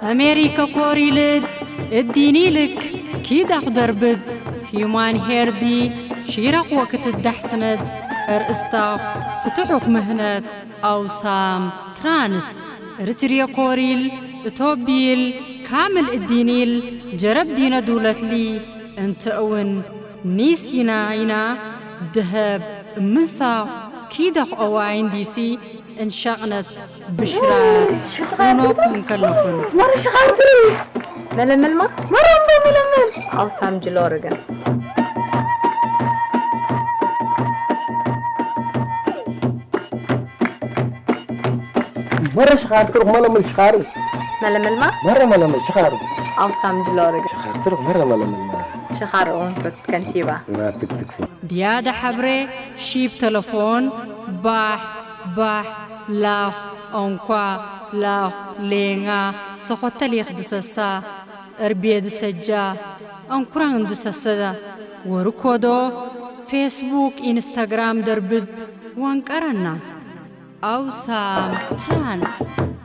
ኣሜሪከ ኮሪልድ እዲኒልክ ኪዳኽ ደርብድ ሂዩማን ሄርዲ ሺረኽ ወክትዳሕስነድ እርእስታኽ ፍትሑኽ ምህነት ኣውሳም ትራንስ እርትርየ ኮሪል እቶቢል ካምል እዲኒል ጀረብ ዲነ ዱለትሊ እንተ እውን ኒስ ይና ይና ደሀብ እምንሳኽ ኪደኽ ኦዋይን ዲሲ እንሻቕነት ብሽራት ሆኖኩም ከለኹን። መረ ሽኻርትሪ መለመልማ መረ እምዶ መለመል ኣውሳም ጅሎርግን መረ ሽኻር ትሩኽ መለመል ሽኻር መለመልማ መረ መለመል ሽኻር ኣውሳም ጅሎርግን ሽኻር ትሩኽ መረ መለመል መረ ሽኻር እውን ከንቲባ ናትክትክ ድያዳ ሓብሬ ሺብ ተለፎን ባሕ ባሕ ላኽ ኦንኳ ላኽ ሌንጋ ሰኾተሊኽ ድሰሳ እርቤ ድሰጃ ኣንኩራን ድሰሰዳ ወርኮዶ ፌስቡክ ኢንስታግራም ደርብድ ወንቀረና ኣውሳም ትራንስ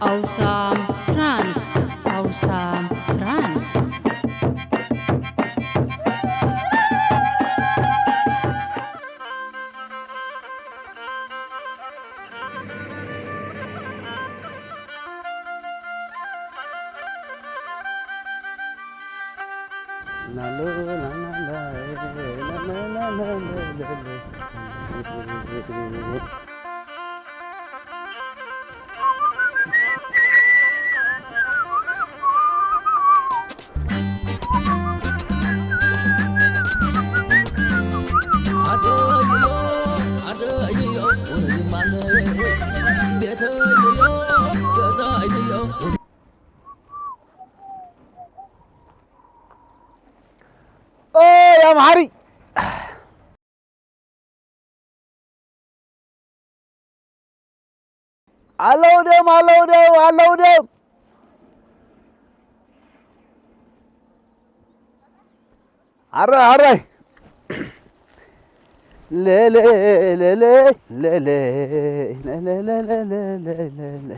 ኣውሳም ትራንስ ኣውሳም ትራንስ ኦይ ኣምሓሪ ኣለዉ ድዮም ኣለዉ ድዮም ኣለዉ ድዮም ኣራይ ኣራይ ሌሌ ሌሌ ሌሌ ሌሌ ሌሌ ሌሌ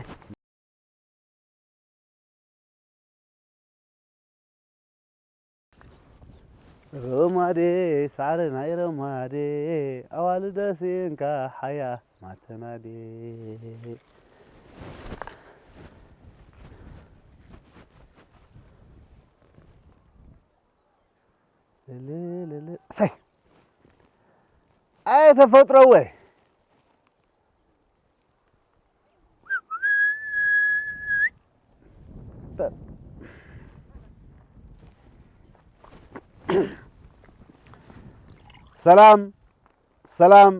ሮማዴ ሳዕሪ ናይ ሮማዴ ኣዋልደ ስኢንካ ሓያ ማተናዴ ሳይ ኣየ ተፈጥሮወ ሰላም ሰላም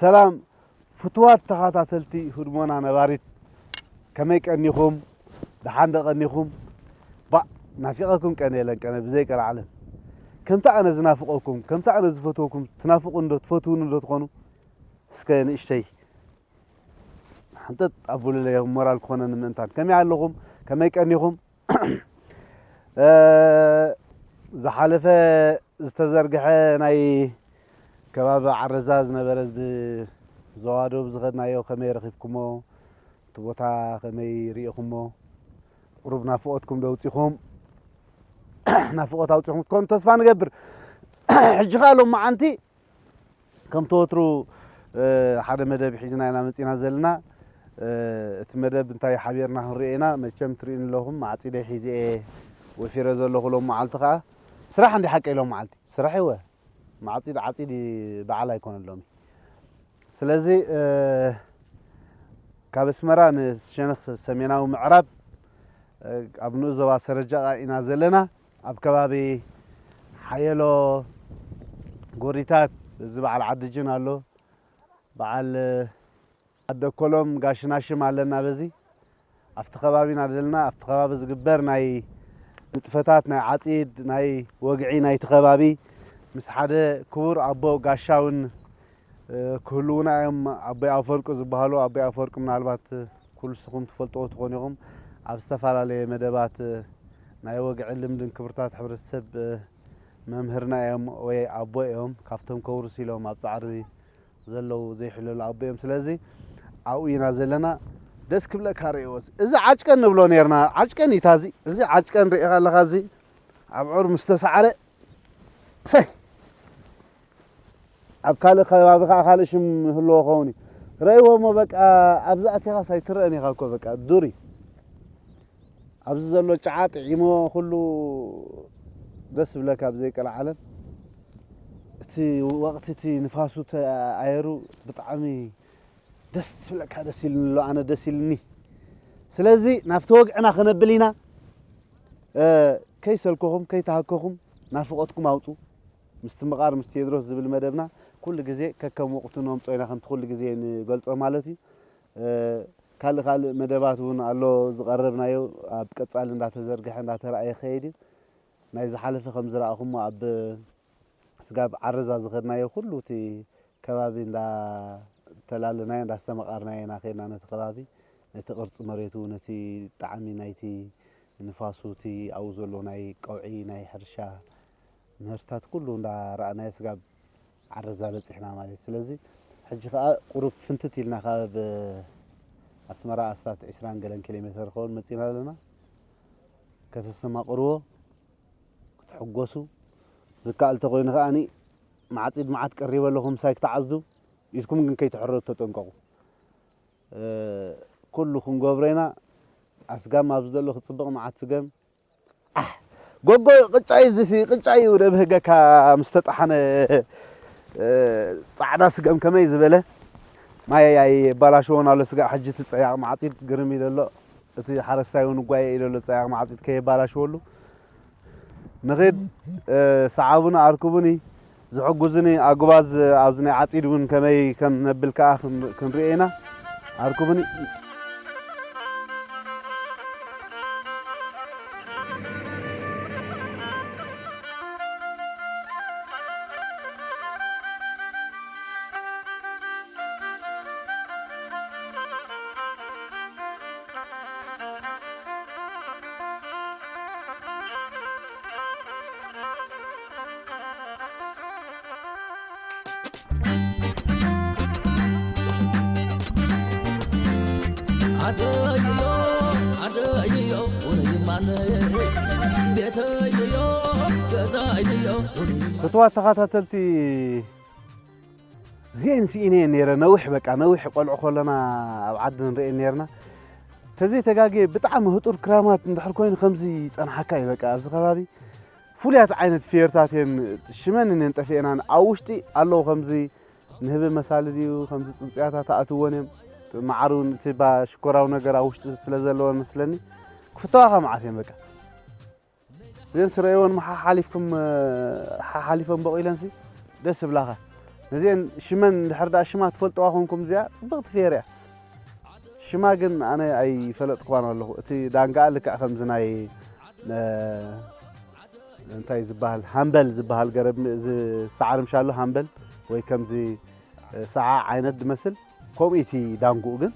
ሰላም ፍትዋት ተኻታተልቲ ህድሞና ነባሪት ከመይ ቀኒኹም ደሓን ዶ ቀኒኹም ባእ ናፊቐኩም ቀንየለን ቀነ ብዘይ ቀልዓለም ከምቲ ኣነ ዝናፍቐኩም ከምቲ ኣነ ዝፈትወኩም ትናፍቑኒ ዶ ትፈትዉኒ ዶ ትኾኑ እስከ ንእሽተይ ሓንጠጥ ኣቡሉለይ ሞራል ክኾነኒ ምእንታን ከመይ ኣለኹም ከመይ ቀኒኹም ዝሓለፈ ዝተዘርግሐ ናይ ከባቢ ዓረዛ ዝነበረ ብዞባ ደቡብ ዝኸድናዮ ከመይ ረኺብኩሞ እቲ ቦታ ከመይ ርኢኹሞ ቁሩብ ናፍቖትኩም ዶ ኣውፂኹም ናፍቖት ኣውፂኹም ክትኮኑ ተስፋ ንገብር ሕጂ ከዓ ሎማዓንቲ ከምቲ ወትሩ ሓደ መደብ ሒዝና ኢና መፂና ዘለና እቲ መደብ እንታይ ሓቢርና ክንሪኦ ኢና መቸም ትሪእኒ ኣለኹም ማዕፂደይ ሒዘ እየ ወፊረ ዘለኹ ሎም መዓልቲ ከዓ ስራሕ እንዲ ሓቀይ ሎም መዓልቲ ስራሕ ይወ ማዕፂድ ዓፂድ በዓል ኣይኮነሎም ስለዚ ካብ ኣስመራ ንሸነኽ ሰሜናዊ ምዕራብ ኣብ ንኡስ ዞባ ሰረጃ ኢና ዘለና ኣብ ከባቢ ሓየሎ ጎሪታት እዚ በዓል ዓድጅን ኣሎ በዓል ኣደኮሎም ጋሽናሽም ኣለና በዚ ኣብቲ ከባቢ ኢና ዘለና ኣብቲ ከባቢ ዝግበር ናይ ንጥፈታት ናይ ዓፂድ ናይ ወግዒ ናይቲ ከባቢ ምስ ሓደ ክቡር ኣቦ ጋሻውን ክህልውና እዮም ኣቦይ ኣፈወርቂ ዝበሃሉ ኣቦይ ኣፈወርቂ ምናልባት ኩልስኹም ትፈልጥዎ ትኾኑ ኢኹም ኣብ ዝተፈላለየ መደባት ናይ ወግዒ ልምድን ክብርታት ሕብረተሰብ መምህርና እዮም ወይ ኣቦ እዮም ካብቶም ከውርስ ኢሎም ኣብ ፃዕሪ ዘለዉ ዘይሕለሉ ኣቦ እዮም ስለዚ ኣብኡ ኢና ዘለና ደስ ክብለካ ርእይዎስ። እዚ ዓጭቀን ንብሎ ነርና። ዓጭቀን እዩ ታዚ። እዚ ዓጭቀን ርእኻ ኣለኻ፣ እዚ ኣብዑር ምስ ተሳዕረ፣ ሰይ፣ ኣብ ካልእ ከባቢ ከኣ ካልእ ሽም ይህልዎ ኸውን እዩ። ረእይዎ እሞ በቃ ኣብዚ ኣቲኻስ ኣይትረእን ኢኻ እኮ በቃ ዱር እዩ። ኣብዚ ዘሎ ጨዓ ጥዒሞ ኩሉ ደስ ዝብለካ ብዘይ ቀልዓለም። እቲ ወቕቲ እቲ ንፋሱ፣ እቲ ኣየሩ ብጣዕሚ ደስ ዝብለካ፣ ደስ ኢልኒ ኣሎ፣ ኣነ ደስ ኢልኒ። ስለዚ ናብቲ ወግዕና ክነብል ኢና። እ፣ ከይሰልከኹም፣ ከይተሃከኹም ናፍቖትኩም ኣውጹ። ምስቲ ምቓር ምስ ቴድሮስ ዝብል መደብና ኩሉ ግዜ ከከም ወቕቱ ነምጾ ኢና፣ ከምቲ ኩሉ ግዜ ንገልጾ ማለት እዩ። እ፣ ካልእ ካልእ መደባት እውን ኣሎ ዝቐረብናዮ፣ ኣብ ቀጻሊ እንዳተዘርግሐ እንዳተራእየ ክኸይድ እዩ። ናይ ዝሓለፈ ከም ዝረኣኹሞ ኣብ ስጋብ ዓረዛ ዝኸድናዮ ኩሉ እቲ ከባቢ እንዳተላለናዮ እንዳስተመቓርናዮ ኢና ከይድና ነቲ ከባቢ፣ ነቲ ቅርጺ መሬቱ፣ ነቲ ጣዕሚ ናይቲ ንፋሱ፣ እቲ ኣብኡ ዘሎ ናይ ቀውዒ፣ ናይ ሕርሻ ምህርትታት ኩሉ እንዳረኣናዮ ስጋብ ዓረዛ በጺሕና ማለት እዩ። ስለዚ ሕጂ ከኣ ቁሩብ ፍንትት ኢልና ካብ ኣስመራ ኣስታት ዕስራን ገለን ኪሎ ሜተር ክኸውን መጺና ኣለና። ከተስተማቕርዎ፣ ክትሕጎሱ፣ ዝከኣል ተኾይኑ ከኣኒ፣ ማዕጺድ መዓት ቀሪበ ኣለኹ፣ ምሳይ ክትዓጽዱ፣ ኢድኩም ግን ከይትሕረዱ ተጠንቀቑ። እ፣ ኩሉ ክንገብሮ ኢና። ኣስጋም ኣብዚ ዘሎ ክጽብቕ መዓት ስገም። ኣሕ፣ ጎጎ ቅጫ እዩ፣ እዚሲ ቅጫ እዩ፣ ደብህገካ ምስ ተጣሓነ፣ እ፣ ጻዕዳ ስገም ከመይ ዝበለ ማይ ኣየባላሸዎን ኣሎ። ስጋ ሕጂ እቲ ጸያቕ ማዕጺድ ግርም ኢሉ ኣሎ። እቲ ሓረስታይ እውን እጓየ ኢሉ ኣሎ፣ ጸያቕ ማዕጺድ ከየባላሸወሉ። ንኺድ፣ እ፣ ሰዓቡኒ፣ ኣርክቡኒ፣ ዝሕጉዙኒ ኣጉባዝ ኣብዚ ናይ ዓጺድ እውን ከመይ ከም ነብል ከኣ ክን-፣ ክንርኢ ኢና። ኣርክቡኒ። ዓደይዮ፣ ዓደይዮ፣ ውረይ ማነይ፣ ቤተይዮ፣ ገዛይዮ፣ ውረይ። ፍትዋት ተኸታተልቲ፣ እዚኤን ስኢነየን ነይረ። ነዊሕ፣ በቃ፣ ነዊሕ ቆልዑ ከለና ኣብ ዓዲ ንርእየን ነይርና። ተዘይተጋግየ ብጣዕሚ ህጡር ክራማት እንድሕር ኮይኑ ከምዚ ይጸንሓካ እዩ። በቃ፣ ኣብዚ ከባቢ ፍሉያት ዓይነት ፍየርታት እየን፣ ሽመን እየን ጠፊኤናን። ኣብ ውሽጢ ኣለዉ፣ ከምዚ ንህቢ መሳሊ ድዩ፣ ከምዚ ጽንጽያታት ኣእትዎን እዮም። መዓር እውን እቲ ባ-፣ ሽኮራዊ ነገር ኣብ ውሽጢ ስለ ዘለወን መስለኒ፣ ክፍተዋኻ መዓት እየን በቃ። እዘን ስረየወን ሓሓሊፍኩም፣ ሓሓሊፈን በቒለንሲ ደስ ይብላኻ። ነዚአን ሽመን እንድሕር ደኣ ሽማ ትፈልጥዋ ኮንኩም፣ እዚኣ ጽብቕቲ ፍየር እያ። ሽማ ግን ኣነ ኣይፈለጥክዋን ኣለኹ። እቲ ዳንጋኣ ልክዕ ከምዚ ናይ፣ እ፣ እንታይ ዝበሃል፣ ሃምበል ዝበሃል ገረብ፣ እዚ ሳዕሪ ምሻሎ ሃምበል ወይ ከምዚ፣ እ፣ ሰዓ ዓይነት ዝመስል፣ ከምኡ እቲ ዳንጉኡ ግን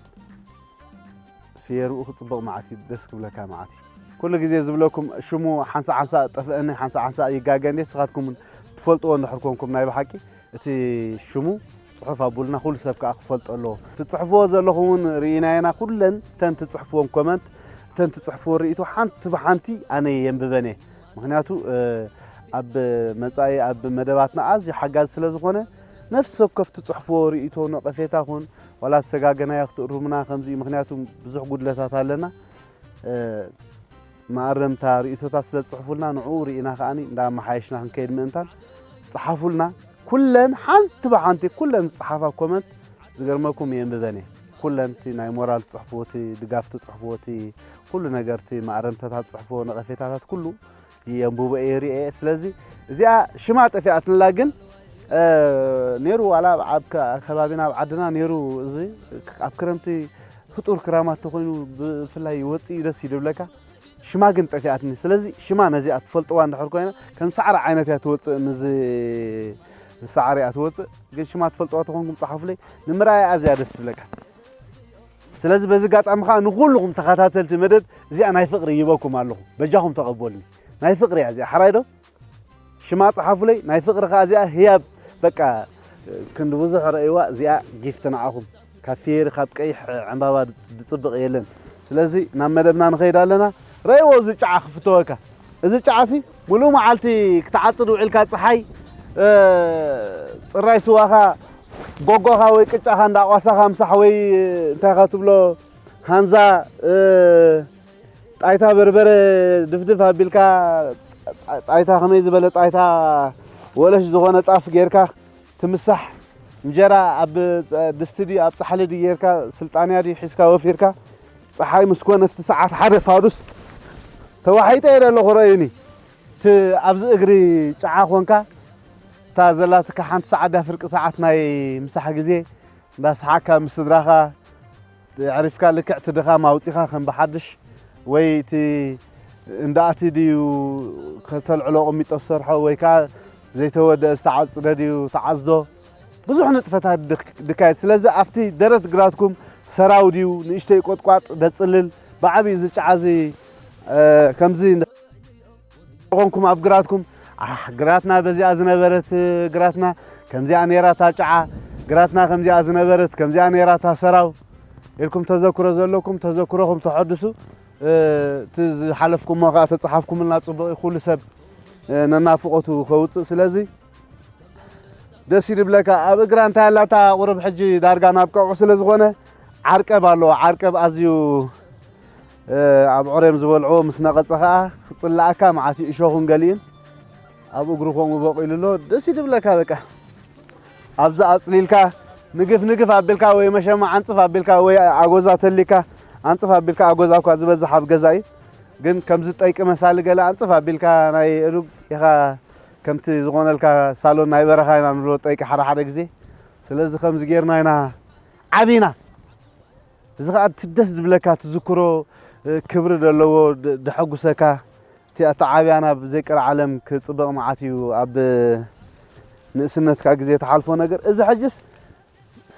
ፍየርኡ ክጽብቕ መዓት እዩ፣ ደስ ክብለካ መዓት እዩ። ኩሉ ግዜ ዝብለኩም ሽሙ ሓንሳእ ሓንሳእ ጠፍአኒ፣ ሓንሳእ ሓንሳእ ይጋገ እንዴ፣ ንስኻትኩም እውን ትፈልጥዎ እንድሕር ኮንኩም ናይ ብሓቂ እቲ ሽሙ ጽሑፍ ኣቡልና ኩሉ ሰብ ከኣ ክፈልጦ ኣለዎ። ትጽሕፍዎ ዘለኹም እውን ርኢናየና፣ ኩለን እተን ትጽሕፍዎን ኮመንት፣ እተን ትጽሕፍዎ ርእይቶ ሓንቲ ብሓንቲ ኣነ የንብበን እየ። ምኽንያቱ፣ እ፣ ኣብ መጻኢ ኣብ መደባትና ኣዝዩ ሓጋዚ ስለ ዝኾነ፣ ነፍሲ ወከፍ ትጽሕፍዎ ርእይቶ፣ ነቐፌታ ኹን ዋላ ዝተጋገናዮ ክትእርሙና ከምዚ እዩ። ምኽንያቱ ብዙሕ ጉድለታት ኣለና። እ፣ መኣረምታ ርእይቶታት ስለ ትጽሕፉልና፣ ንዕኡ ርኢና ከኣኒ እንዳመሓየሽና ክንከይድ ምእንታን፣ ጸሓፉልና። ኩለን ሓንቲ ብሓንቲ፣ ኩለን ዝጸሓፋ ኮመንት ዝገርመኩም የንብበን እየ። ኩለን እቲ ናይ ሞራል ትጽሕፍዎ፣ እቲ ድጋፍ ትጽሕፍዎ፣ እቲ ኩሉ ነገር፣ እቲ መኣረምታታት ትጽሕፍዎ፣ ነቐፌታታት ኩሉ የንብቦ እየ፣ ርእየ እየ። ስለዚ እዚኣ ሽማ ጠፊኣትንላ፣ ግን፣ እ፣ ነይሩ ዋላ ኣብ፣ ኣብ ከ-፣ ከባቢና፣ ኣብ ዓድና ነይሩ። እዚ ኣብ ክረምቲ ፍጡር ክራማት ተኾይኑ ብፍላይ ይወጽእ እዩ፣ ደስ እዩ ዝብለካ። ሽማ ግን ጠፊኣትኒ። ስለዚ ሽማ ነዚኣ ትፈልጥዋ እንድሕር ኮይና፣ ከም ሳዕሪ ዓይነት እያ ትወጽእ፣ ምስዚ ሳዕሪ እያ ትወጽእ። ግን ሽማ ትፈልጥዋ ተኾንኩም ጸሓፉለይ፣ ንምርኣያ ኣዝያ ደስ ትብለካ። ስለዚ በዚ ኣጋጣሚ ከኣ ንኹልኹም ተኸታተልቲ መደብ እዚኣ ናይ ፍቕሪ ይበኩም ኣለኹ። በጃኹም ተቐበሉኒ። ናይ ፍቕሪ እያ እዚኣ፣ ሓራይ ዶ? ሽማ ጸሓፉለይ፣ ናይ ፍቕሪ ከኣ እዚኣ ህያብ፣ በቃ፣ ክንዲ ብዙሕ ረእይዋ፣ እዚኣ ጊፍት ንዓኹም። ካብ ፌሪ፣ ካብ ቀይሕ ዕምባባ ዝጽብቕ የለን። ስለዚ ናብ መደብና ንኸይድ ኣለና። ረእይዎ፣ እዚ ጫዓ ክፍተወካ። እዚ ጫዓሲ ሙሉእ መዓልቲ ክትዓጽድ ውዒልካ፣ ጸሓይ፣ እ፣ ጽራይ ስዋኻ፣ ጎጎኻ ወይ ቅጫኻ እንዳቋሳኻ ምሳሕ ወይ እንታይ ኢኻ ትብሎ፣ ሃንዛ፣ እ፣ ጣይታ በርበረ ድፍድፍ ኣቢልካ፣ ጣይታ ከመይ ዝበለ ጣይታ፣ ወለሽ ዝኾነ ጣፍ ጌርካ ትምሳሕ። እንጀራ ኣብ ድስቲ ድዩ ኣብ ጻሕሊ ድዩ ጌርካ፣ ስልጣንያ ድዩ ሒዝካ ወፊርካ፣ ጸሓይ ምስ ኮነ ኣብቲ ሰዓት ሓደ ፋዱስ ተዋሒጠ እየ ዘለኹ፣ ረእዩኒ። እቲ ኣብዚ እግሪ ጫዓ ኮንካ፣ እታ ዘላትካ ሓንቲ ሰዓት ድያ ፍርቂ ሰዓት ናይ ምሳሕ ግዜ፣ እንዳሰሓቅካ ምስ ስድራኻ ኣዕሪፍካ፣ ልክዕ እቲ ድኻም ኣውጺኻ ከም ብሓድሽ፣ ወይ እቲ እንዳ ኣቲ ድዩ ከተልዕሎ ኣቐሚጦ ዝሰርሖ፣ ወይ ከኣ ዘይተወደአ ዝተዓጽደ ድዩ ተዓጽዶ፣ ብዙሕ ንጥፈታት ድክ-፣ ድካየድ። ስለዚ ኣብቲ ደረት ግራትኩም ሰራው ድዩ፣ ንእሽተይ ቆጥቋጥ ደጽልል፣ ብዓብዩ እዚ ጫዓ እዚ፣ እ፣ ከምዚ እንደ-፣ ኮንኩም ኣብ ግራትኩም፣ ኣሕ፣ ግራትና በዚኣ ዝነበረት፣ እ፣ ግራትና ከምዚኣ ነይራ እታ ጫዓ፣ ግራትና ከምዚኣ ዝነበረት፣ ከምዚኣ ነይራ እታ ሰራው ኢልኩም ተዘክሮ ዘለኩም፣ ተዘክሮኹም ተሐድሱ። እ፣ እቲ ዝሓለፍኩሞ ከኣ ተጻሓፍኩምልና ጽቡቕ እዩ። ኩሉ ሰብ፣ እ፣ ነናፍቖቱ ከውጽእ። ስለዚ ደስ እዩ ዝብለካ። ኣብ እግራ እንታይ ኣላታ ቁሩብ ሕጂ ዳርጋ ናብ ቀውዒ ስለ ዝኾነ ዓርቀብ ኣለዎ። ዓርቀብ ኣዝዩ፣ እ፣ ኣብ ዖርዮም ዝበልዕዎ ምስ ነቐጸ ከኣ ክጽላኣካ መዓት እዩ፣ እሾኹን ገሊኡን ኣብ እግሩ ከምኡ በቂሉ ኣሎ። ደስ እዩ ዝብለካ በቃ። ኣብዚ ኣጽሊልካ ንግፍ ንግፍ ኣቢልካ ወይ መሸማ ዓንጽፍ ኣቢልካ ወይ ኣጎዛ ተሊካ ዓንጽፍ ኣቢልካ፣ ኣጎዛ እኳ ዝበዝሕ ኣብ ገዛ እዩ፣ ግን ከምዚ ጠይቂ መሳሊ ገለ ኣንጽፍ ኣቢልካ ናይ እዱግ ኢኻ፣ ከምቲ ዝኾነልካ ሳሎን ናይ በረኻ ኢና ንብሎ ጠይቂ ሓደ ሓደ ግዜ። ስለዚ ከምዚ ጌርና ኢና ዓቢና። እዚ ኸኣ እቲ ደስ ዝብለካ ትዝክሮ፣ እ፣ ክብሪ ዘለዎ ድ-፣ ደሐጉሰካ። እቲ ኣተዓብያ ናብ ዘይቀርዓለም ክጽበቕ መዓት እዩ። ኣብ ንእስነትካ ግዜ ትሓልፎ ነገር። እዚ ሕጅስ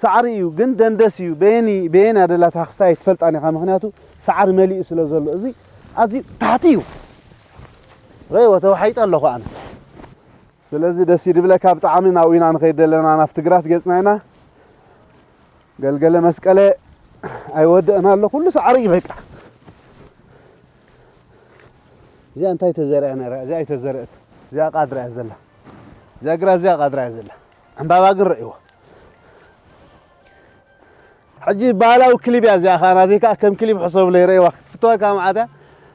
ሳዕሪ እዩ፣ ግን ደንደስ እዩ። በየኒ-፣ በየን ኣደላታ ክስታይ ኣይትፈልጣን ኢኻ። ምኽንያቱ ሳዕሪ መሊኡ ስለ ዘሎ። እዚ ኣዝዩ ታሕቲ እዩ። ረእይዎ፣ ተዋሒጠ ኣለኹ ኣነ። ስለዚ ደስ እዩ ዝብለካ ብጣዕሚ። ናብኡ ኢና ንኸይድ ዘለና፣ ናብቲ ግራት ገጽና ኢና። ገልገለ መስቀለ ኣይወድእን ኣሎ፣ ኩሉ ሳዕሪ እዩ በቃ። እዚኣ እንታይ ተዘርአ ነይራ? እዚኣ ኣይተዘርአት። እዚኣ ቃድራ እያ ዘላ። እዚኣ ግራ፣ እዚኣ ቃድራ እያ ዘላ። ዕምባባ ግን ረእይዎ። ሕጂ ባህላዊ ክሊብ እያ እዚኣ፣ ከኣ ናተይ ከኣ ከም ክሊብ ሕሰብለይ፣ ረእይዋ። ክትፍተወካ መዓት እያ።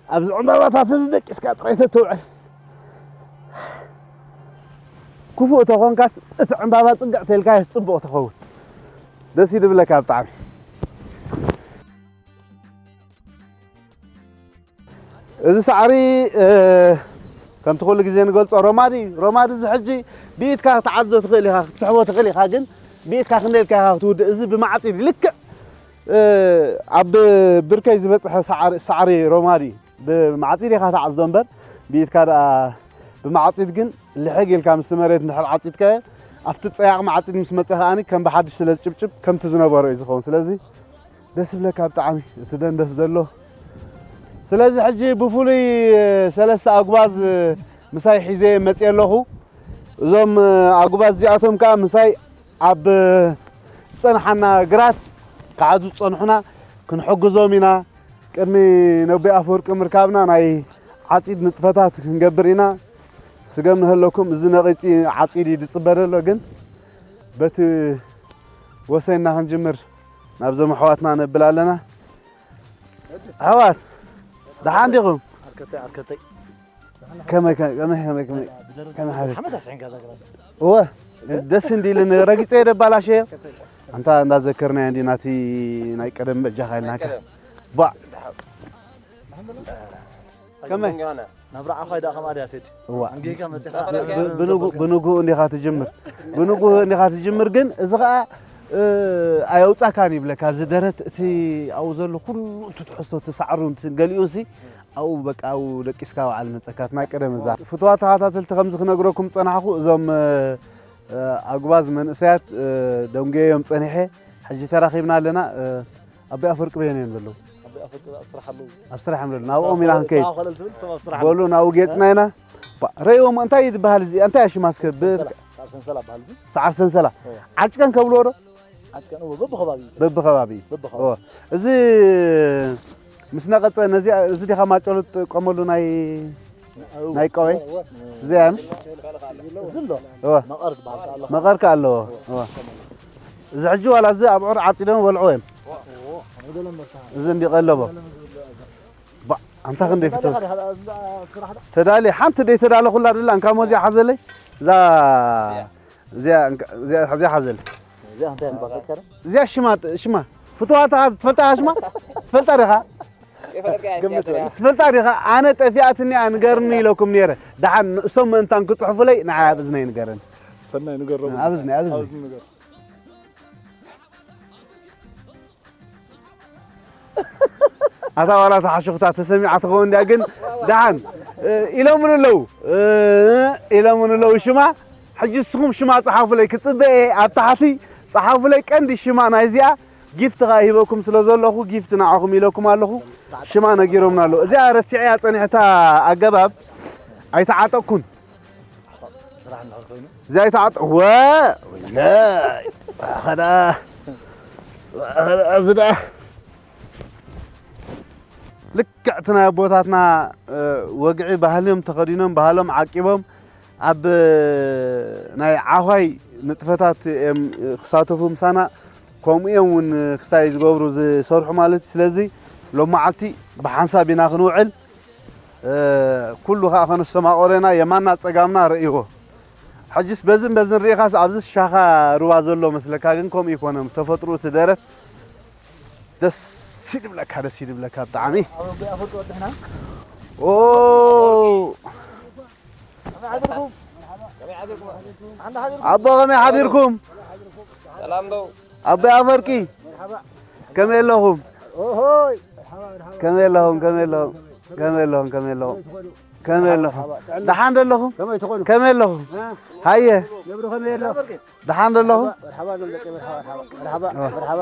ኣብዚ ዕምባባታት እዚ ደቂስካ ጥራይ ተተውዕል። ክፉእ ተኾንካስ እቲ ዕምባባ ጽግዕ ተልካ ጽቡቕ ትኸውን። ደስ እዩ ዝብለካ ብጣዕሚ። እዚ ሳዕሪ፣ እ፣ ከምቲ ኩሉ ግዜ ንገልጾ ሮማዲ እዩ። ሮማዲ እዚ ሕጂ ብኢድካ ክትዓጽዶ ትኽእል ኢኻ፣ ክትስሕቦ ትኽእል ኢኻ፣ ግን ብኢድካ ክንደይ ኢልካ ኢኻ ክትውድእ። እዚ ብማዕጺድ ልክዕ፣ እ፣ ኣብ ብርከይ ዝበጽሐ ሳዕሪ፣ ሳዕሪ ሮማዲ ብማዕጺድ ኢኻ ትዓጽዶ እምበር፣ ብኢድካ ደኣ ብማዕጺድ ግን ልሕግ ኢልካ ምስቲ መሬት እንድሕር ዓጺድካዮ፣ ኣብቲ ጸያቕ ማዕጺድ ምስ መጸ ከኣኒ ከም ብሓድሽ ስለ ዝጭብጭብ ከምቲ ዝነበሮ እዩ ዝኸውን። ስለዚ ደስ ይብለካ ብጣዕሚ እቲ ደንደስ ዘሎ። ስለዚ ሕጂ ብፍሉይ ሰለስተ ኣጉባዝ ምሳይ ሒዘ መፅየ ኣለኹ። እዞም ኣጉባዝ እዚኣቶም ከዓ ምሳይ ኣብ ዝፀንሓና ግራት ክዓዙ ዝፀንሑና ክንሕግዞም ኢና። ቅድሚ ነቦይ ኣፈወርቂ ምርካብና ናይ ዓፂድ ንጥፈታት ክንገብር ኢና። ስገም ንህለኩም እዚ ነቒፂ ዓፂድ እዩ ዝፅበ ዘሎ፣ ግን በቲ ወሰንና ክንጅምር ናብዞም ኣሕዋትና ነብል ኣለና። ኣሕዋት፣ ደሓን ዲኹም? ዓርከተይ፣ ዓርከተይ። ከመይ፣ ከመይ፣ ከመይ፣ ከመይ፣ ከመይ፣ ከመይ ሓደር? ሓመድ ኣስዒንካ እዛ ግራት። እወ፣ ደስ እንዲልኒ ረጊፀ እየ ደባላሸዮ። ኣንታ እንዳዘከርናዮ እንዲ ናቲ ናይ ቀደም በጃኻ ኢልናካ። ናይ ቀደም። ቧዕ። ከመይ? ገና። ናብራ ዓዃይ ደኣ ከምኣ ድያ ቴዲ? እዋ። ኣንጊህካ መጺኻ ብ-፣ ብ-፣ ብንጉ-፣ ብንጉሁ እንዲኻ ትጅምር። ብንጉሁ እንዲኻ ትጅምር፣ ግን እዚ ኸኣ፣ እ፣ ኣየውጻካን ይብለካ። እዚ ደረት፣ እቲ ኣብኡ ዘሎ ኩሉ፣ እቲ ትሕዝቶ፣ እቲ ሳዕሩን፣ እቲ ገሊኡንሲ፣ ኣብኡ በቃ፣ ኣብኡ ደቂስካ ውዓል መጸካ። ናይ ቀደም እዛ። ፍቱዋት ተኸታተልቲ፣ ከምዚ ክነግረኩም ጸናሕኩ፣ እዞም፣ እ፣ እ፣ ኣጉባዝ መንእሰያት፣ እ፣ ደንጉየዮም ጸኒሐ፣ ሕጂ ተራኺብና ኣለና። እ፣ ኣቦይ ኣፈወርቂ በየን እዮም ዘለዉ? ኣቦይ ኣፈወርቂ ኣብ ስራሕ ኣለዉ። ኣብ ስራሕ እዮም ዘለዉ። ናብኦም ኢና ክንከይድ። ሰብዓ ኸለል ትብል፣ ሰብ ኣብ ስራሕ በሉ፣ ኣለዉ። ናብኡ ጌጽና ኢና። ባ-፣ ረእይዎም፣ እንታይ እዩ ዝበሃል እዚ? እንታይ እያ ሽማ እስከ? ብ-፣ ሰንሰላ። ሰዓር ሰንሰላ በሃል እዚ። ሰዓር ሰንሰላ። እወ። ዓጭቀን ከብልዎ ዶ? ኣትከን እዎ በብኸባቢ እዩ። በብኸባቢ። በብኸባቢ። እዎ። እዚ ምስ ነቐጸ ነዚ፣ እዚ ዲኻ ማጨሎ ትጥቀመሉ ናይ፣ ናይ ቀወይ? እዎ፣ እዎ። እዚ ኣምሽ? እዚ ኣሎ። እዎ። መቐር ዝበሃል ከኣ ኣሎ። መቐር ከኣ ኣለዎ። እዎ። እዚ ሕጂ ዋላ እዚ ኣብዑር ዓጺዶም በልዑ እዮም። እዎ። እዚ እንዲቀለቦ። ባ፣ ኣንታ ክንደይ ፍትው። ተዳሊ፣ ሓንቲ ደይ ተዳለኹላ ድላ፣ እንካ ሞዚያ ሓዘለይ። እዛ፣ እዚኣ፣ እንካ፣ እዚኣ፣ እዚኣ ሓዘል። እዚኣ እንታይ ትበሃል? እዚኣ ሽማ፣ ሽማ። ፍትዋታ ትፈልጣ ሽማ? ትፈልጣ ዲኻ? ትፈልጣ ዲኻ? ኣነ ጠፊኣትኒ እያ ንገርኒ ኢለኩም ነይረ። ደሓን ንእሶም ምእንታን ክጽሕፉለይ፣ ንዓይ ኣብ እዝነይ ንገረኒ። ሰናይ ንገሮም። ኣብ እዝነይ፣ ኣብ እዝነይ። ኣብ እዝኒ ንገር። ኣታ ዋላ ተሓሹኽታ ተሰሚዓ ትኸውን እንድያ፣ ግን ደሓን፣ እ፣ ኢሎምኒ ኣለዉ፣ እ፣ ኢሎምኒ ኣለዉ ሽማ። ሕጂ ንስኹም ሽማ ጸሓፉለይ፣ ክጽበ እየ ኣብ ታሕቲ። ጸሓፉለይ ቀንዲ ሽማ ናይዚኣ፣ ጊፍት ኸኣ ሂበኩም ስለ ዘለኹ፣ ጊፍት ንዓኹም ኢለኩም ኣለኹ። ሽማ ነጊሮምና ኣለዉ። እዚኣ ረሲዐያ ጸኒሐታ ኣገባብ ኣይተዓጠቅኩን። ስራሕ እንድሕር ኮይኑ። እዚኣ ኣይተዓጠ-፣ ወ-፣ ወይለይ። ኸዳ፣ ኸዳ፣ እዚ ደኣ። ልክዕ እቲ ናይ ኣቦታትና፣ እ፣ ወግዒ ባህሎም ተኸዲኖም፣ ባህሎም ዓቂቦም፣ ኣብ ናይ ዓዃይ ንጥፈታት እዮም ክሳተፉ ምሳና፣ ከምኡ እዮም እውን ክሳይ ዝገብሩ ዝሰርሑ ማለት እዩ። ስለዚ ሎም መዓልቲ ብሓንሳብ ኢና ክንውዕል። እ፣ ኩሉ ኸኣ ከነስተማቐረና የማና ጸጋምና ርእይዎ። ሕጅስ በዝን በዝን ርኢኻስ ኣብዚ ሻኻ ሩባ ዘሎ መስለካ፣ ግን ከምኡ ይኮነም። ተፈጥሮ እቲ ደረት ደስ ይድብለካ፣ ደስ ይድብለካ ብጣዕሚ። ኦ፣ ኣቦ ከመይ ሓዲርኩም? ሰላም ዶ? ኣቦይ ኣፈወርቂ፣ ከመይ ኣለኹም? ኦሆይ፣ መርሓባ፣ መርሓባ። ከመይ ኣለኹም? ከመይ ኣለኹም? ከመይ ኣለኹም? ከመይ ኣለኹም? ከመይ ኣለኹም? መርሓባ። ጥዕና። ደሓን ዶ ኣለኹም? ከመይ ትኾኑ? ከመይ ኣለኹም? እ? ሃየ። ነብሩ ከመይ ኣሎ? ደሓን ዶ ኣለኹም? መርሓባ፣ መርሓባ፣ መርሓባ፣ መርሓባ፣ መርሓባ፣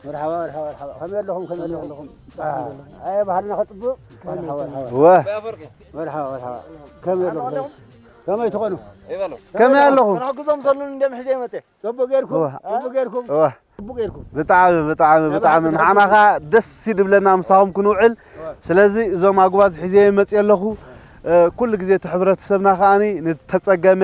መርሓባ፣ መርሓባ፣ መርሓባ። ከመይ ኣለኹም? ከመይ ኣለኹም? አ፣ ኣየ ባህልና ከጥብቕ። መርሓባ፣ መርሓባ። ወ። መርሓባ፣ መርሓባ። ከመይ ኣለኹም? ከመይ ትኾኑ? ከመይ ኣለኹም? ክንሕግዞም ሰሉን እንዲም ሕዜ ይመጽእ። ጽቡቅ ጌርኩም፣ እዋ። ጽቡቅ ጌርኩም። እዋ። ጽቡቅ ጌርኩም። ብጣዕሚ፣ ብጣዕሚ፣ ናይ ብጣዕሚ። ባህሊ ንዓና ትሕግዙ። ኸኣ ደስ ይድብለና ምሳኹም ክንውዕል። እዋ። ስለዚ እዞም ኣጉባዝ ሒዘ መጽእ ኣለኹ። እ፣ ኩሉ ግዜ እቲ ሕብረተሰብና ኸኣኒ ንተጸገመ፣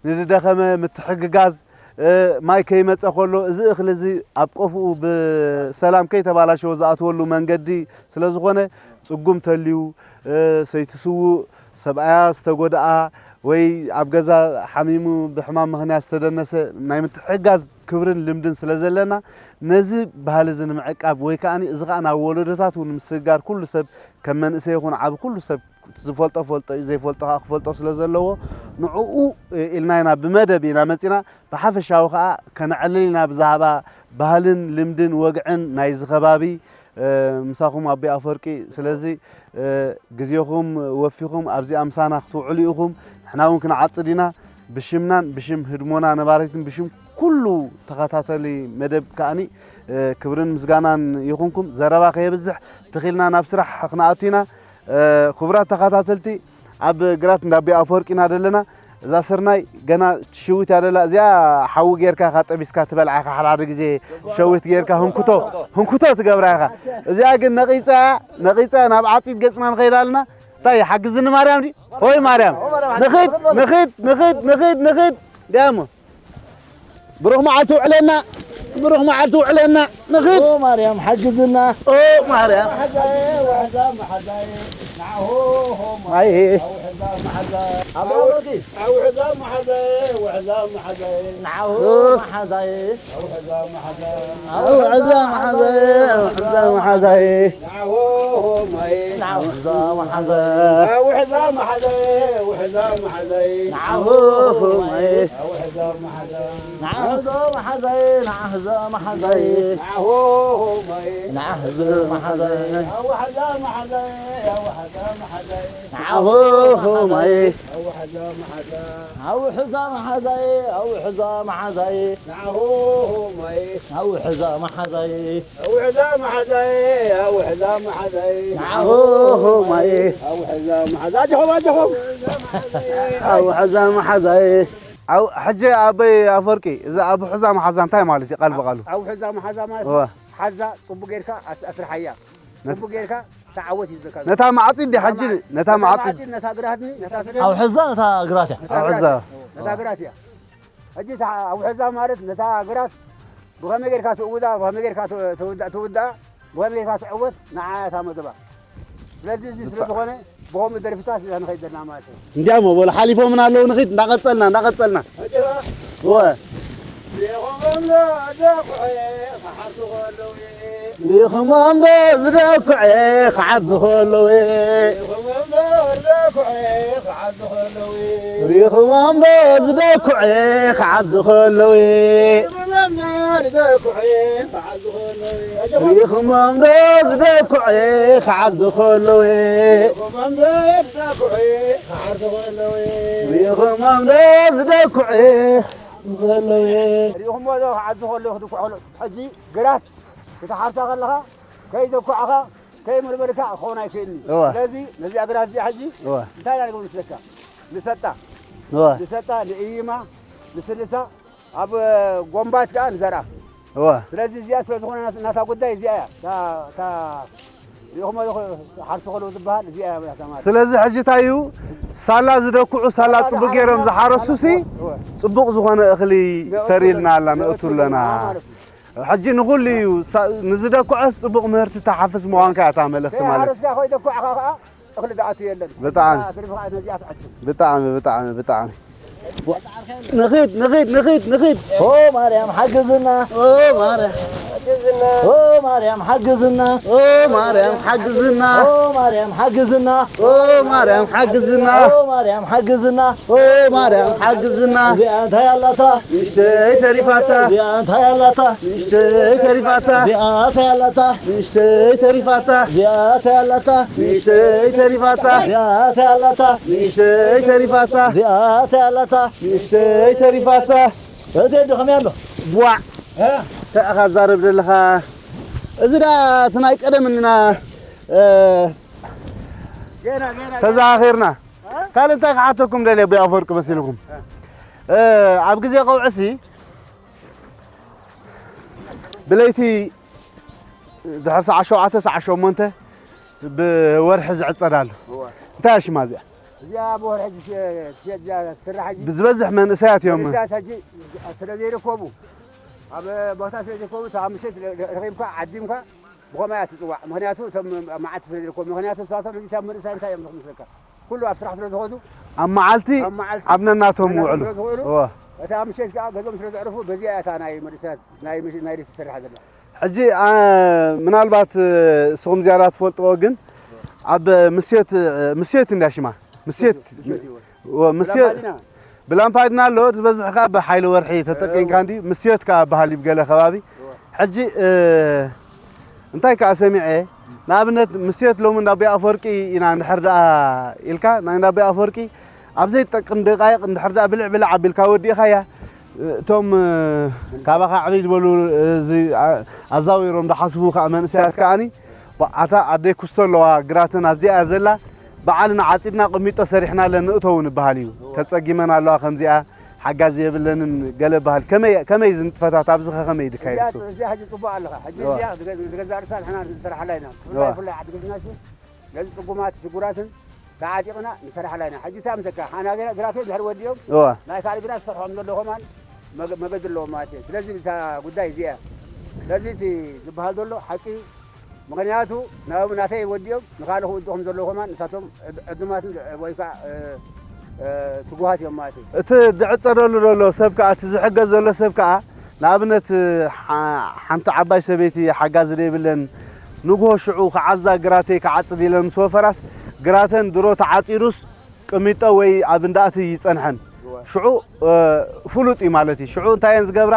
ንድደኸመ ምትሕግጋዝ፣ እ፣ ማይ ከይመጸ ከሎ እዚ እኽሊ እዚ ኣብ ቆፍኡ ብሰላም ከይተባላሸወ ዝኣትወሉ መንገዲ ስለ ዝኾነ ጽጉም ተልዩ፣ እ፣ ሰይቲ ስዉእ፣ ሰብኣያ ዝተጎድኣ ወይ ኣብ ገዛ ሓሚሙ ብሕማም ምኽንያት ዝተደነሰ ናይ ምትሕግጋዝ ክብርን ልምድን ስለ ዘለና፣ ነዚ ባህሊ እዚ ንምዕቃብ ወይ ከኣኒ እዚ ኸኣ ናብ ወለዶታት እውን ምስግጋር ኩሉ ሰብ ከም መንእሰይ ይኹን ዓቢ ኩሉ ሰብ ዝፈልጦ ፈልጦ እዩ፣ ዘይፈልጦ ኸኣ ክፈልጦ ስለ ዘለዎ፣ ንዕኡ ኢልና ኢና ብመደብ ኢና መጺና። ብሓፈሻዊ ኸኣ ከነዕልል ኢና ብዛዕባ ባህልን ልምድን ወግዕን ናይዚ ኸባቢ፣ እ፣ ምሳኹም ኣቦይ ኣፈወርቂ። ስለዚ፣ እ፣ ግዜኹም ወፊኹም ኣብዚኣ ምሳና ክትውዕሉ ኢኹም። ንሕና እውን ክንዓጽድ ኢና። ብሽምናን ብሽም ህድሞና ነባሪትን ብሽም ኩሉ ተኸታተሊ መደብ ከኣኒ፣ እ፣ ክብርን ምስጋናን ይኹንኩም። ዘረባ ከየብዝሕ ትኺልና ናብ ስራሕ ክንኣቱ ኢና። እ፣ ክቡራት ተኸታተልቲ፣ ኣብ ግራት እንዳ ኣቦይ ኣፈወርቂ ኢና ዘለና። እዛ ስርናይ ገና ሽዊት እያ ደላ። እዚኣ ሓዊ ጌርካ ኢኻ ጠቢስካ ትበልዓ ኢኻ። ሓደ ሓደ ግዜ ሸዊት ጌርካ ህንኩቶ፣ ህንኩቶ ትገብራ ኢኻ። እዚኣ ግን ነቒጻ፣ ነቒጻ ናብ ዓጺድ ገጽና ንኸይድ ኣለና። እንታይ ሓግዝኒ ማርያም ድዩ? ኦይ ማርያም። ንኽድ፣ ንኽድ፣ ንኽድ፣ ንኽድ፣ ንኽድ። እንዲያ እሞ። ብሩኽ መዓልቲ ውዕለና፣ ብሩኽ መዓልቲ ውዕለና። ንኽድ። ኦ ማርያም ሓግዝና። ኦ ማርያም። መሓዛየ፣ ውሕዛ መሓዛየ፣ ንዓሆ ሆ ማይ። ኣውሕዛ መሓዛ። ኣበይ ወርቂ? ኣውሕዛ መሓዛየ፣ ውሕዛ መሓዛየ። ንዓሆ ኦ። መሓዛየ። ኣውሕዛ መሓዛ። ኣውሕዛ መሓዛየ፣ ኣውሕዛ መሓዛየ። ንዓሆ ሆ ማይ። ንዓሆ ሆ ማይ። ኣውሕዛ መሓዛየ፣ ኣውሕዛ መሓዛየ። ንዓሆ ሆ ማይ። ኣውሕዛ መሓዛ። ንዓህዞ መሓዛይ፣ ንዓህዞ መሓዛይ። ንዓሆ ሆ ማይ። ንዓህዞ መሓዛይ። ኣውሓዛ መሓዛይ፣ ኣውሓዛ መሓዛይ። ንዓሆ ሆ ማይ። ኣውሓዛ መሓዛ። ኣውሕዛ መሓዛይ፣ ኣውሕዛ መሓዛይ። ንዓሆ ሆ ማይ። ኣውሕዛ መሓዛይ። ኣውሕዛ መሓዛይ፣ ኣውሕዛ መሓዛይ። ንዓሆ ሆ ማይ። ኣውሕዛ መሓዛ። ኣጆኹም፣ ኣጆኹም። ኣውሕዛ መሓዛይ። ኣብ ሕጂ ኣበይ ኣፈወርቂ፣ እዚ ኣብ ሕዛ መሓዛ እንታይ ማለት እዩ? ቃል ብቃሉ። ኣብ ሕዛ መሓዛ ማለት እወ። ሓዛ ጽቡቅ ጌርካ ኣስ- ኣስርሓያ። ጽቡቅ ጌርካ ተዓወት እዩ ዝብለካ። ነታ ማዕጺድ ድያ ሕጂ? ነታ ማዕጺድ። ነታ ግራት ነታ ስለ ኣብ ሕዛ ነታ ግራት እያ። ኣብ ሕዛ። ነታ ግራት እያ። ሕጂ እታ ኣብ ሕዛ ማለት ነታ ግራት ብኸመይ ጌርካ ትእውዳ፣ ብኸመይ ጌርካ ትውዳ፣ ትውዳ፣ ብኸመይ ጌርካ ትዕወት ንዓ እታ መደባ። ስለዚ እዚ ስለ ዝኾነ ብኸምኡ ደርፍታት ኢና ንኸይድ ዘለና ማለት እዩ። እንዲያሞ በሉ ሓሊፎምና ኣለዉ ንኺድ እንዳቐጸልና እንዳቐጸልና ወ ሪኹሞም ዶ ደኩዐ ክሓርሱ ከለዉ ሪኹሞም ዶ ዝደኩዐ ክሓርሱ ከለዉ ሪኹሞም ዶ ደኩዐ ክሓርሱ ከለዉ ሪኹሞም ዶ ዝደኩዐ ክሓርሱ ከለዉ ሪኹሞም ዶ ደኩዐ ክሓርሱ ከለዉ ሪኹሞም ዶ ዝደኩዐ ክሓርሱ ከለዉ ሪኹሞም ዶ ደኩዐ ክሓርሱ ከለዉ ሪኹሞም ዶ ዝደኩዐ ከለዉ ሪኹሞ ዶ ክሓርሱ ከለዉ ክድኩዕ ከሎ ሕጂ ግራት ክትሓርሳ ከለኻ ከይደኩዕኻ ከይመልመልካ ክኸውን ኣይክእልኒ። እወ። ስለዚ ነዚኣ ግራት እዚኣ ሕጂ እወ። እንታይ ኢና ንገብር መስለካ? ንሰጣ። እወ። ንሰጣ፣ ንእይማ፣ ንስልሳ፣ ኣብ ጎምባት ከኣ ንዘርኣ። እወ። ስለዚ እዚኣ ስለ ዝኾነ ናት- ናታ ጉዳይ እዚኣ እያ። እታ እታ ሪእኹሞ ዶ ሓርሱ ከለዉ ዝበሃል እዚኣ እያ ናታ ማለት። ስለዚ ሕጂ እንታይ እዩ ሳላ ዝደኩዑ ሳላ ጽቡቅ ገይሮም ዝሓረሱሲ እወ። ጽቡቅ ዝኾነ እኽሊ ተሪልና ኣላ ነእቱ ኣለና። ማለት እዩ። ሕጂ ንኹሉ እዩ ንዝደኩዐስ ጽቡቕ ምህርቲ ተሓፍስ ምዃንካ እታ መልእኽቲ ማለት እዩ። ሓረስካ ከይደኩዕካ ከኣ እኽሊ ዝኣቱ የለን። ብጣዕሚ። ትርፊ ከኣ ነዚኣ ትዕድም። ብጣዕሚ ብጣዕሚ ብጣዕሚ ንኺድ ንኺድ ንኺድ ንኺድ ኦ ማርያም ሓግዝና ኦ ማርያም ኦ ማርያም ሓግዝና ኦ ማርያም ሓግዝና ኦ ማርያም ሓግዝና ኦ ማርያም ሓግዝና ኦ ማርያም ሓግዝና ኦ ማርያም ሓግዝና እዚኣ እንታይ ኣላታ ንእሽተይ ተሪፋታ እዚኣ እንታይ ኣላታ ንእሽተይ ተሪፋታ እዚኣ እንታይ ኣላታ ንእሽተይ ተሪፋታ እዚኣ እንታይ ኣላታ ንእሽተይ ተሪፋታ እዚኣ እንታይ ኣላታ ንእሽተይ ተሪፋታ እዚኣ እንታይ ኣላታ ንእሽተይ ተሪፋታ እቴ ዶ ከመይ ኣሎ ቧዕ እንታይ ኢኻ ዛረብ ዘለኻ እዚ ዳ እቲ ናይ ቀደም እና ተዘኻኺርና ካልእ እንታይ ክሓተኩም ደልየ ኣቦይ ኣፈወርቂ መሲልኩም ኣብ ግዜ ቀውዕሲ ብለይቲ ድሕሪ ሰዓት ሸውዓተ ሰዓት ሸሞንተ ብወርሒ ዝዕጸድ ኣሎ እንታይ ሽማ እዚኣ እዚኣ ብወርሒ ትሸጥ እያ ትስራሕ ሕጂ ዝበዝሕ መንእሰያት እዮም መንእሰያት ሕጂ ስለ ዘይርከቡ ኣብ ቦታ ስለ ዘይርከቡ እታ ምሸት ረኺብካ ዓዲምካ ብኸምኣ እያ ትፅዋዕ ምክንያቱ እቶም መዓልቲ ስለ ዝርከቡ ምክንያቱ ንሳቶም ሕጂ እታ መንእሰያት እንታይ እዮም ዝመስለካ ኩሉ ኣብ ስራሕ ስለ ዝኸዱ ኣብ መዓልቲ ኣብ ነናቶም ውዕሉ እታ ምሸት ከዓ ገዞም ስለ ዘዕርፉ በዚኣ እታ ናይ መንእሰያት ናይ ምሽ- ናይ ሌት ትሰርሕ ዘላ ሕጂ ምናልባት እስኹም ዝያዳ ትፈልጥዎ ግን ኣብ ምስዮት ምስዮት እንዳ ሽማ ምስዮት ምስዮት ብላምፓዲና ብላምፓዲና ኣሎ ዝበዝሕ ከዓ ብሓይሊ ወርሒ ተጠቂምካ እንዲ ምስዮት ከዓ በሃል እዩ ገለ ከባቢ ሕጂ እንታይ ከዓ ሰሚዐ ንኣብነት ምስዮት ሎሚ እንዳ ኣቦይ ኣፈወርቂ ኢና እንድሕር ደኣ ኢልካ ናይ እንዳ ኣቦይ ኣፈወርቂ ኣብ ዘይትጠቅም ደቃይቕ እንድሕር ደኣ ብልዕ ብልዕ ኣቢልካ ወዲእኻያ እቶም ካባኻ ዕብይ ዝበሉ ኣዛዊሮም ዝሓስቡ ከዓ መንእሰያት ከዓኒ ኣታ ኣደይ ኩስቶ ኣለዋ ግራተን ኣብዚኣ እያ ዘላ በዓልና ዓፂድና ቅሚጦ ሰሪሕናለን ንእተው ንበሃል እዩ ተፀጊመን ኣለዋ ከምዚኣ ሓጋዚ የብለንን ገለ በሃል ከመይ ከመይ እዚ ንጥፈታት ኣብዚ ከ ከመይ ድካየድ እዚኣ እዚኣ ሕጂ ጽቡቅ ኣለኻ ሕጂ እዋ። እዚኣ ዝገ- ዝገዛእ ርእሳ ንሕና ንሰርሓላ ኢና እዋ። ብፍላይ ብፍላይ ዓዲ ገዝናሲ ነዚ ጽጉማት ሽጉራትን ተዓጢቕና ንሰርሓላ ኢና ሕጂ እንታይ ምሰካ ሓና ግራ- ግራተይ ድሕሪ ወዲኦም እዋ ናይ ካልእ ግራት ዝሰርሖም ዘሎ ከማን መገ- መገዲ ኣለዎም ማለት እዩ ስለዚ እዛ ጉዳይ እዚኣ ስለዚ እቲ ዝበሃል ዘሎ ሓቂ እዩ ምኽንያቱ ናብኡ ናተይ ወዲኦም ንኻልእ ክውድኡ ከም ዘለዉ ከማን ንሳቶም ዕድ- ዕዱማትን ወይ ከዓ እ፣ እ፣ ትጉሃት እዮም ማለት እዩ። እቲ ዝዕጸደሉ ዘሎ ሰብ ከኣ እቲ ዝሕገዝ ዘሎ ሰብ ከኣ ንኣብነት ሓ- ሓንቲ ዓባይ ሰበይቲ ሓጋዚ ዘይብለን ንግሆ ሽዑ ክዓዛ ግራተይ ክዓጽድ ኢለን ምስ ወፈራስ ግራተን ድሮ ተዓጺዱስ ቅሚጦ ወይ ኣብ እንዳእቲ ይጸንሐን ሽዑ እ፣ ፍሉጥ እዩ ማለት እዩ ሽዑ እንታይ እየን ዝገብራ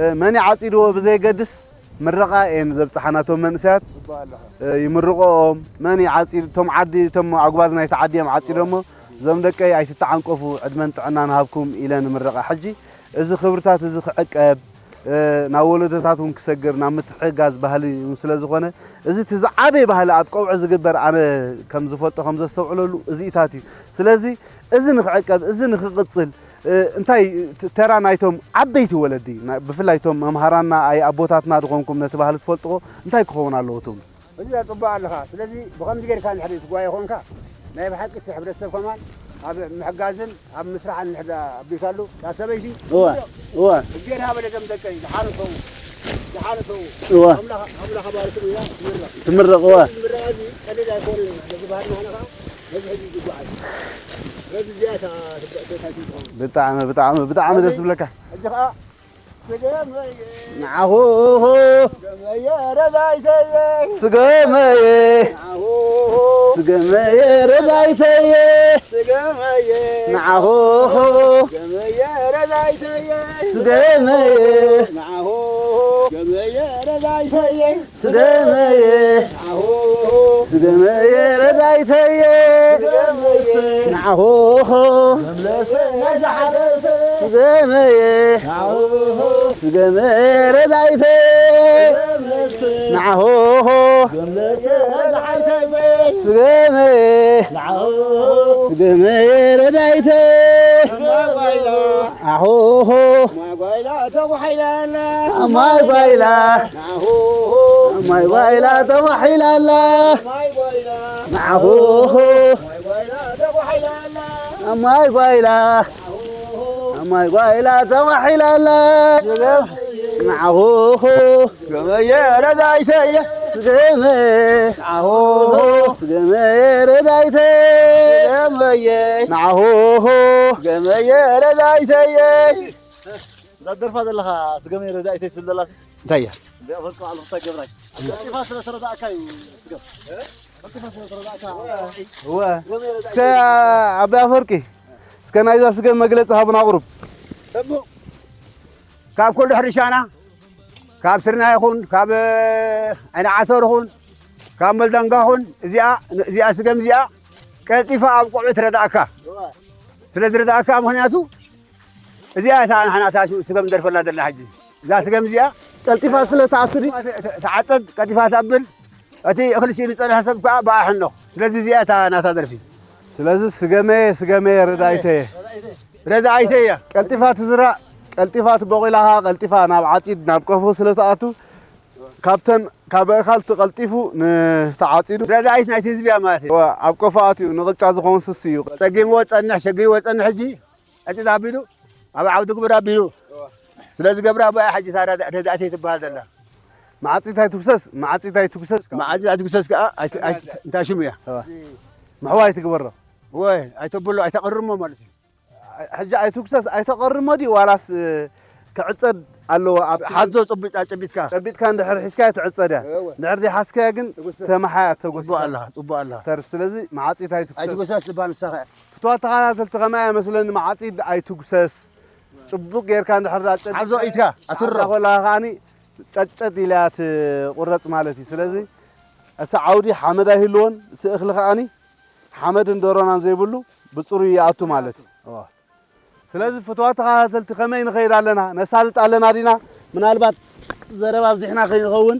እ፣ መን ይዓጺድዎ ብዘየገድስ ምረቓ እየን ዘብጽሓ ናቶም መንእሰያት ይምርቕኦም መን ይዓጺድ እቶም ዓዲ እቶም ኣጉባዝ ናይቲ ዓዲ እዮም ዓጺዶሞ እዞም ደቀይ ኣይትተዓንቀፉ ዕድመን ጥዕናን ሃብኩም ኢለ ንምረቓ ሕጂ እዚ ክብርታት እዚ ክዕቀብ ናብ ወለዶታት እውን ክሰግር ናብ ምትሕግጋዝ ባህሊ እውን ስለ ዝኾነ እዚ እቲ ዝዓበየ ባህሊ ኣብ ቀውዒ ዝግበር ኣነ ከም ዝፈልጦ ከም ዘስተውዕለሉ እዚኢታት እዩ ስለዚ እዚ ንክዕቀብ እዚ ንክቕፅል እ፣ እንታይ ት-፣ ተራ ናይቶም ዓበይቲ ወለዲ፣ ና-፣ ብፍላይ እቶም መምሃራንና ኣይ ኣቦታትና ዝኾንኩም ነቲ ባህሊ ትፈልጥዎ እንታይ ክኸውን ኣለዎ ትብሉ? እዚ ጽቡቕ ኣለኻ። ስለዚ ብኸምዚ ጌርካ እንድሕር ትጓየ ኾንካ፣ ናይ ብሓቂ እቲ ሕብረተሰብ ከማን ኣብ ምሕጋዝን ኣብ ምስራሕን እንድሕር ኣቢልካሉ፣ እታ ሰበይቲ እወ፣ እወ። እግዜር ሃበለ ደም ደቀይ፣ ደሓኑ ሰው፣ ደሓኑ ሰው። እወ። ኣምላኽ፣ ኣምላኽ ኣባርኩም ኢላ ትምረቕ። ትምረቕ፣ እወ። እዚ ምርቓ እዚ ቀሊል ኣይኮነን። ነዚ ባህልና ንኸዓ ነዚ ሕጂ ይጓዓዝ። ነዚ እዚኣ እታ ትበ-፣ እታ ትኸውን። ብጣዕሚ፣ ብጣዕሚ፣ ብጣዕሚ ደስ ዝብለካ። ሕጂ ኸዓ ስገመየ፣ ንዓኹ ስገመየ ረዳይተየ፣ ስገመየ፣ ንዓኹ ስገመየ ረዳይተየ፣ ስገመየ፣ ንዓኹ ስገመየ ረዳይተየ፣ ስገመየ፣ ንዓኹ ስገመየ ረዳይተየ፣ ስገመየ፣ ንዓኹ ስገመየ ረዳይተየ፣ ስገመየ፣ ንዓኹ መምለሰ ናይ ዝሓረሰ፣ ስገመየ፣ ንዓኹ ስገመየ ረዳይተየ፣ ስገመየ፣ ንዓኹ መምለሰ ናይ ዝሓረሰ፣ ስገመየ፣ ንዓኹ ስገመየ ረዳይተየ፣ ስገመየ፣ ኣኹኹ ማይ ጓይላ ተጓሒላ ኣላ። ማይ ጓይላ። ንዓኹ። ማይ ጓይላ ተጓሒላ ኣላ። ማይ ጓይላ። ንዓኹ። ማይ ጓይላ ተጓሒላ ኣላ። ማይ ጓይላ። ንዓኹ። ማይ ጓይላ ተጓሒላ ኣላ። ንዓኹ። ገመየ ረዳይተየ። ስገመ። ንዓኹ። ስገመየ ረዳይተየ። ገመየ። ንዓኹ። ገመየ ረዳይተየ። እዛ ደርፋ ዘለኻ ስገመየ ረዳይተይ ትብል ዘላስ? እንታይ እያ? እንደ ኣፈርቂ ባዕሉ ክታይ ገብራይ። ቀልጢፋ ስለ ተረዳእካ እዩ ስገም። ቀልጢፋ ስለ ተረዳእካ። እወ። ስገመየ ረዳይተይ። እስከ ኣቦይ ኣፈርቂ፣ እስከ ናይዛ ስገም መግለጺ ሃቡና ቁሩብ። እሞ ካብ ኩሉ ሕርሻና፣ ካብ ስርናይ ይኹን፣ ካብ ዓይኒ ዓተር ይኹን፣ ካብ መልዳንጋ ይኹን፣ እዚኣ፣ እዚኣ ስገም እዚኣ ቀልጢፋ ኣብ ቆልዑ ትረዳእካ። ስለ ዝረዳእካ ምኽንያቱ እዚኣ እታ ንሕና እታ ስገም ንደርፈላ ዘለና ሕጂ። እዛ ስገም እዚኣ ቀልጢፋ ስለ ትኣቱ ድዩ? ተ-፣ ተ-፣ ተዓጸድ፣ ቀልጢፋ ተብል። እቲ እኽሊ ስኢኑ ዝጸንሐ ሰብ ከኣ ብኣ ሕነኽ። ስለዚ እዚኣ እታ ናታ ደርፊ። ስለዚ ስገመየ፣ ስገመየ ረዳይተየ። ረዳይተየ። ቀልጢፋ ትዝራእ፣ ቀልጢፋ ትቦቂላ ከኣ ቀልጢፋ ናብ ዓጺድ፣ ናብ ቆፎ ስለ ትኣቱ፣ ካብተን፣ ካብ ኣእኻል ትቐልጢፉ ንተዓጺዱ። ረዳይት ናይቲ ህዝቢ እያ ማለት እዩ። ወ-፣ ኣብ ቆፎ ኣትዩ ንቕጫ ዝኸውን ስስ እዩ። ጸጊምዎ ጸንሕ፣ ሸጊርዎ ጸንሕ ሕጂ ዕጽድ ኣቢሉ፣ ኣብ ዓውዲ ግብር ኣቢሉ ስለ ዝገብራ፣ ብኣ ሕጂ እታ ረዳ-፣ ረዳእተይ ትበሃል ዘላ። መዓጺት ኣይትጉሰስ፣ መዓጺት ኣይትጉሰስ። መዓጺት ኣይትጉሰስ ከኣ ኣይት-፣ ኣይት-፣ እንታይ ሽሙ እያ? እዋ። ምሕዋይ ትግበሮ። ወይ፣ ኣይተብሎ፣ ኣይተቐርሞ ማለት እዩ። ሕጂ ኣይትጉሰስ፣ ኣይተቐርሞ ድዩ ዋላስ፣ እ፣ ክዕጸድ ኣለዎ? ኣብቲ ሓዞ ጸቢጣ፣ ጸቢጥካ። ጸቢጥካ እንድሕር ሒዝካያ ትዕጸድ እያ። እወ። እንድሕር ዘይሓዝካያ ግን ትጉሰስ። ተመሓያ ተጎሲሳ ጽቡቕ ኣለኻ፣ ጽቡቕ ኣለኻ። ተርፍ። ስለዚ መዓጺት ኣይትጉሰስ። ኣይትጉሰስ ዝበሃል ንስኻ ኢኻ። ፍትዋት ተኸታተልቲ ከማይ ኣይመስለኒ፣ መዓጺድ ኣይትጉሰስ። ጽቡቕ ጌርካ እንድሕር ዳጨ-፣ ሓዞ ኢድካ፣ ኣትሮ። ሓዛ ኮላ ከኣኒ ጨጨጥ ኢላ እያ ትቑረጽ ማለት እዩ። ስለዚ እቲ ዓውዲ ሓመድ ኣይህልዎን፣ እቲ እኽሊ ከኣኒ ሓመድን ደሮናን ዘይብሉ ብጽሩይ ይኣቱ ማለት እዩ። እዋ። ስለዚ ፍትዋት ተኸታተልቲ ከመይ ንኸይድ ኣለና? ነሳልጥ ኣለና ዲና? ምናልባት ዘረባ ኣብዚሕና ከይንኸውን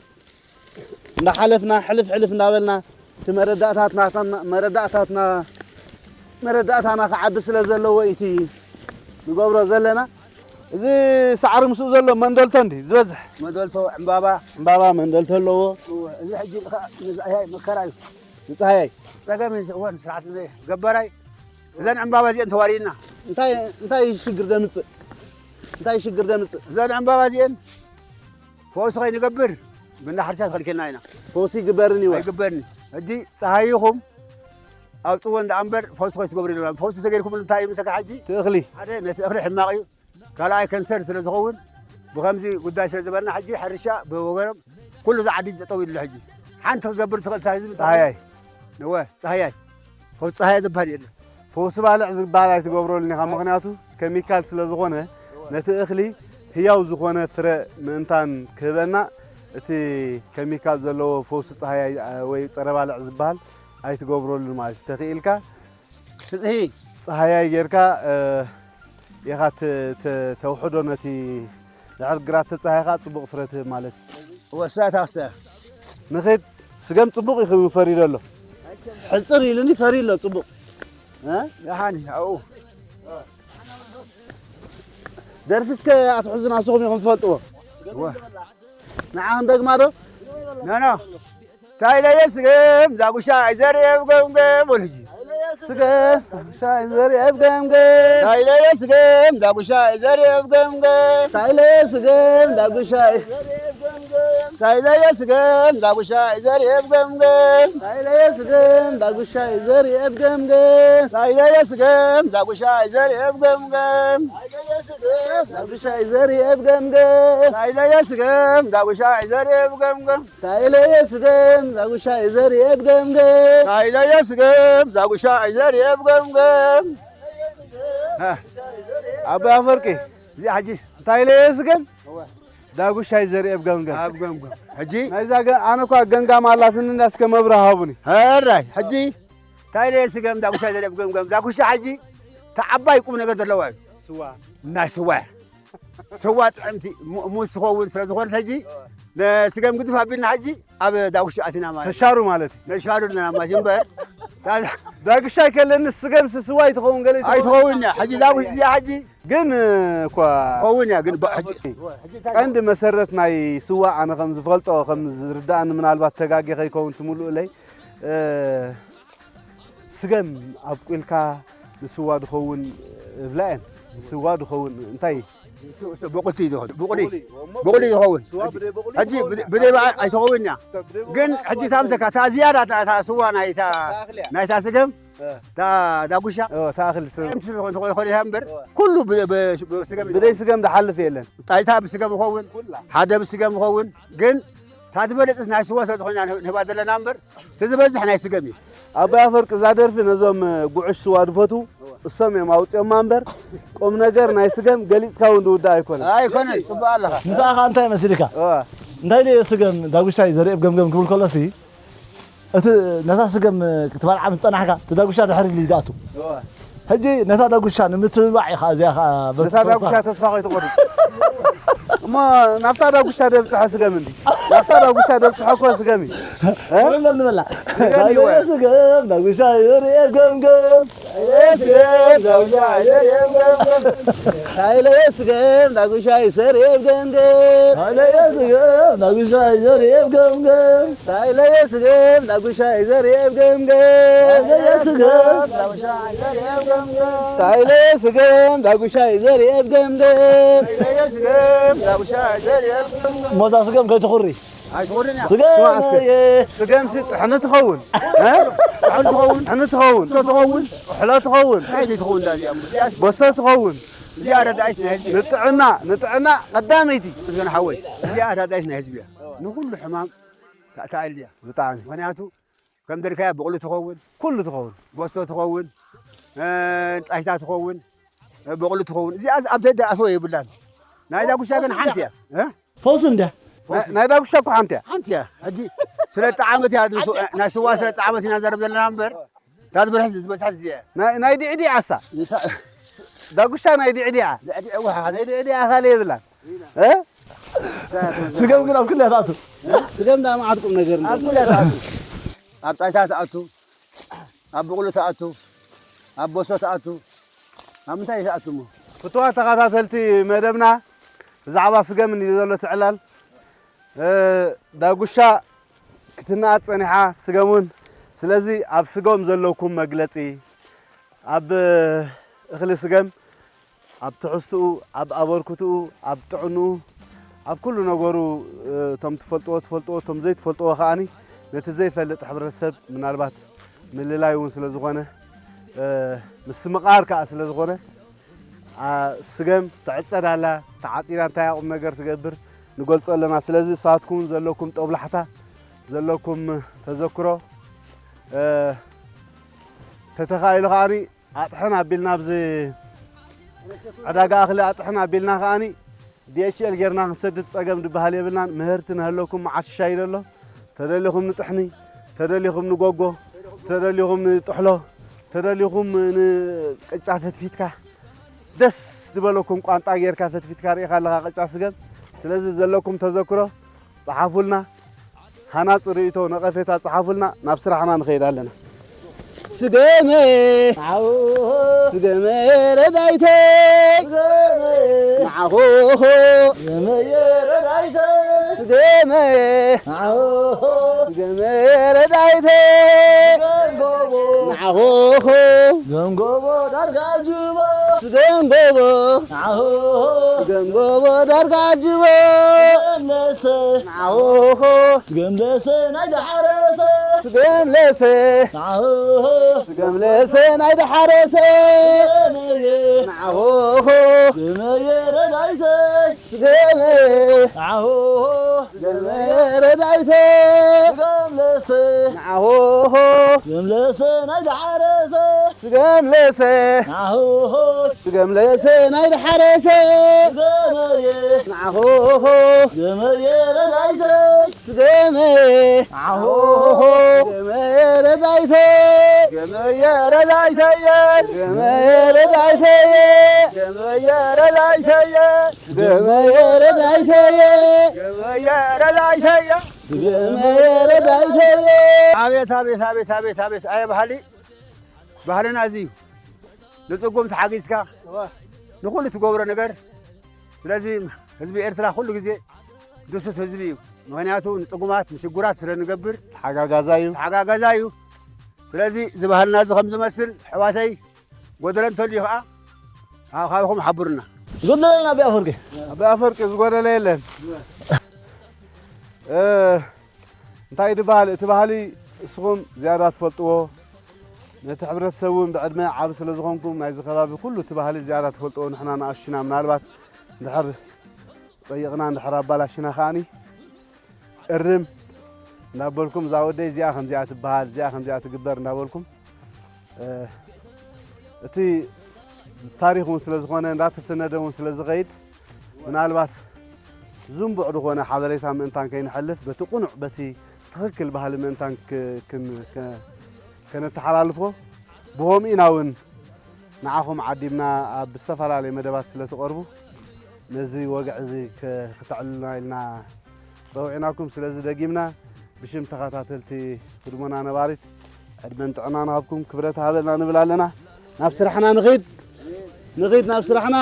እንዳሓለፍና ሕልፍ ሕልፍ እንዳበልና እቲ መረዳእታትና፣ መረዳእታትና፣ መረዳእታና ክዓቢ ስለ ዘለዎ እቲ ንገብሮ ዘለና። እዚ ሳዕሪ ምስኡ ዘሎ መንደልቶ እንዲ ዝበዝሕ። መንደልቶ፣ ዕምባባ። ዕምባባ መንደልቶ ኣለዎ። እወ፣ እዚ ሕጂ ከ-፣ ንዝኣያይ መከራ እዩ። ንፀሃያይ። ጸገም እዩ፣ እወ፣ ንስርዓት ገበራይ። እዘን ዕምባባ እዚአን ተዋሪድና። እንታይ፣ እንታይ ሽግር ደምጽእ? እንታይ ሽግር ደምጽእ? እዘን ዕምባባ እዚአን ፈውሲ ከይንገብር ብናሕርሻ ተኸልኪልና ኢና። ፈውሲ ይግበርን እዩ። ኣይግበርን። ሕጂ ጸሃይኹም ኣውጽዎ እንዳ እምበር ፈውሲ ከይትገብሩ ኢልና። ፈውሲ ተገይርኩም እንታይ እዩ ምሰካ ሕጂ? እቲ እኽሊ። ሓደ ነቲ እኽሊ ሕማቕ እዩ። ካልኣይ ከንሰር ስለ ዝኸውን ብኸምዚ ጉዳይ ስለ ዝበልና ሕጂ ሕርሻ ብወገኖም ኩሉ ዝዓዲ ጠጠው ኢሉ ሕጂ። ሓንቲ ክትገብር ትኽእል እታ ህዝቢ ጸሃያይ። እወ፣ ጸሃያይ። ፈውሲ ጸሃያይ ዝበሃል የለን። ፈውሲ ባልዕ ዝበሃል ኣይትገብረሉን ኢኻ፣ ምኽንያቱ ኬሚካል ስለ ዝኾነ ነቲ እኽሊ ህያው ዝኾነ ፍረ ምእንታን ክህበና እቲ ኬሚካል ዘለዎ ፈውሲ ጸሃያይ፣ እ፣ ወይ ጸረ ባልዕ ዝበሃል ኣይትገብረሉን ማለት እዩ። ተኽኢልካ ትጽሂ። ጸሃያይ ጌርካ፣ እ፣ ኢኻ ተ-፣ ተ-፣ ተውሕዶ ነቲ ድሕሪ ግራት ተጻሂኻ ጽቡቕ ፍረ ትህብ ማለት እዩ። ወሳታ ክስተ። ንኺድ ስገም ጽቡቕ እዩ ክብል ፈርዩ ዘሎ። ሕጽር ኢሉኒ ፈርዩ ኣሎ ጽቡቕ። እ? ደሓን እዩ፣ ኣብኡ። ደርፊ እስከ ኣትሕዙና፣ ንስኹም ኢኹም ትፈልጥዎ። እወ። ንዓ ክንደግማ ዶ? ኖ፣ ኖ። ታይለየ ስገም ዳጉሻ ይዘርኤ ኣብ ገምገም በሉ ሕጂ። ስገም ዳጉሻ ይዘርኤ ኣብ ገምገም። ታይለየ ስገም ዳጉሻ ይዘርኤ ኣብ ገምገም። ታይለየ ስገም ዳጉሻ ይ- ታይለየ ስገም ዳጉሻ ይዘርኤ ኣብ ገምገም። ታይለየ ስገም ዳጉሻ ይዘርኤ ኣብ ገምገም። ታይለየ ስገም ዳጉሻ ይዘርኤ ኣብ ገምገም። ዳጉሻ ይዘርኤ ኣብ ገምገም። ታይለየ ስገም ዳጉሻ ይዘርኤ ኣብ ገምገም። ታይለየ ስገም ዳጉሻ ይዘርኤ ኣብ ገምገም። ታይለየ ስገም ዳጉሻ ይዘርኤ ኣብ ገምገም። ኣቦይ ኣፈወርቂ፣ እዚኣ ሕጂ እንታይ ኢለ እየ ዝገም? እወ። ዳጉሻይ ዘርኢ ኣብ ገምገም። ኣብ ገምገም። ሕጂ? ናይዛ ገ-፣ ኣነ እኳ ገምጋም ኣላትኒ፣ እንዳ እስከ መብርሂ ሃቡኒ። ሕራይ፣ ሕጂ እንታይ ኢለ እየ ዝገም? ዳጉሻይ ዘርኢ ኣብ ገምገም። ዳጉሻ ሕጂ እታ ዓባይ ቁም ነገር ዘለዋ እዩ። ስዋ። ናይ ስዋ እያ። ስዋ ጥዕምቲ ሙ-፣ ሙዝ ትኸውን ስለ ዝኾነት ሕጂ፣ እወ። ንስገም ግድፍ ኣቢልና ሕጂ ኣብ ዳጉሻ ኣቲና ማለት እዩ። ተሻሩ ማለት እዩ። ነሻሩ ኣለና ማለት እዩ እምበር። ዳ-፣ ዳጉሻ ኣይከለኒ ስገም ስ-፣ ስዋ ኣይትኸውን ገለ ኣይትኸውን። ኣይትኸውን እያ። ሕጂ ዳጉሻ እዚኣ ሕጂ ግን እኳ ትኸውን እያ፣ ግን ባ-፣ ሕጂ ቀንዲ መሰረት ናይ ስዋ ኣነ ከም ዝፈልጦ፣ ከም ዝርዳእኒ፣ ምናልባት ተጋጊ ከይከውን ትምልኡለይ፣ እ፣ ስገም ኣብቁልካ ንስዋ ድኸውን እብላ እየን። ንስዋ ድኸውን እንታይ? ስ-፣ ስ-፣ ብቁልቲ እዩ ዝኸውን። ብቁሊ። ብቁሊ እዩ ዝኸውን። ስዋ ብደይ ብቁሊ ሕጂ ትኸውን ብደ-፣ እያ። ብደይ በዓ ኣይትኸውን እያ። ብደይ ግን ብቁሊ ሕጂ ስዋ ታምሰካ፣ ኣይትኸውን። እታ ዝያዳ እታ፣ እታ ስዋ ናይታ፣ እታ ኣኽሊ እያ። ናይታ ስገም፣ እ። እታ ዳጉሻ፣ እ፣ እታ ኣኽሊ ስገም። ጥዕምቲ ዝኾነ፣ ዝኾነ፣ ዝኾነ እያ እምበር፣ እ። ኩሉ ብ-፣ ብ-፣ ብስገም እዩ ብደይ ዝኸውን። ስገም ዝሓልፍ የለን። ጣይታ ብስገም ይኸውን፣ ኩላ። ሓደ ብስገም ይኸውን። ግን እታ ዝበለጸት ናይ ስዋ ስለ ዝኾነ ንህባ ዘለና እምበር፣ እቲ ዝበዝሕ ናይ ስገም እዩ። ኣቦይ ኣፈወርቂ፣ እዛ ደርፊ ነዞም ጉዕሽ ስዋ ድፈትዉ እሶም እዮም ኣውጺኦማ እምበር፣ ቁም ነገር ናይ ስገም ገሊጽካ እውን ዝውዳእ ኣይኮነን። ኣይኮነን፣ ጽቡቕ ኣለኻ። ንስኻ እንታይ መሲልካ? እዋ። እንታይ ድዩ ስገም ዳጉሻይ ዘርኢ ኣብ ገምገም ክብል ከሎሲ፣ እቲ ነታ ስገም ክትበልዓ ምስ ጸናሕካ፣ እቲ ዳጉሻ ድሕሪ ድዩ ዝኣቱ? እዋ። ሕጂ ነታ ዳጉሻ ንምትብባዕ ኢኻ እዚኣ ኸኣ በቲ ነታ ዳጉሻ ተወሳኺ ተስፋ ከይትቆርጽ። እሞ ናብታ ዳጉሻ ደብጽሐ ስገም እንዲ። ናብታ ዳጉሻ ደብጽሐ እኮ ስገም እዩ። እ? ንበል፣ ንበላ። ስገም እዩ። ስገም፣ ዳጉሻ ይርኤ ገምገም። ስገም፣ ዳጉሻ ይርኤ ገምገም። ሃይለየ ስገም፣ ዳጉሻ ይሰርኤ ገምገም። ሃይለየ ስገም፣ ዳጉሻ ይሰርኤ ገምገም። ታይለየ ስገም ዳጉሻይ ዘርኤ ኣብ ገምገም። ታይለየ ስገም ዳጉሻይ ዘርኤ ኣብ ገምገም። ታይለየ ስገም ዳጉሻይ ዘርኤ ኣብ ገምገም። ታይለየ ስገም ዳጉሻይ ዘርኤ ኣብ ገምገም። ሞዛ ስገም ከይትኹሪ። ኣይትኹርን እያ። ስገም ስማዕ እስከ። እየ። ስገምሲ ጥሕኒ ትኸውን። እ? ጥሕኒ ትኸውን። ጥሕኒ ትኸውን። ጥሕሎ ትኸውን። ጥሕሎ ትኸውን። እንታይ ትኸውን እዛ እዚኣ? በሶ ትኸውን። እዚኣ ረዳኢት ናይ ህዝቢ እያ። ንጥዕና፣ ንጥዕና ቀዳመይቲ። ምስጋና ሓወይ፣ እዚኣ ረዳኢት ናይ ህዝቢ እያ። ንኹሉ ሕማም ተኣልያ። ብጣዕሚ። ምኽንያቱ ከም ደልካያ ብቑሊ ትኸውን፣ ኩሉ ትኸውን። በሶ ትኸውን፣ እ፣ ጣይታ ትኸውን፣ እ፣ ብቑሊ ትኸውን። እዚኣ ኣብ ደደ ኣትዎ የብላን። ናይ ዳጉሻ ግን ሓንቲ እያ። እ? ፈውሲ እንድያ። ናይ፣ ናይ ዳጉሻ እኮ ሓንቲ እያ። ሓንቲ እያ። ሕጂ ስለ ጣዓመት እያ፣ ንሱ-፣ ናይ ስዋ ስለ ጣዓመት ኢና ንዛረብ ዘለና እምበር፣ እታ ዝበዝሐ፣ ዝበዝሐ እዚኣ እያ። ናይ፣ ናይ ዲዕዲዓሳ? ንሳ-፣ ዳጉሻ ናይ ዲዕዲዓ? ዲዕዲዕ፣ እዋ፣ ናይ ዲዕዲዓ ካልእ የብላን። እ? ስገም ግን ኣብ ክልተ ትኣቱ። ስገም ደኣ መዓት ቁም ነገር ኣብ እንዳ- ኩላ ትኣቱ። ኣብ ጣይታ ትኣቱ፣ ኣብ ብቑሉ ትኣቱ፣ ኣብ ቦሶ ትኣቱ፣ ኣብ ምንታይ ትኣቱ እሞ? ፍቱዋት ተኸታተልቲ መደብና፣ ብዛዕባ ስገም እንድዩ ዘሎ ትዕላል። እ፣ ዳጉሻ ክትነኣድ ጸኒሓ፣ ስገም እውን። ስለዚ ኣብ ስገም ዘለኩም መግለጺ፣ ኣብ እኽሊ ስገም፣ ኣብ ትሕዝትኡ፣ ኣብ ኣበርክትኡ፣ ኣብ ጥዕንኡ፣ ኣብ ኩሉ ነገሩ፣ እ፣ እቶም ትፈልጥዎ ትፈልጥዎ፣ እቶም ዘይትፈልጥዎ ከኣኒ ነቲ ዘይፈልጥ ሕብረተሰብ ምናልባት ምልላይ እውን ስለ ዝኾነ፣ እ፣ ምስትምቓር ከኣ ስለ ዝኾነ፣ ኣ፣ ስገም ትዕጸድ ኣላ፣ ተዓጺዳ እንታይ ቁም ነገር ትገብር ንገልጾ ኣለና። ስለዚ ንሳትኩም ዘለኩም ጦብላሕታ፣ ዘለኩም ተዘክሮ፣ እ፣ ተተኻኢሉ ከኣኒ ኣጥሕን ኣቢልና ኣብዚ ዕዳጋ እኽሊ ኣጥሕን ኣቢልና ከኣኒ ዲ ኤች ኤል ጌርና ክንሰድድ ጸገም ዝበሃል የብልናን። ምህርቲ ንሃለኩም መዓስ ሽሻይ ኢሉ ኣሎ። ተደሊኹም ንጥሕኒ፣ ተደሊኹም ንጎጎ፣ ተደሊኹም ንጥሕሎ፣ ተደሊኹም ንቅጫ ፈትፊትካ፣ ደስ ዝበለኩም ቋንጣ ጌርካ ፈትፊትካ ርኢኻ ኣለኻ ቅጫ ስገም። ስለዚ ዘለኩም ተዘክሮ ጸሓፉልና። ሃናጺ ርእይቶ፣ ነቐፌታ ጸሓፉልና። ናብ ስራሕና ንኸይድ ኣለና። ስገመ፣ ስገመ ረዳይተይ፣ ንዓኹኹ፣ ስገመ ረዳይተይ፣ ስገመ፣ ንዓኹኹ፣ ስገመ ረዳይተይ፣ ንዓኹኹ፣ ስገም ጎቦ ዳርጋ ኣጅቦ፣ ስገም ጎቦ፣ ንዓኹኹ፣ ስገም ጎቦ ዳርጋ ኣጅቦ፣ ስገም ለሰ፣ ንዓኹኹ፣ ስገም ለሰ ናይ ደሓረሰ፣ ስገም ለሰ፣ ንዓኹኹ፣ ስገም ለሰ ናይ ደሓረሰ፣ ስገመየ፣ ንዓኹኹ፣ ስገመየ ረዳይተይ፣ ስገመ፣ ንዓኹኹ፣ ስገመየ ረዳይተይ፣ ስገም ለሰ፣ ንዓኹኹ፣ ስገም ለሰ ናይ ደሓረሰ፣ ስገም ለሰ፣ ንዓኹኹ፣ ስገም ለሰ ናይ ደሓረሰ፣ ስገመየ፣ ንዓኹኹ፣ ስገመየ ረዳይተይ፣ ስገመ፣ ንዓኹኹ፣ ስገመየ ረዳይተይ፣ ስገመየ ረዳይተይ፣ ስገመየ ረዳይተይ፣ ስገመየ ረዳይተይ፣ ስገመየ ረዳይተይ፣ ስገመየ ረዳይተይ፣ ስገመየ ረዳይተይ። ኣቤት፣ ኣቤት፣ ኣቤት፣ ኣቤት፣ ኣቤት፣ ኣየ ባህሊ፣ ባህልና እዚ እዩ። ንጽጉም ተሓጊዝካ እወ። ንኹሉ ትገብሮ ነገር። ስለዚ ህዝቢ ኤርትራ ኩሉ ግዜ ድሱት ህዝቢ እዩ። ምኽንያቱ ንጽጉማት ንሽጉራት ስለ ንገብር ተሓጋጋዛ እዩ። ተሓጋጋዛ እዩ። ስለዚ እዚ ባህልና እዚ ከም ዝመስል ኣሕዋተይ፣ ጎደለ እንተልዩ ኸዓ ካብ-፣ ካብኹም ሓብሩና። ዝጎደለና ኣቢ ኣፈወርቂ። ኣቢ ኣፈወርቂ ዝጎደለ የለን። እ፣ እንታይ ድበሃል? እቲ ባህሊ እስኹም ዝያዳ ትፈልጥዎ፣ ነቲ ሕብረተሰብ እውን ብዕድመ ዓቢ ስለ ዝኾንኩም ናይዚ ከባቢ ኩሉ እቲ ባህሊ ዝያዳ ትፈልጥዎ፣ ንሕና ንኣሽና ምናልባት እንድሕር ጸይቕና እንድሕር ኣባላሽና ከኣኒ እርም እንዳበልኩም፣ እዛ ወደይ እዚኣ ከምዚኣ ትበሃል፣ እዚኣ ከምዚኣ ትግበር እንዳበልኩም፣ እ፣ እቲ ታሪኽ እውን ስለ ዝኾነ፣ እንዳተሰነደ እውን ስለ ዝኸይድ፣ ምናልባት ዝንቡዕ ዝኾነ ሓበሬታ ምእንታን ከይንሐልፍ፣ በቲ ቁኑዕ፣ በቲ ትኽክል ባህሊ ምእንታን ክ-፣ ክን-፣ ከ-፣ ከነተሓላልፎ፣ ብኸምኡ ኢና እውን ንዓኹም ዓዲምና ኣብ ዝተፈላለየ መደባት ስለ ትቐርቡ፣ ነዚ ወግዒ እዚ ከ-፣ ክተዕልሉና ኢልና ጸዊዕናኩም። ስለዚ ደጊምና ብሽም ተኸታተልቲ ህድሞና ነባሪት ዕድመን ጥዕናን ንሃብኩም፣ ክብረት ሃበልና ንብል ኣለና። ናብ ስራሕና ንኺድ፣ ንኺድ ናብ ስራሕና።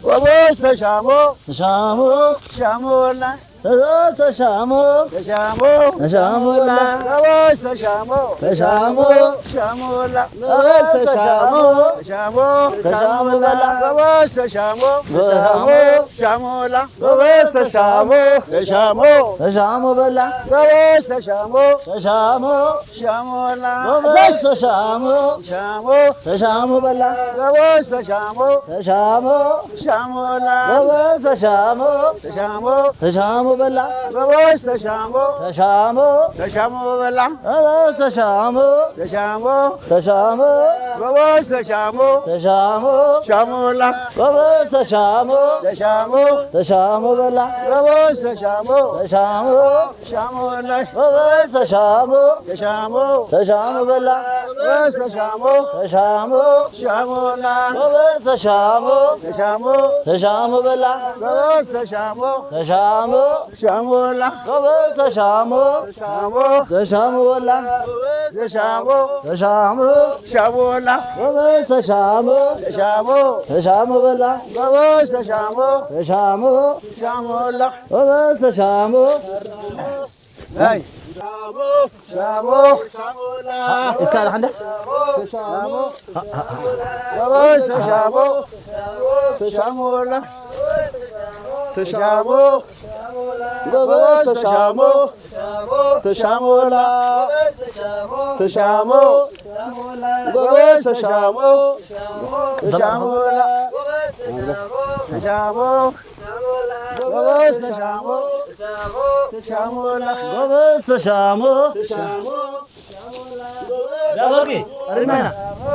ጎበዝ ተሻሞ፣ ተሻሞ፣ ተሻሞ ወላ። ጎበዝ ተሻሞ፣ ተሻሞ፣ ተሻሞ ወላ። ጎበዝ ተሻሞ፣ ተሻሞ፣ ተሻሞ ወላ። ጎበዝ ተሻሞ፣ ተሻሞ፣ ተሻሞ ወላ። ጎበዝ ተሻሞ፣ ተሻሞ፣ ተሻሞ ወላ። ጎበዝ ተሻሞ፣ ተሻሞ፣ ተሻሞ በላ። ጎበዝ ተሻሞ፣ ተሻሞ፣ ተሻሞ በላ። ጎበዝ ተሻሞ፣ ተሻሞ፣ ተሻሞ በላ። ጎበዝ ተሻሞ፣ ተሻሞ፣ ተሻሞ በላ። ጎበዝ ተሻሞ፣ ተሻሞ፣ ተሻሞ በላ። ጎበዝ ተሻሞ፣ ተሻሞ፣ ተሻሞ በላ። ጎበዝ ተሻሞ፣ ተሻሞ፣ ተሻሞ፣ ጎበዝ ተሻሞ፣ ተሻሞ፣ ተሻሞ በላ። ጎበዝ ተሻሞ፣ ተሻሞ፣ ተሻሞ በላ። ጎበዝ ተሻሞ፣ ተሻሞ፣ ተሻሞ በላ። ጎበዝ ተሻሞ፣ ተሻሞ፣ ተሻሞ በላ። ጎበዝ ተሻሞ፣ ተሻሞ፣ ተሻሞ በላ። ጎበዝ ተሻሞ፣ ተሻሞ፣ ተሻሞ በላ። ጎበዝ ተሻሞ፣ ተሻሞ፣ ተሻሞ በላ። ጎበዝ ተሻሞ፣ ተሻሞ፣ ተሻሞ በላ። ጎበዝ ተሻሞ፣ ተሻሞ፣ ተሻሞ በላ። ጎበዝ ተሻሞ፣ ተሻሞ፣ ተሻሞ በላ። ጎበዝ ተሻሞ፣ ተሻሞ፣ ተሻሞ በላ። ጎበዝ ተሻሞ። ኣይ። ሻሞ፣ ሻሞ፣ ይካል ሓንዳ? ሻሞ፣ ጎበዝ ተሻሞ፣ ተሻሞ ወላ። ተሻሞ፣ ጎበዝ ተሻሞ፣ ተሻሞ ወላ። ተሻሞ፣ ጎበዝ ተሻሞ፣ ተሻሞ ወላ። ተሻሞ፣ ጎበዝ ተሻሞ፣ ተሻሞ ወላ። ጎበዝ ተሻሞ። ዛበቂ፣ ርመና።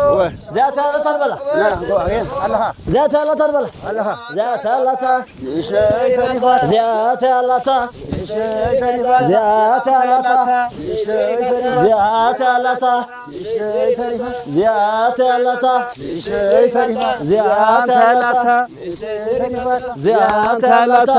እወ። ዚኣታ ኣለታ ትበላ። ና፣ እንኳ፣ ኣየን፣ ኣለኻ። ዚኣታ ኣለታ ትበላ። ኣለኻ። ዚኣታ ኣለታ። ንእሽተይ ተሪፋ። ዚኣታ ኣለታ። ንእሽተይ ተሪፋ። ዚኣታ ኣለታ። ንእሽተይ ተሪፋ። ዚኣታ ኣለታ። ንእሽተይ ተሪፋ። ዚኣታ ኣለታ። ንእሽተይ ተሪፋ። ዚኣታ ኣለታ። ንእሽተይ ተሪፋ። ዚኣታ ኣለታ።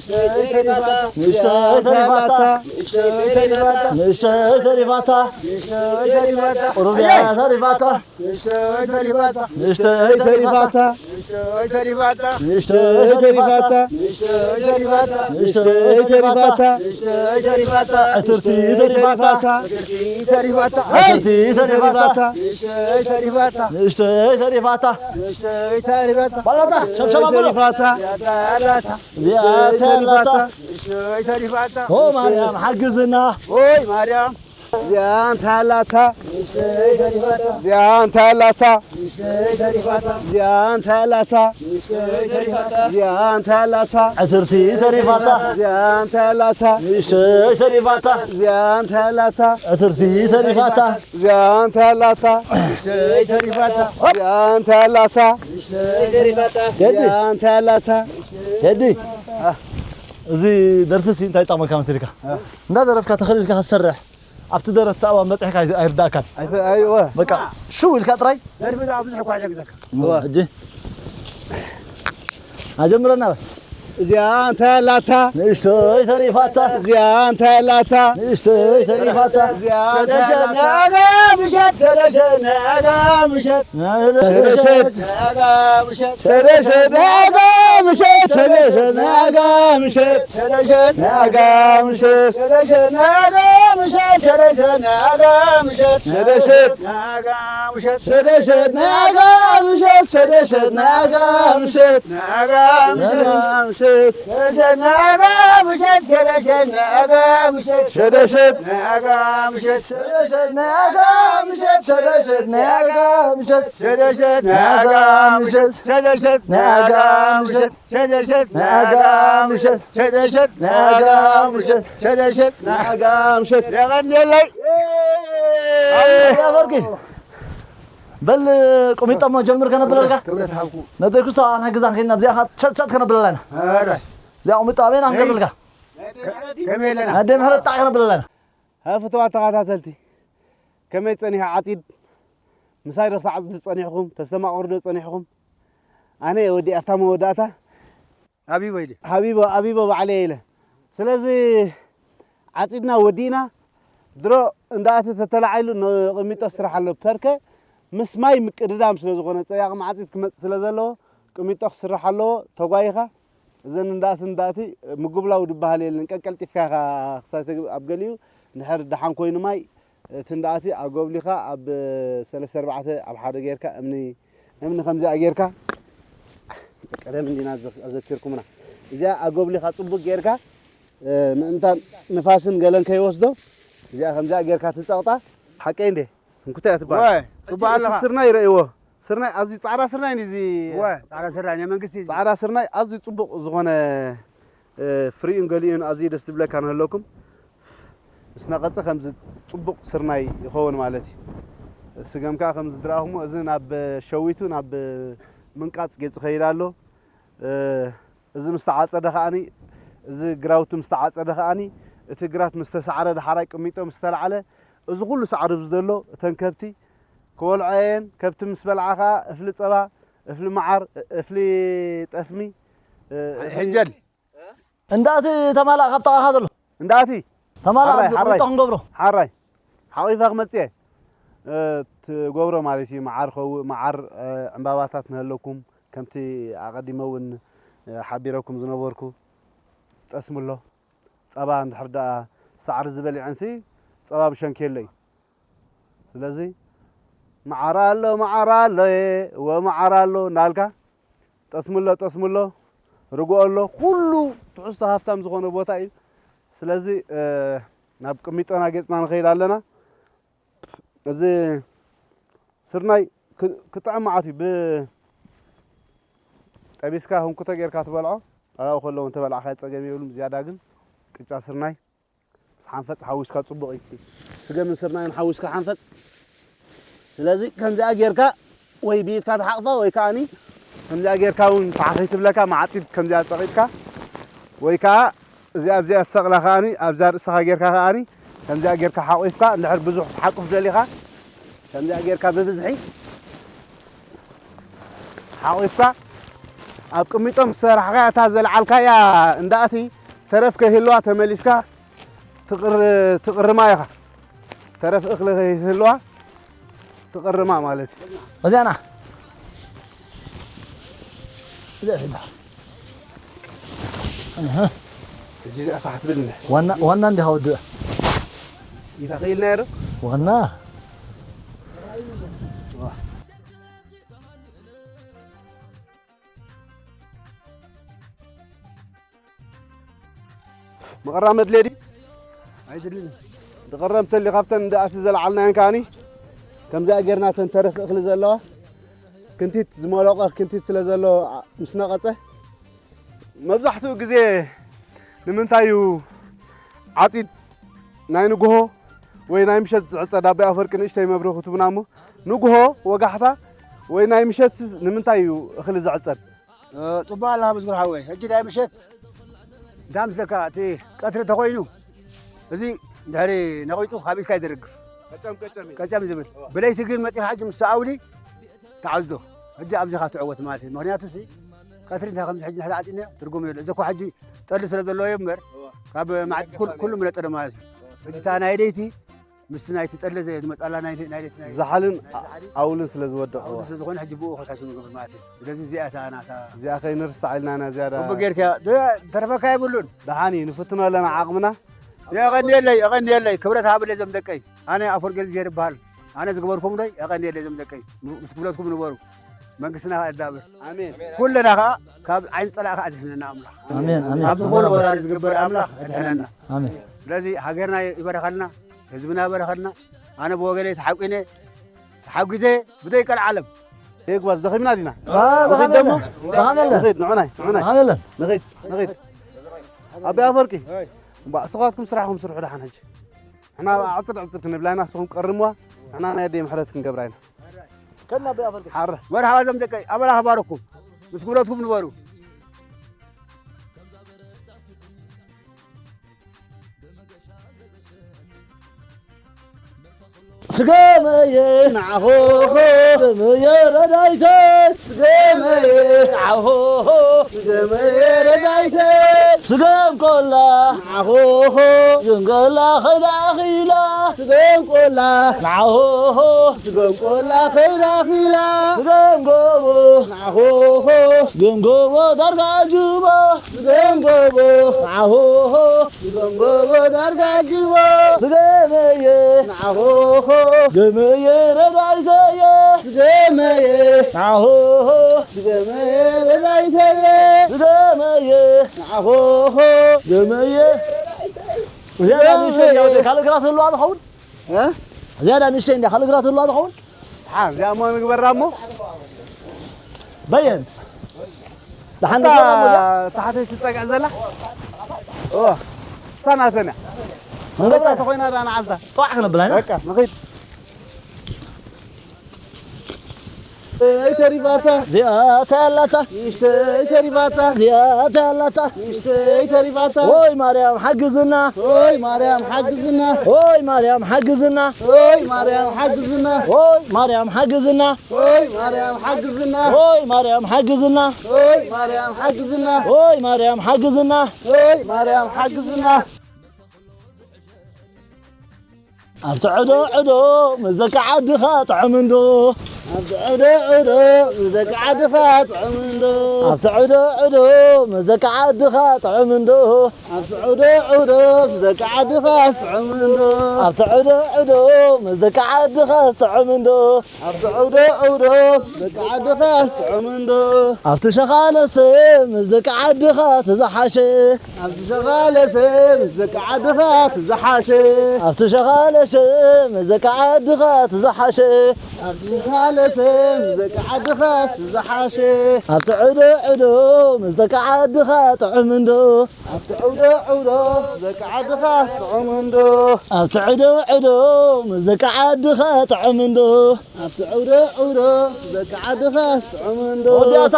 ንእሽተይ ተሪፋታ። ንእሽተይ ተሪፋታ። ንእሽተይ ተሪፋታ። ንእሽተይ ተሪፋታ። ንእሽተይ ተሪፋታ። ቁሩብ እያ ተሪፋታ። ንእሽተይ ተሪፋታ። ንእሽተይ ተሪፋታ። ንእሽተይ ተሪፋታ። ንእሽተይ ተሪፋታ። ንእሽተይ ተሪፋታ። ንእሽተይ ተሪፋታ። ንእሽተይ ተሪፋታ። ዕትርቲ ተሪፋታ። ዕትርቲ ተሪፋታ። ዕትርቲ ተሪፋታ። ንእሽተይ ተሪፋታ። ንእሽተይ ተሪፋታ። ንእሽተይ ተሪፋታ። ባላታ፣ ሸብሸብ ኣበሎ። ተሪፋታ። ያታ ያላታ። እዚኣ ንእሽተይ ተሪፋታ። ያላታ። ንእሽተይ ተሪፋታ። ኦ ማርያም፣ ሓግዝና። ኦይ ማርያም። እዚኣ እንታይ ኣላታ? ንእሽተይ ተሪፋታ። እዚኣ እንታይ ኣላታ? ንእሽተይ ተሪፋታ። እዚኣ እንታይ ኣላታ? ንእሽተይ ተሪፋታ። እዚኣ እንታይ ኣላታ? ዕትርቲ ተሪፋታ። እዚኣ እንታይ ኣላታ? ንእሽተይ ተሪፋታ። እዚኣ እንታይ ኣላታ? ዕትርቲ ተሪፋታ። እዚኣ እንታይ ኣላታ? ንእሽተይ ተሪፋታ። እዚኣ እንታይ ኣላታ? ንእሽተይ ተሪፋታ። ቴዲ። እዚኣ እንታይ ኣላታ? ቴዲ። እዚ ደርፊ ሲ እንታይ ይጠቕመካ መሲልካ? እ። እንዳደረፍካ ተኸሊልካ ክትሰርሕ ኣብቲ ደረት ኣእዋም በጺሕካ ኣይ-፣ ኣይርዳእካን። ኣይፈ-፣ ኣይወ። በቃ ሽው ኢልካ ጥራይ። ደርፊ ደኣ ብዙሕ እኳ ይሕግዘካ። እወ። ሕጂ ኣጀምረና በል። እዚኣ እንታይ ኣላታ? ንእሽተይ ተሪፋታ። እዚኣ እንታይ ኣላታ? ንእሽተይ ተሪፋታ። እዚኣ እንታይ ኣላታ? ሸደሸት ናጋ ምሸት፣ ሸደሸት ናጋ ምሸት። ሸደሸት። ናጋ ምሸት። ሸደሸት ናጋ ምሸት፣ ሸደሸት ናጋ ምሸት። ሸደሸት ናጋ ምሸት። ሸደሸት ናጋ ምሸት፣ ሸደሸት ናጋ ምሸት። ሸደሸት ናጋ ምሸት። ሸደሸት ናጋ ምሸት፣ ሸደሸት ናጋ ምሸት። ናጋ ምሸት። ናጋ ምሸት። ሸደሸት ናጋ ምሸት፣ ሸደሸት ናጋ ምሸት። ሸደሸት። ናጋ ምሸት። ሸደሸት ናጋ ምሸት፣ ሸደሸት ናጋ ምሸት። ሸደሸት ናጋ ምሸት፣ ሸደሸት ናጋ ምሸት። ሸደሸት ናጋ ምሸት፣ ሸደሸት ናጋ ምሸት፣ ሸደሸት ናጋ ምሸት። የቐንየለይ። ኣያ በርቂ። በል ቁሚጦ እሞ ጀምር ከነብለልካ። ክብረት ሃብኩ። ነደይ ክስቶ ኣና ግዛን ከይና እዚኣ ኸ ሸጥ ሸጥ ከነብለላ ኢና። ኧረ። እዚኣ ቁሚጦ ኣበይና ክንገብለልካ? ከመይ ኣለና? ኣደ ምሕረት ጣዕ ከነብለላ ኢና። ሀ፣ ፍቱዋት ተኸታተልቲ፣ ከመይ ጸኒሑ ዓጺድ? ምሳይ ዶ ክትዓጽዱ ጸኒሕኩም? ተስተማቕሩ ዶ ጸኒሕኩም? ኣነ ወዲ ኣፍታ መወዳእታ። ሃቢቦ ኢለ። ሃቢቦ፣ ሃቢቦ ባዕለይ ኢለ። ስለዚ ዓጺድና ወዲእና፣ ድሮ እንዳ እቲ ተተላዒሉ ንቕሚጦ ስራሕ ኣሎ። ፐርከ ምስ ማይ ምቅድዳም ስለ ዝኾነ፣ ጸያቕ መዓጺድ ክመጽእ ስለ ዘለዎ፣ ቅሚጦ ክስራሕ ኣለዎ። ተጓይኻ እዘን እንዳእቲ እንዳእቲ ምጉብላው ዝበሃል የለን። ቀቀልጢፍካ ኢኻ ክሳብ ትግ-፣ ኣብ ገሊኡ እንድሕር ደሓን ኮይኑ ማይ፣ እቲ እንዳእቲ ኣጎብሊኻ ኣብ ሰለስተ ኣርባዕተ ኣብ ሓደ ጌርካ እምኒ፣ እምኒ ከምዚኣ ጌርካ፣ ቀደም እንዲና ዘክ-፣ ኣዘኪርኩምና። እዚኣ ኣጎብሊኻ ጽቡቅ ጌርካ፣ እ፣ ምእንታን ንፋስን ገለን ከይወስዶ፣ እዚኣ ከምዚኣ ጌርካ ትጸቕጣ። ሓቀይ እንዴ? እንኩታ እያ ትበሃል። ወይ፣ ጽቡቕ ኣለኻ። ስርናይ ይረእይዎ። ስርናይ ኣዝዩ ጻዕዳ ስርናይ እዩ እዚ። ወይ፣ ጻዕዳ ስርናይ ናይ መንግስቲ እዩ። ጻዕዳ ስርናይ ኣዝዩ ጽቡቕ ዝኾነ፣ እ፣ ፍሪኡን ገሊኡን ኣዝዩ ደስ ዝብለካ ንህለኩም። ምስ ነቐጸ ከምዚ ጽቡቕ ስርናይ ይኸውን ማለት እዩ። ስገም ከኣ ከም ዝድረኣኹሞ እዚ ናብ ሸዊቱ ናብ ምንቃጽ ገጹ ከይድ ኣሎ። እ፣ እዚ ምስ ተዓጸደ ከኣኒ፣ እዚ ግራውቲ ምስ ተዓጸደ ከኣኒ፣ እቲ ግራት ምስ ተሳዕረ፣ ዳሕራይ ቅሚጦ ምስ ተላዕለ፣ እዚ ኩሉ ሳዕሪ ኣብዚ ዘሎ፣ እተን ከብቲ ክበልዖ እየን። ከብቲ ምስ በልዓ ከኣ እፍሊ ጸባ፣ እፍሊ መዓር፣ እፍሊ ጠስሚ፣ እ፣ ሕንጀል። እንዳእቲ ተማላእ ካብ ጥቓኻ ዘሎ። እንዳእቲ? ተማላእ ሓራይ፣ ኣብዚ ሓራይ። ቁሚጦ ክንገብሮ። ሓራይ። ሓቒፋ ክመጽእ እየ። እ፣ ትገብሮ ማለት እዩ። መዓር ኸው-፣ መዓር፣ እ፣ ዕምባባታት ንህለኩም፣ ከምቲ ኣቐዲመ እውን፣ እ፣ ሓቢረኩም ዝነበርኩ፣ ጠስሚ ኣሎ። ጸባ እንድሕር ደኣ ሳዕሪ ዝበሊዐንሲ፣ ጸባ ብሸንኪ የሎ እዩ። ስለዚ፣ መዓር ኣሎ፣ መዓር ኣሎ፣ እወ መዓር ኣሎ እናልካ፣ ጠስሚ ኣሎ፣ ጠስሚ ኣሎ፣ ርግኦ ኣሎ፣ ኩሉ ትሕዝቶ ሃፍታም ዝኾነ ቦታ እዩ። ስለዚ፣ እ፣ ናብ ቅሚጦና ገጽና ንኸይድ ኣለና። እዚ ስርናይ ክ-፣ ክጥዕም መዓት እዩ። ብ-፣ ጠቢስካ ህንኩቶ ጌርካ ትበልዖ። ኣብኡ ከሎ እውን ተበላዕካዮ ጸገም የብሉን። ዝያዳ ግን ቅጫ ስርናይ ምስ ሓንፈጽ ሓዊስካ ጽቡቕ እዩ። ስገምን ስርናይን ሓዊስካ ሓንፈጽ። ስለዚ ከምዚኣ ጌርካ ወይ ብኢድካ ትሓቕፋ ወይ ከኣኒ ከምዚኣ ጌርካ እውን ተሓኺ ትብለካ፣ መዓጺድ ከምዚኣ ጸቒጥካ ወይ ከኣ እዚኣ ኣብዚኣ ትሰቕላ ከኣኒ ኣብዛ ርእስኻ ጌርካ ከኣኒ ከምዚኣ ጌርካ ሓቑፍካ እንድሕር ብዙሕ ክትሓቁፍ ደሊኻ ከምዚኣ ጌርካ ብብዝሒ ሓቑፍካ ኣብ ቅሚጦም ዝሰራሕካያ እታ ዘልዓልካያ እንዳእቲ ተረፍ ከይህልዋ ተመሊስካ ትቕር-፣ ትቕርማ ኢኻ። ተረፍ እኽሊ ከይህልዋ ትቕርማ ማለት እዩ። እዚኣ ና። እዚኣ ሒዛ። እህ። ሕጂ እዚኣ ፋሕ ትብል እንዳ። ዋና፣ ዋና እንዲኻ ወዲ። ኢታ ኸይልናዮ ዶ? ዋና። መቐራ መድልየ ድዩ? ኣይድልን። ዝቐረብ እንተልዩ ካብተን እንዳ ኣቲ ዘልዓልናየን ከኣኒ ከምዚኣ ጌርና እተን ተረፍ እኽሊ ዘለዋ ክንቲት ዝመለቐ ክንቲት ስለ ዘሎ ምስ ነቐጸ መብዛሕትኡ ግዜ ንምንታይ እዩ ዓጺድ ናይ ንግሆ ወይ ናይ ምሸት ዝዕጸድ? ኣቦይ ኣፈወርቂ ንእሽተይ መብርሂ ክትቡና እሞ ንግሆ ወጋሕታ ወይ ናይ ምሸት ንምንታይ እዩ እኽሊ ዝዕጸድ? እ፣ ጽቡቕ ኣለኻ ምስጉር ሓወይ። ሕጂ ናይ ምሸት እንታይ ምስለካ፣ እቲ ቀትሪ እንተኾይኑ፣ እዚ እንድሕሪ ነቒጹ ካብ ኢድካ ይደርግፍ። ቀጨም ቀጨም እዩ። ቀጨም ዝብል። እዋ። ብለይቲ ግን መጺኻ ሕጂ ምስ ኣውሊ ትዓዝዶ። ሕጂ ኣብዚኻ ትዕወት ማለት እዩ። ምኽንያቱ ሲ፣ ቀትሪ እንታይ ከምዚ ሕጂ እንድሕሪ ዓጺድናዮ ትርጉም የብሉን። እዚ እኮ ሕጂ ጠሊ ስለ ዘለዎ እዩ እምበር፣ እዋ። ካብ መዓልቲ ኩሉ፣ ኩሉ ምለጠ ማለት እዩ። ሕጂ እታ ናይ ለይቲ ምስቲ ናይቲ ጠለ ዘ-፣ ዝመጻላ ናይ፣ ናይ፣ ናይ፣ ናይ ዛሕልን ናይ ዛሕሊ ኣውልን ስለ ዝወደቕ፣ ኣውሊ እዋ። ስለ ዝኾነ ሕጂ ብኡ ኮታሽ ንገብር ማለት እዩ። ስለዚ እዚኣ እታ ናታ እዚኣ ከይንርስዓ ኢልና ኢና ዝያዳ። ጽቡቅ ጌርካ። ደ-፣ ተረፈካ የብሉን። ደሓን እዩ፣ ንፍትኖ ኣለና ዓቕምና። የቐንየለይ፣ የቐንየለይ። ክብረት ሃብለይ ዘም ደቀይ። ኣነ ኣፈወርቂ ገብርዝጊሄር እበሃል። ኣነ ዝገበርኩም ዶ የቐንየለይ ዘም ደቀይ። ም-፣ ምስ ክብረትኩም ንበሩ። መንግስትና ከኣ የዳብር። ኣሜን። ኩልና ከኣ ካብ ዓይኒ ጸላኢ ከኣ ኣድሕነና ኣምላኽ። ኣሜን፣ ኣሜን። ካብ ዝኾነ ወራሪ ዝግበር ኣምላኽ ኣድሕነና። ኣሜን። ስለዚ ሃገርና ይበረኸልና። ህዝብና በረኸልና። ኣነ ብወገነይ ተሓቂነ፣ ተሓጒዘ ብደይ ቀልዓለም። የግባዝ፣ ደኺምና ዲና? አ፣ ንኺድ ደሞ? ደኻም የለን። ንኺድ፣ ንዑናይ፣ ንዑናይ። ደኻም የለን። ንኺድ፣ ንኺድ። ኣቢ ኣፈወርቂ፣ ወይ። እምባ፣ እስኻትኩም ስራሕኩም ስርሑ ደሓን ሕጂ። ንሕና ዕጽድ ዕጽድ ክንብላ ኢና፣ ንስኹም ቀርምዋ። ንሕና ናይ ኣደይ ምሕረት ክንገብራ ኢና። ከድና ኣቢ ኣፈወርቂ። ሓረ። መርሓባ ዘም ደቀይ፣ ኣምላኽ ባረኩም። ምስ ክብረትኩም ንበሩ። ስገመየ ንዓኹኹ፣ ስገመየ ረዳይተይ፣ ስገመየ ንዓኹኹ፣ ስገመየ ረዳይተይ፣ ስገም ቆላ ንዓኹኹ፣ ስገም ቆላ ከይዳ ኣኺላ፣ ስገም ቆላ ንዓኹኹ፣ ስገም ቆላ ከይዳ ኣኺላ፣ ስገም ጎቦ ንዓኹኹ፣ ስገም ጎቦ ዳርጋ ኣጅቦ፣ ስገም ጎቦ ንዓኹኹ፣ ስገም ጎቦ ዳርጋ ኣጅቦ፣ ስገመየ ንዓኹኹ፣ ስገመየ ረዳይተየ፣ ስገመየ ንዓኹኹ፣ ስገመየ ረዳይተየ፣ ስገመየ ንዓኹኹ፣ ስገመየ። እዚኣ ስገመየ። ንእሽተይ እንዲያ፣ ካልእ ግራት ህልዋ ዝኸውን? እ? እዚኣ ንእሽተይ እንዲያ፣ ካልእ ግራት ህልዋ ዝኸውን? ሓ፣ እዚኣ እሞ ንግበራ እሞ። በየን? ደሓን እታ ንግበራ እሞ እዚኣ? ታሕተይ ትጸግዕ ዘላ? ኦ፣ እሳ ናተን እያ። ንገብራ። እታ ተኾይና ዳ ንዓዝታ። ጠዋዕ ክነብላ ኢና። በቃ፣ ንኺድ። እይ ተሪፋታ። እዚኣ እንታይ ኣላታ? ንእሽተይ ተሪፋታ። እዚኣ እንታይ ኣላታ? ንእሽተይ ተሪፋታ። ኦይ ማርያም ሓግዝና። ኦይ ማርያም ሓግዝና። ኦይ ማርያም ሓግዝና። ኦይ ማርያም ሓግዝና። ኦይ ማርያም ሓግዝና። ኦይ ማርያም ሓግዝና። ኦይ ማርያም ሓግዝና። ኦይ ማርያም ሓግዝና። ኦይ ማርያም ሓግዝና። ኦይ ማርያም ሓግዝና። ኣብቲ ዕዶ ዕዶ ምስ ደቂ ዓድኻ ጥዑም እንዶ። ኣብቲ ዕዶ ዕዶ ምስ ደቂ ዓድኻ ጥዑም እንዶ። ኣብቲ ዕዶ ዕዶ ምስ ደቂ ዓድኻ ጥዑም እንዶ። ኣብቲ ዕዶ ዕዶ ምስ ደቂ ዓድኻ ጥዑም እንዶ። ኣብቲ ዕዶ ዕዶ ምስ ደቂ ዓድኻ ጥዑም እንዶ። ኣብቲ ዕዶ ዕዶ ምስ ደቂ ዓድኻ ጥዑም እንዶ። ኣብቲ ሸኻለሰ ምስ ደቂ ዓድኻ ተዝሓሸ። ኣብቲ ሸኻለሰ ምስ ደቂ ዓድኻ ትዝሓሸ። ኣብቲ ሸኻለሰ ምስ ደቂ ዓድኻ ትዝሓሸ። ኣብቲ ሸኻለሰ ምስ ደቂ ዓድኻ ትዝሓሸ። ኣብቲ ዕዶ ዕዶ ምስ ደቂ ዓድኻ ጥዑም እንዶ። ኣብቲ ዕዶ ዕዶ ምስ ደቂ ዓድኻ ጥዑም እንዶ። ኣብቲ ዕዶ ዕዶ ምስ ደቂ ዓድኻ ጥዑም እንዶ። ኣብቲ ዕዶ ዕዶ ምስ ደቂ ዓድኻ ጥዑም እንዶ። ወዲኣታ።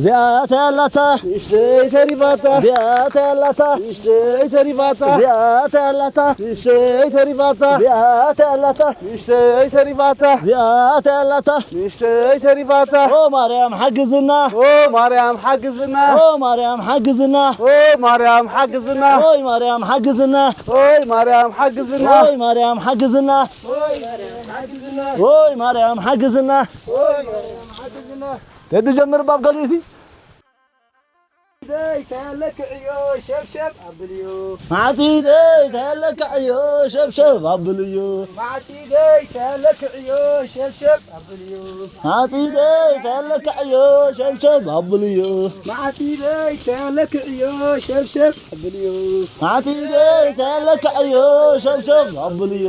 እዚኣ እንታይ ኣላታ? ንእሽተይ ተሪፋታ። እዚኣ እንታይ ኣላታ? ንእሽተይ ተሪፋታ። እዚኣ እንታይ ኣላታ? ንእሽተይ ተሪፋታ። እዚኣ እንታይ ኣላታ? ንእሽተይ ተሪፋታ። እዚኣ እንታይ ኣላታ? ንእሽተይ ተሪፋታ። ኦ ማርያም ሓግዝና። ኦ ማርያም ሓግዝና። ኦ ማርያም ሓግዝና። ኦ ማርያም ሓግዝና። ኦይ ማርያም ሓግዝና። ኦይ ማርያም ሓግዝና። ኦይ ማርያም ሓግዝና። ኦይ ማርያም ሓግዝና። ኦይ ማርያም ሓግዝና። ኦይ ማርያም ሓግዝና። ተዲ ጀምር ባብ ገሊእሲ። ደይ ተለክዕዮ ሸብሸብ ኣብልዮ። ማዕጺደይ ተለክዕዮ ሸብሸብ ኣብልዮ። ማዕጺደይ ተለክዕዮ ሸብሸብ ኣብልዮ። ማዕጺደይ ተለክዕዮ ሸብሸብ ኣብልዮ። ማዕጺደይ ተለክዕዮ ሸብሸብ ኣብልዮ። ማዕጺደይ ተለክዕዮ ሸብሸብ ኣብልዮ።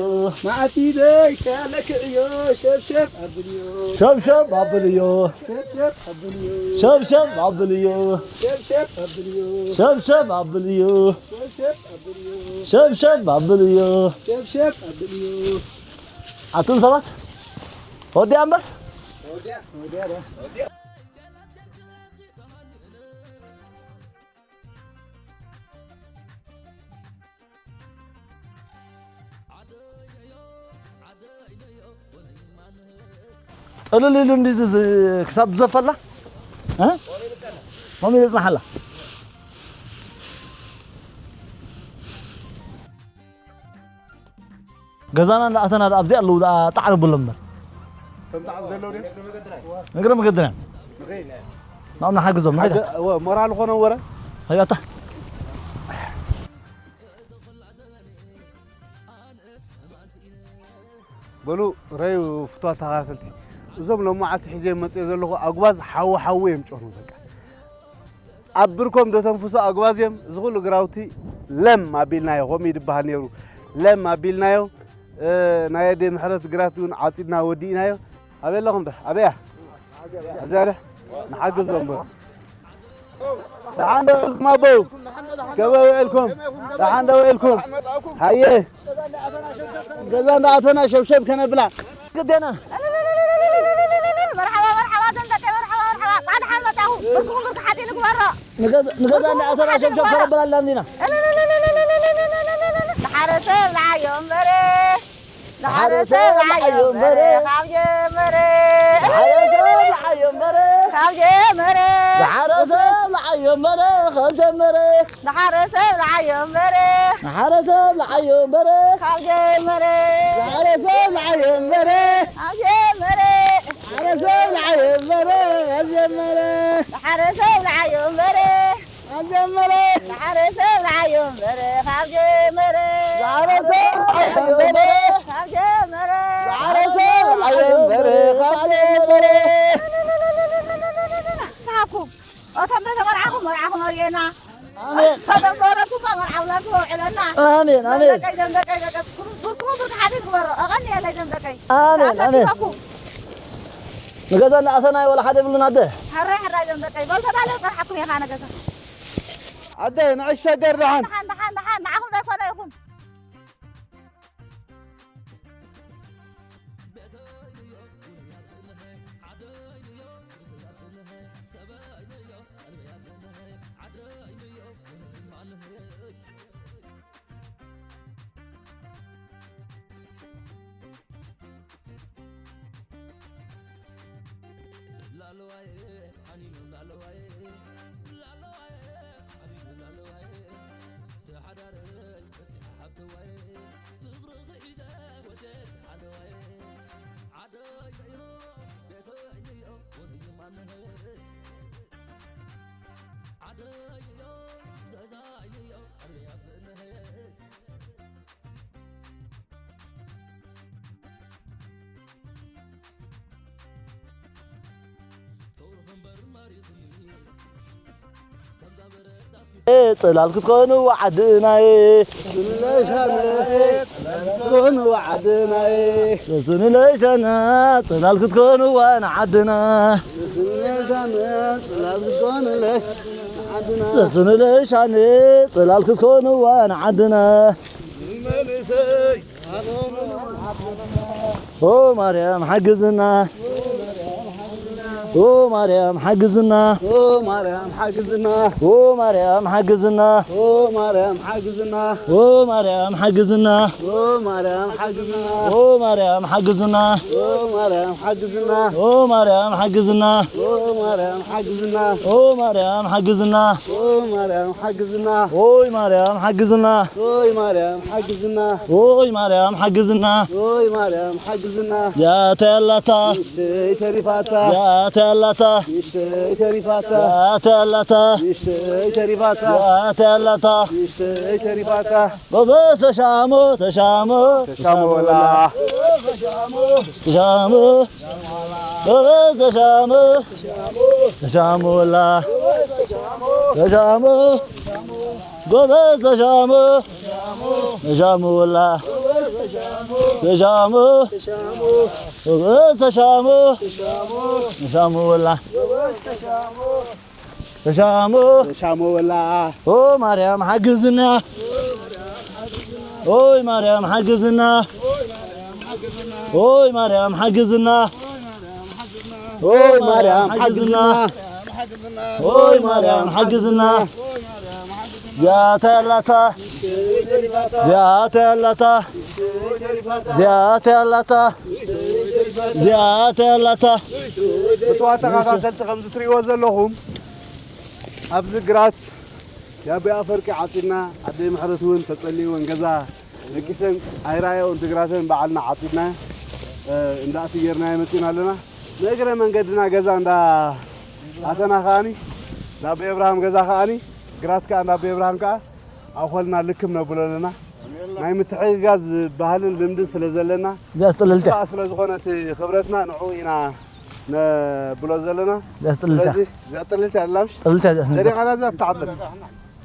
ማዕጺደይ ተለክዕዮ ሸብሸብ ኣብልዮ። ሸብሸብ ኣብልዮ። ሸብሸብ ኣብልዮ። ሸብሸብ ኣብልዮ። ሸብሸብ ኣብልዮ። ሸብሸብ ኣብልዮ። ሸብሸብ ኣብልዮ። ሸብሸብ ኣብልዮ። ሸብሸብ ኣብልዮ። ኣቱም ሰባት ወዲያ እምበር። ወዲያ፣ ወዲያ ዶ? ጥልል ኢሉ እንዲ ዝ-፣ ዝ-፣ ክሳብ ዝዘፈላ፣ እ? ከምኡ ኢሉ ይጽናሓላ። ገዛና እንዳኣተና ደኣ ኣብዚ ኣለዉ ደኣ ጣዕሪ ብሎም እምበር። ከም ጣዕሪ ዘለዉ ድዮም? እግረ መገድና። ንኸይድ። ናብና ሓግዞም፣ ንኸይድ። ሓደ፣ እወ፣ ሞራል ኾኖም ወረ። ኸይድ ኣታ። በሉ ረዩ ፍቷት ተኸታተልቲ፣ እዞም ሎማዓልቲ ሒዘ መፅኦ ዘለኹ ኣጉባዝ ሓዊ ሓዊ እዮም ጨኑ። በቃ ኣብ ብርኮም ዶ ተንፍሱ ኣጉባዝ እዮም። እዚ ኩሉ ግራውቲ ለም ኣቢልናዮ፣ ከምኡ እዩ ዝበሃል ነይሩ። ለም ኣቢልናዮ። እ፣ ናይ ኣደ ምሕረት ግራት እውን ዓፂድና ወዲእናዮ። ኣበይ ኣለኹም ዶ? ኣበያ? ኣብዚኣ ዶ? ንሓግዞም በሉ። ደሓን ዶ ውዒልኩም ኣቦው? ከመይ ውዒልኩም? ደሓን ዶ ውዒልኩም? ሃየ። ገዛ እንዳኣተና ሸብሸብ ከነብላ። ግዴና። መርሓባ፣ መርሓባ፣ ደምበቀይ፣ መርሓባ፣ መርሓባ። እንኳዕ ደሓን መጻኹም። ብርክኹም ብርክሓት ይንግበሮ። ንገዛ፣ ንገዛ እንዳኣተና ሸብሸብ ከነብላ ኣላና። ደሓረ ሰብ ለዓዮ እምበረ። ደሓረ ሰብ ለዓዮ እምበረ፣ ካብ ጀመረ። ደሓረ ሰብ ለዓዮ እምበረ። ካብ ጀመረ። ደሓረ ሰብ ለዓዮ እምበረ፣ ካብ ጀመረ። ደሓረ ሰብ ለዓዮ እምበረ። ደሓረ ሰብ ለዓዮ እምበረ። ካብ ጀመረ። ደሓረ ሰብ ለዓዮ እምበረ። ካብ ጀመረ። ደሓረ ሰብ ለዓዮ እምበረ፣ ካብ ጀመረ። ደሓረ ሰብ ለዓዮ እምበረ። ካብ ጀመረ። ደሓረ ሰብ ለዓዮ እምበረ፣ ካብ ጀመረ። ደሓረ ሰብ ለዓዮ እምበረ። ካብ ጀመረ። ደሓረ ሰብ ለዓዮ እምበረ፣ ካብ ጀመረ። ሰሓብኩም። እቶም ዘይተመርዓኹም መርዓኹም ኣርእየና። ኣሜን። እቶም ዘረብኩም መርዓውና ተውዕለና። ኣሜን፣ ኣሜን። ደምበቀይ፣ ደምበቀይ፣ ደምበቀይ። ብርኩ፣ ብርኩ፣ ብርኩ ሓደ ይግበሮ። ኣቐንየለይ ደምበቀይ። ኣሜን፣ ኣሜን። ኣሳቲፋኩም። ንገዛ እናኣተናዮ ወላ ሓደ የብሉን ኣደ። ሕራይ፣ ሕራይ ደምበቀይ። በል ተዳለዩ፣ ንጠርሓኩም ኢና ንገዛ። ኣደ፣ ንዕሸገር ደሓን። ደሓን፣ ደሓን፣ ደሓን። ንዓኹም ዘይኮነ ይኹን። ጽላል ክትኮኑ ዓድናይ። ጽላል ክትኮኑ ዓድናይ። ጽላል ክትኮኑ ዓድና፣ ጽላል ክትኮኑ ንዓድና። ጽላል ክትኮኑ ንዓድና። ጽላል ክትኮኑ ንዓድና። ኦ ማርያም ሓግዝና። ኦ ማርያም ሓግዝና። ኦ ማርያም ሓግዝና። ኦ ማርያም ሓግዝና። ኦ ማርያም ሓግዝና። ኦ ማርያም ሓግዝና። ኦ ማርያም ሓግዝና። ኦ ማርያም ሓግዝና። ኦ ማርያም ሓግዝና። ኦ ማርያም ሓግዝና። ኦ ማርያም ሓግዝና። ኦ ማርያም ሓግዝና። ኦ ማርያም ሓግዝና። ኦይ ማርያም ሓግዝና። ኦይ ማርያም ሓግዝና። ኦይ ማርያም ሓግዝና። ኦይ ማርያም ሓግዝና። ያተ ያላታ። ንእሽተይ ተሪፋታ። ያተ ያላታ። ንእሽተይ ተሪፋታ። ያተ ያላታ። ንእሽተይ ተሪፋታ። ያተ ያላታ። ንእሽተይ ተሪፋታ። ጎበዝ ተሻሞ፣ ተሻሞ፣ ተሻሞ ወላ። ተሻሞ፣ ጎበዝ ተሻሞ፣ ተሻሞ ወላ። ተሻሞ፣ ጎበዝ ተሻሞ፣ ተሻሞ ወላ። ተሻሞ፣ ጎበዝ ተሻሞ፣ ተሻሞ ወላ። ተሻሞ። ተሻሞ ወላ። ኦ ማርያም ሓግዝና። ኦይ ማርያም ሓግዝና። ኦይ ማርያም ሓግዝና። ኦይ ማርያም ሓግዝና። ኦይ ማርያም ሓግዝና። ዚያታ ያላታ። ዚያታ ያላታ። ዚያታ ያላታ። ዚያታ ያላታ። ብፅዋ ተኸታተልቲ ከምዚ ትሪእዎ ዘለኹም ኣብዚ ግራት የኣቦይ ኣፈወርቂ ዓፂድና፣ ኣደይ ምሕረት እውን ተፀሊእወን ገዛ ደቂሰን ኣይረኣየውን ትግራተን ባዕልና ዓፂድና፣ እ፣ እንዳእቲ ጌርናዮ መፂና ኣለና። ንእግረ መንገድና ገዛ እንዳ ኣተና ከኣኒ፣ እንዳ ኣቦይ ኣብርሃም ገዛ ከኣኒ፣ ግራት ከኣ እንዳ ኣቦይ ኣብርሃም ከኣ ኣብ ኾልና ልክም ነብሎ ኣለና። ናይ ምትሕግጋዝ ባህልን ልምድን ስለ ዘለና፣ እዚኣ ስጥልልቲ እያ። ስለ ዝኾነት ክብረትና ንዕኡ ኢና ነብሎ ዘለና። እዚኣ ስጥልልቲ እያ። ስለዚ እዚኣ ጥልልቲ እያ፣ ላምሽ። ጥልልቲ እያ፣ እዚኣ ስጥልልቲ እያ። ደሪኻ ናዛ ትዓጽድ።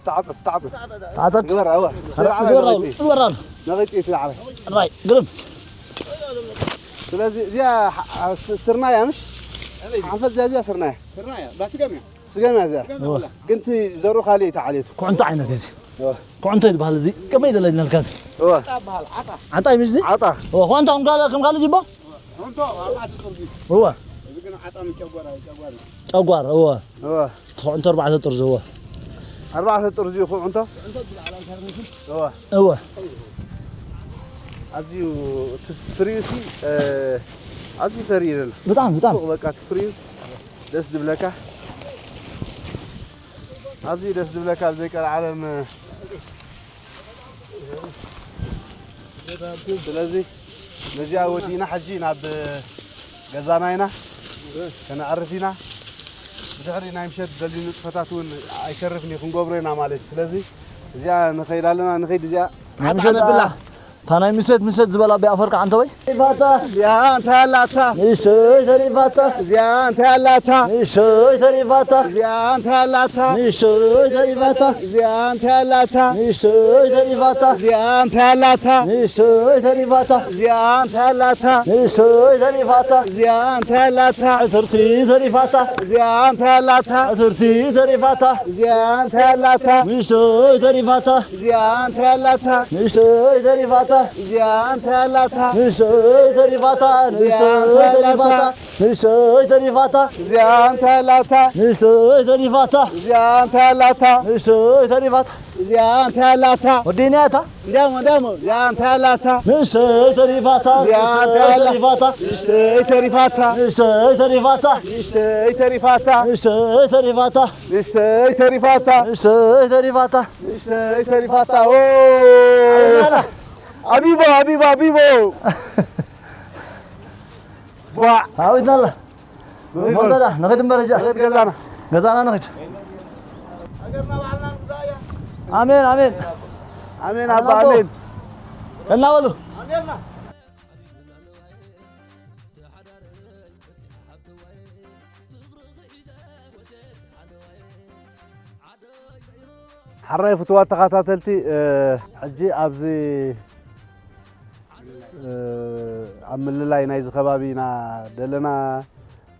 ትዓጽድ፣ ትዓጽድ። ትዓጽድ? ግበራ፣ እዋ። ግበራ፣ ግበራ፣ ግበራ። ነቒጽ እዩ ትላዕለ። ጥራይ፣ ግርም። ስለዚ እዚኣ ስ-፣ ስርናይ እያ፣ ምሽ? ሓንፈት እዚኣ፣ እዚኣ ስርናይ እያ። ስርናይ እያ፣ ዳ ስገም እያ። ስገም እያ እዚኣ። ስገም እያ። ግን እቲ ዘርኡ ካልእ እዩ፣ ተዓልየቱ። ኩዕንቶ ዓይነት እዩ እዚ። እዋ። ኩዕንቶ እዩ ዝበሃል እዚ። ከመይ ደለ ኢልናልካ እዚ? እዋ። ዓጣ እዩ ምሽ እዚ? ዓጣ። እዋ፣ ኳንታ ከም ካልእ፣ ከም ካልእ ጅቦ? እወ። ጨጓር፣ እወ። እወ። እቲ ኩዕንቶ ኣርባዕተ ጥርዚ፣ እወ። ኣርባዕተ ጥርዚ እዩ ኩዕንቶ? እወ። እወ። ኣዝዩ እቲ ፍሪኡ ሲ፣ እ፣ ኣዝዩ ተርኢ ዘሎ። ብጣዕሚ፣ ብጣዕሚ። ጽቡቕ በቃ እቲ ፍሪኡ ደስ ዝብለካ። ኣዝዩ ደስ ዝብለካ ኣብ ዘይቀልዓለም። ስለዚ ነዚኣ ወዲእና ሕጂ ናብ ገዛና ኢና ከነዕርፍ ኢና። ብድሕሪ ናይ ምሸት ዘልዩ ንጥፈታት እውን ኣይተርፍን እዩ፣ ክንገብሮ ኢና ማለት እዩ። ስለዚ እዚኣ ንኸይድ ኣለና፣ ንኸይድ እዚኣ ናይ ምሸት ነብላ። እታ ናይ ምሸት ምሸት ዝበላ ኣቦይ ኣፈወርቂ ዓንተወይ። ተሪፋታ። እዚኣ እንታይ ኣላታ? ንእሽተይ ተሪፋታ። እዚኣ እንታይ ኣላታ? ንእሽተይ ተሪፋታ። እዚኣ እንታይ ኣላታ? ንእሽተይ ተሪፋታ። እዚኣ እንታይ ኣላታ? ንእሽተይ ተሪፋታ። እዚኣ እንታይ ኣላታ? ንእሽተይ ተሪፋታ። እዚኣ እንታይ ኣላታ? ንእሽተይ ተሪፋታ። እዚኣ እንታይ ኣላታ? ዕትርቲ ተሪፋታ። እዚኣ እንታይ ኣላታ? ዕትርቲ ተሪፋታ። እዚኣ እንታይ ኣላታ? ንእሽተይ ተሪፋታ። እዚኣ እንታይ ኣላታ? ንእሽተይ ተሪፋታ። እዚኣ እንታይ ኣላታ? ንእሽተይ ተሪፋታ። እዚኣ እንታይ ኣላታ? ንእሽተይ ተሪፋታ። ንእሽተይ ተሪፋታ። እዚኣ እንታይ ኣላታ? ንእሽተይ ተሪፋታ። እዚኣ እንታይ ኣላታ? ንእሽተይ ተሪፋታ። እዚኣ እንታይ ኣላታ? ወዲእና እታ? እንዳሞ፣ እንዳሞ። እዚኣ እንታይ ኣላታ? ንእሽተይ ተሪፋታ። እዚኣ እንታይ ኣላ-? ንእሽተይ ተሪፋታ። ንእሽተይ ተሪፋታ። ንእሽተይ ተሪፋታ። ንእሽተይ ተሪፋታ። ንእሽተይ ተሪፋታ። ንእሽተይ ተሪፋታ። ንእሽተይ ተሪፋታ። ንእሽተይ ተሪፋታ። ኦ! ኣቢቦ፣ ኣቢቦ፣ ኣቢቦ። ቧዕ። ሃዊትና ኣላ። ንኸይድ ሞንታዳ፣ ንኸይድ እምበር እጃ። ንኸይድ ገዛና። ገዛና ንኸይድ። ኣሜን፣ ኣሜን። ኣሜን፣ ኣባ፣ ኣሜን። ኣሜን። እናበሉ። ሓራይ ፍትዋት ተኸታተልቲ፣ እ፣ ሕጂ ኣብዚ፣ እ፣ ኣብ ምልላይ ናይዚ ከባቢ ኢና ደለና።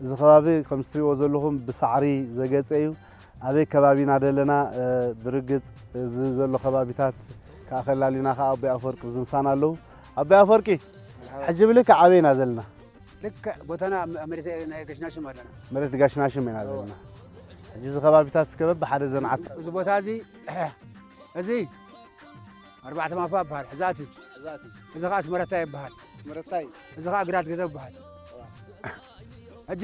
እዚ ከባቢ ከም እትሪእዎ ዘለኹም ብሳዕሪ ዘገፀ እዩ። ኣበይ ከባቢ ኢና ደለና፣ እ፣ ብርግፅ እዚ ዘሎ ከባቢታት ከዓ ከላሊና ከዓ ኣቦይ ኣፈወርቂ ኣብዚ ምሳና ኣለዉ። ኣቦይ ኣፈወርቂ፣ ሕጂ ብልክዕ ኣበይ ኢና ዘለና? ልክዕ ቦታና ኣብ መሬት ናይ ጋሽና ሽም ኣለና። መሬት ጋሽና ሽም ኢና ዘለና። ሕጂ እዚ ከባቢታት እስከ በብሓደ ዘንዓት። እዚ ቦታ እዚ፣ እዚ ኣርባዕተ ማፋ ይበሃል፣ ሕዛእቲ። ሕዛእቲ። እዚ ኸዓ ኣስመረታይ ይበሃል። ኣስመረታይ። እዚ ኸዓ ግራት ገዘብ ይበሃል። እዋ። ሕጂ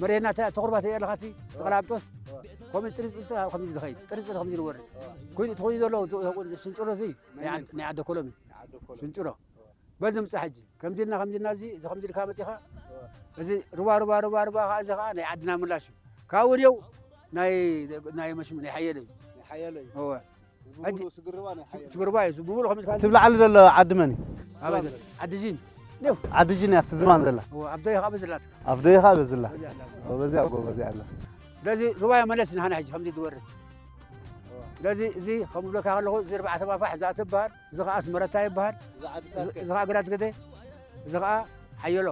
መሬትና ተ-፣ ተቑርባ ተየለኻቲ፣ እዋ። ተቐላብጦስ፣ እዋ። ከምዚ ጥርጥር፣ ከምዚ ዝኸይድ፣ ጥርጥር ከምዚ ዝወርድ። እዋ። ኮይኑ፣ እቲ ኮይኑ ዘሎ፣ እዚ፣ እዚ ሽንጭሮ እዚ ናይ ናይ ዓድ-፣ ናይ ዓደ ኮሎም እዩ። ናይ ዓደ ኮሎም። ሽንጭሮ። እዋ። በዚ ምጻእ ሕጂ፣ ከምዚ ኢልና፣ ከምዚ ኢልና፣ እዚ፣ እዚ ከምዚ ኢልካ መጺኻ፣ እዋ። እዚ ሩባ፣ ሩባ፣ ሩባ፣ ሩባ ኸዓ፣ እዚ ኸዓ ናይ ዓድና ምላሽ እዩ። ካብኡ ድየው ናይ፣ ናይ መሽሙ፣ ናይ ሓየለ እዩ። ናይ ሓየለ እዩ። እወ። እዚ ብምሉኡ ሕጂ ስግርባ ናይ ስ-፣ ሓየለ። ስግርባ እዩ። እዚ ብምሉኡ ከምዚ ኢልካ ትብላዓሉ ዘሎ ዓዲ መን እዩ? ኣበይ ዘሎ? ዓዲ ጂን። ኔው። ዓዲ ጂን እያ፣ ኣብቲ ዝባን ዘላ። እወ፣ ኣብ ደይ ኸዓ በዚ ኣላ። ኣብ ደይ ኸዓ በዚ ኣላ። በዚ ኣላ። እወ፣ በዚኣ ጎበዝ እያ ኣላ። ስለዚ ሩባ እያ መለስ ንሓና ሕጂ ከምዚ ትወርድ። እወ። ስለዚ እዚ ከም ዝብለካ ከለኹ፣ እዚ ኣርባዕተ ማፋ ሕዛእቲ ይበሃል። እዚ ኸዓ ኣስመረታ ይበሃል። እዚ ዓድታት እዚ፣ ከ? እዚ ኸዓ ግራት ገደ፣ እዚ ኸዓ ሓየሎ።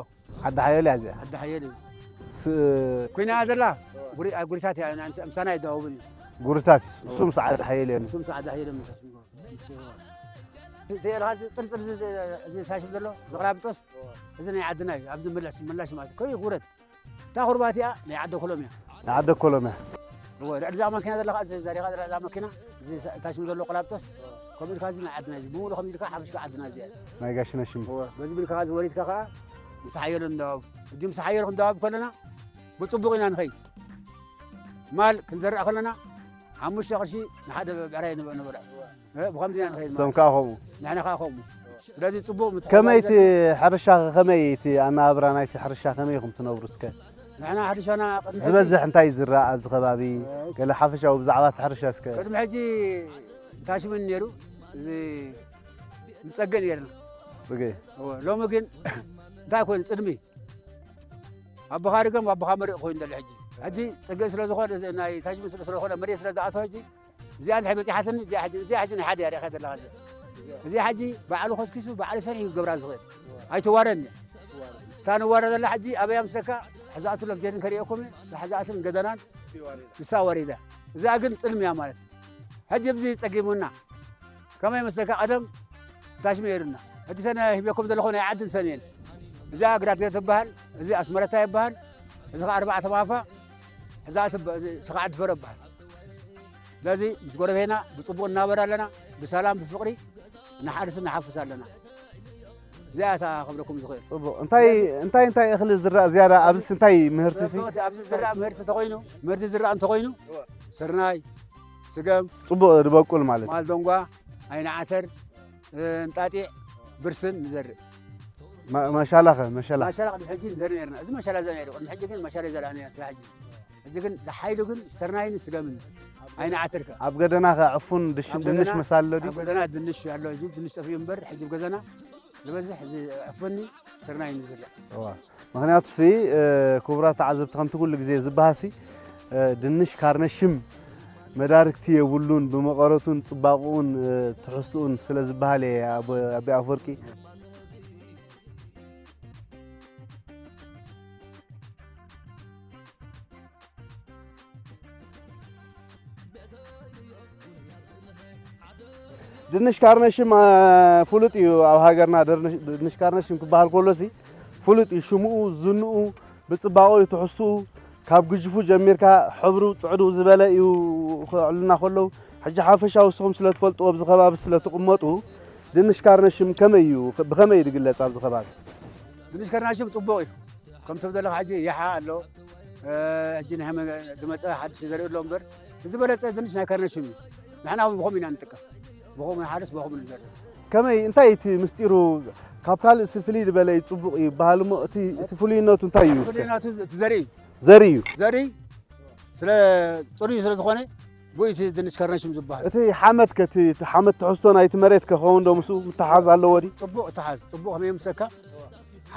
ዓዲ ሓየሎ እያ እዚኣ። ዓዲ ሓየሎ እዩ። ስ-፣ ኮይና ዘላ እወ። ጉሪ-፣ ኣብ ጉሪታት እያ፣ ኣንስ-፣ ምሳና ኣይደዋወብን እዩ። ጉሪታት፣ እወ። እሱም ሰዓዲ ሓየሎ እዮም። እሱም ሰዓዲ ሓየሎ እዮም። እቲ፣ እቲ ኤልኻ እዚ ጥልጥል እዚ፣ እዚ፣ እዚ ታሽም ዘሎ፣ ዝቕላብጦስ፣ እወ። እዚ ናይ ዓድና እዩ። ኣብዚ ምላሽ፣ ምላሽ ማለት እዩ። ከመይ ክውረድ? እታ ቁርባ እቲኣ ናይ ዓደ ኮሎም እያ። ናይ ዓደ ኮሎም እያ። እወ፣ ልዕሊ እዛ መኪና ዘለኻ፣ እዚ ዘሪኻ ዘላ እዛ መኪና፣ እዚ ሳ-፣ ታሽሙ ዘሎ ቆላብጦስ፣ ከምኡ ኢልካ እዚ ናይ ዓድና እዩ። ብምሉእ ከምኡ ኢልካ ሓፈሽካ ዓድና እዚኣ እያ። ናይ ጋሽና ሽም። እወ፣ በዚ ቢልካ እዚ ወሪድካ ከኣ ምስ ሓየሎ ንደዋወብ። ሕጂ ምስ ሓየሎ ክንደዋወብ ከለና፣ ብጽቡቕ ኢና ንኸይድ። ማል ክንዘርእ ከለና፣ ሓሙሽተ ቅርሺ ንሓደ ብዕራይ ንበ-፣ ንበልዖ። እ፣ ብኸምዚ ኢና ንኸይድ ማለት። እሶም ከኣ ከምኡ። ንሕና ከኣ ከምኡ። ስለዚ ጽቡቕ ምትሕብባር ከመይ እቲ ዘሎ። ሕርሻ፣ ከመይ እቲ ኣነባብራ ናይቲ ሕርሻ ከመይ ኢኹም ትነብሩ እስከ? ንሕና ሕርሻና ቅድሚ ሕጂ ዝበዝሕ እንታይ ይዝራእ ኣብዚ ከባቢ? እ። ገለ ሓፈሻዊ ብዛዕባ እቲ ሕርሻ እስከ። ቅድሚ ሕጂ ታሽምን ነይሩ፣ እዚ ንጸግእ ነይርና። ብገ-። እወ፣ ሎሚ ግን እንታይ ኮይኑ ጽልሚ። ኣቦኻ ርገም፣ ኣቦኻ መርቕ ኮይኑ ዘሎ ሕጂ። ሕጂ ጽግእ ስለ ዝኾነ፣ እዚ ናይ ታሽምን ስለ ዝኾነ፣ መሬት ስለ ዝኣተወ ሕጂ እዚኣ እንታይ በጺሓትኒ፣ እዚኣ ሕጂ፣ እዚኣ ሕጂ ናይ ሓደ እያ ርኢኻ ዘለኻ እዚኣ። እዚኣ ሕጂ ባዕሉ ከስኪሱ፣ ባዕሉ ሰሪሑ ክገብራ ዝኽእል። ኣይትዋረድን እያ። እታ ንዋረደላ ሕጂ ኣበይ እያ ምስለካ፣ ሕዛእቱ ሎም ጀርን ከርእየኩም እየ፣ እታ ሕዛእትን ገደናን ንሳ ወሪዳ። እዚኣ ግን ጽልሚ እያ ማለት እዩ። ሕጂ ብዚ ጸጊሙና። ከመይ መስለካ፣ ቀደም ታሽመ ነይሩና። ሕጂ ተነ ሂበኩም ዘለኹ ናይ ዓድን ሰሜን። እዚኣ ግራት ገ ትበሃል፣ እዚ ኣስመረታ ይበሃል፣ እዚ ኸዓ ኣርባዕተ ማፋ፣ እዛ ትበ-፣ እዚ ስኻ ዓዲ ፈረ ይበሃል። ስለዚ ምስ ጎረቤትና ብጽቡቕ እናበር ኣለና፣ ብሰላም ብፍቕሪ ንሓርስ ንሓፍስ ኣለና። እዚኣ እታ ክብለኩም ዝኽእል። ጽቡቕ። እንታይ፣ እንታይ፣ እንታይ እኽሊ ዝራእ ዝያዳ? ኣብዚስ እንታይ ምህርቲሲ? ኣብዚ ዝራእ ምህርቲ እንተኾይኑ፣ ምህርቲ ዝራእ እንተኾይኑ፣ ስርናይ፣ ስገም፣ ጽቡቕ ዝበቁል ማለት እዩ። ማልዶንጓ፣ ዓይኒ ዓተር፣ እ፣ እንጣጢዕ፣ ብርስን ንዘርእ። ማ-፣ ማሻላኸ፣ መሸላ? ማሻላ ቅድሚ ሕጂ ንዘርእ ነርና። እዚ መሸላ ዘርእ ነይሩ። ቅድሚ ሕጂ ግን መሸላ ኣይዘርኣናን ስለ ሕጂ። ሕጂ ግን ዝሓይሉ ግን ስርናይን ስገምን። ዓይኒ ዓተርከ። ኣብ ገደናኸ ዕፉን ድሽ-፣ ኣብ ድንሽ ገደና፣ መሳለዲ? ኣብ ገደና ድንሽ ኣሎ። ሕጂ ድንሽ ጠፊኡ እምበር፣ ሕጂ ኣብ ገደና ዝበዝሕ እዚ ዕፉኒ ስርናይን ዝዝርእ። እዋ። ምኽንያቱሲ፣ እ፣ ክቡራት ተዓዘብቲ፣ ከምቲ ኩሉ ግዜ ዝበሃሲ፣ እ፣ ድንሽ ካርነሽም መዳርግቲ የብሉን፣ ብመቐረቱን ጽባቕኡን፣ እ፣ ትሕዝትኡን ስለ ዝበሃል እየ፣ ኣቦ-፣ ኣቢ ኣፈወርቂ። ድንሽ ካርነሽም፣ አ፣ ፍሉጥ እዩ ኣብ ሃገርና። ድርንሽ-፣ ድንሽ ካርነሽም ክበሃል ከሎሲ ፍሉጥ እዩ። ሽምኡ፣ ዝንኡ፣ ብጽባቐኡ፣ ትሕዝትኡ፣ ካብ ግጅፉ ጀሚርካ፣ ሕብሩ፣ ጽዕዱ ዝበለ እዩ። ክዕሉና ከለዉ፣ ሕጂ ሓፈሻዊ ንስኹም ስለ ትፈልጥዎ፣ ኣብዚ ከባቢ ስለ ትቕመጡ፣ ድንሽ ካርነሽም ከመይ እዩ? ብኸመይ እዩ ዝግለጽ ኣብዚ ከባቢ? ድንሽ ካርነሽም ጽቡቕ እዩ። ከምቲ ዘለኻ ሕጂ ያሓ ኣሎ፣ እ፣ ሕጂ ናይ መ-፣ ዝመጸ ሓድሽ ዘርኢ ኣሎ እምበር፣ ዝበለጸ ድንሽ ናይ ካርነሽም እዩ። ንሕና እውን ብኸምኡ ኢና ንጥቀም። ብኸምኡ ንሓርስ፣ ብኸምኡ ንዘርእ። ከመይ፣ እንታይ እቲ ምስጢሩ? ካብ ካልእ ሲ ፍልይ ዝበለ እዩ፣ ጽቡቕ እዩ ይበሃል እሞ፣ እቲ፣ እቲ ፍሉይነቱ እንታይ እዩ እስከ? ፍሉይነቱ እቲ ዘርኢ እዩ። ዘርኢ እዩ። ዘርኢ ስለ ጽሩይ ስለ ዝኾነ፣ ብኡ እቲ ድንሽ ካርነሽም ዝበሃል። እቲ ሓመት ከ፣ እቲ፣ እቲ ሓመት ትሕዝቶ ናይቲ መሬት ከ ክኸውን ዶ ምስኡ ምትሓዝ ኣለዎ ድዩ? ጽቡቕ እትሓዝ፣ ጽቡቕ ከመይ ምሰካ፣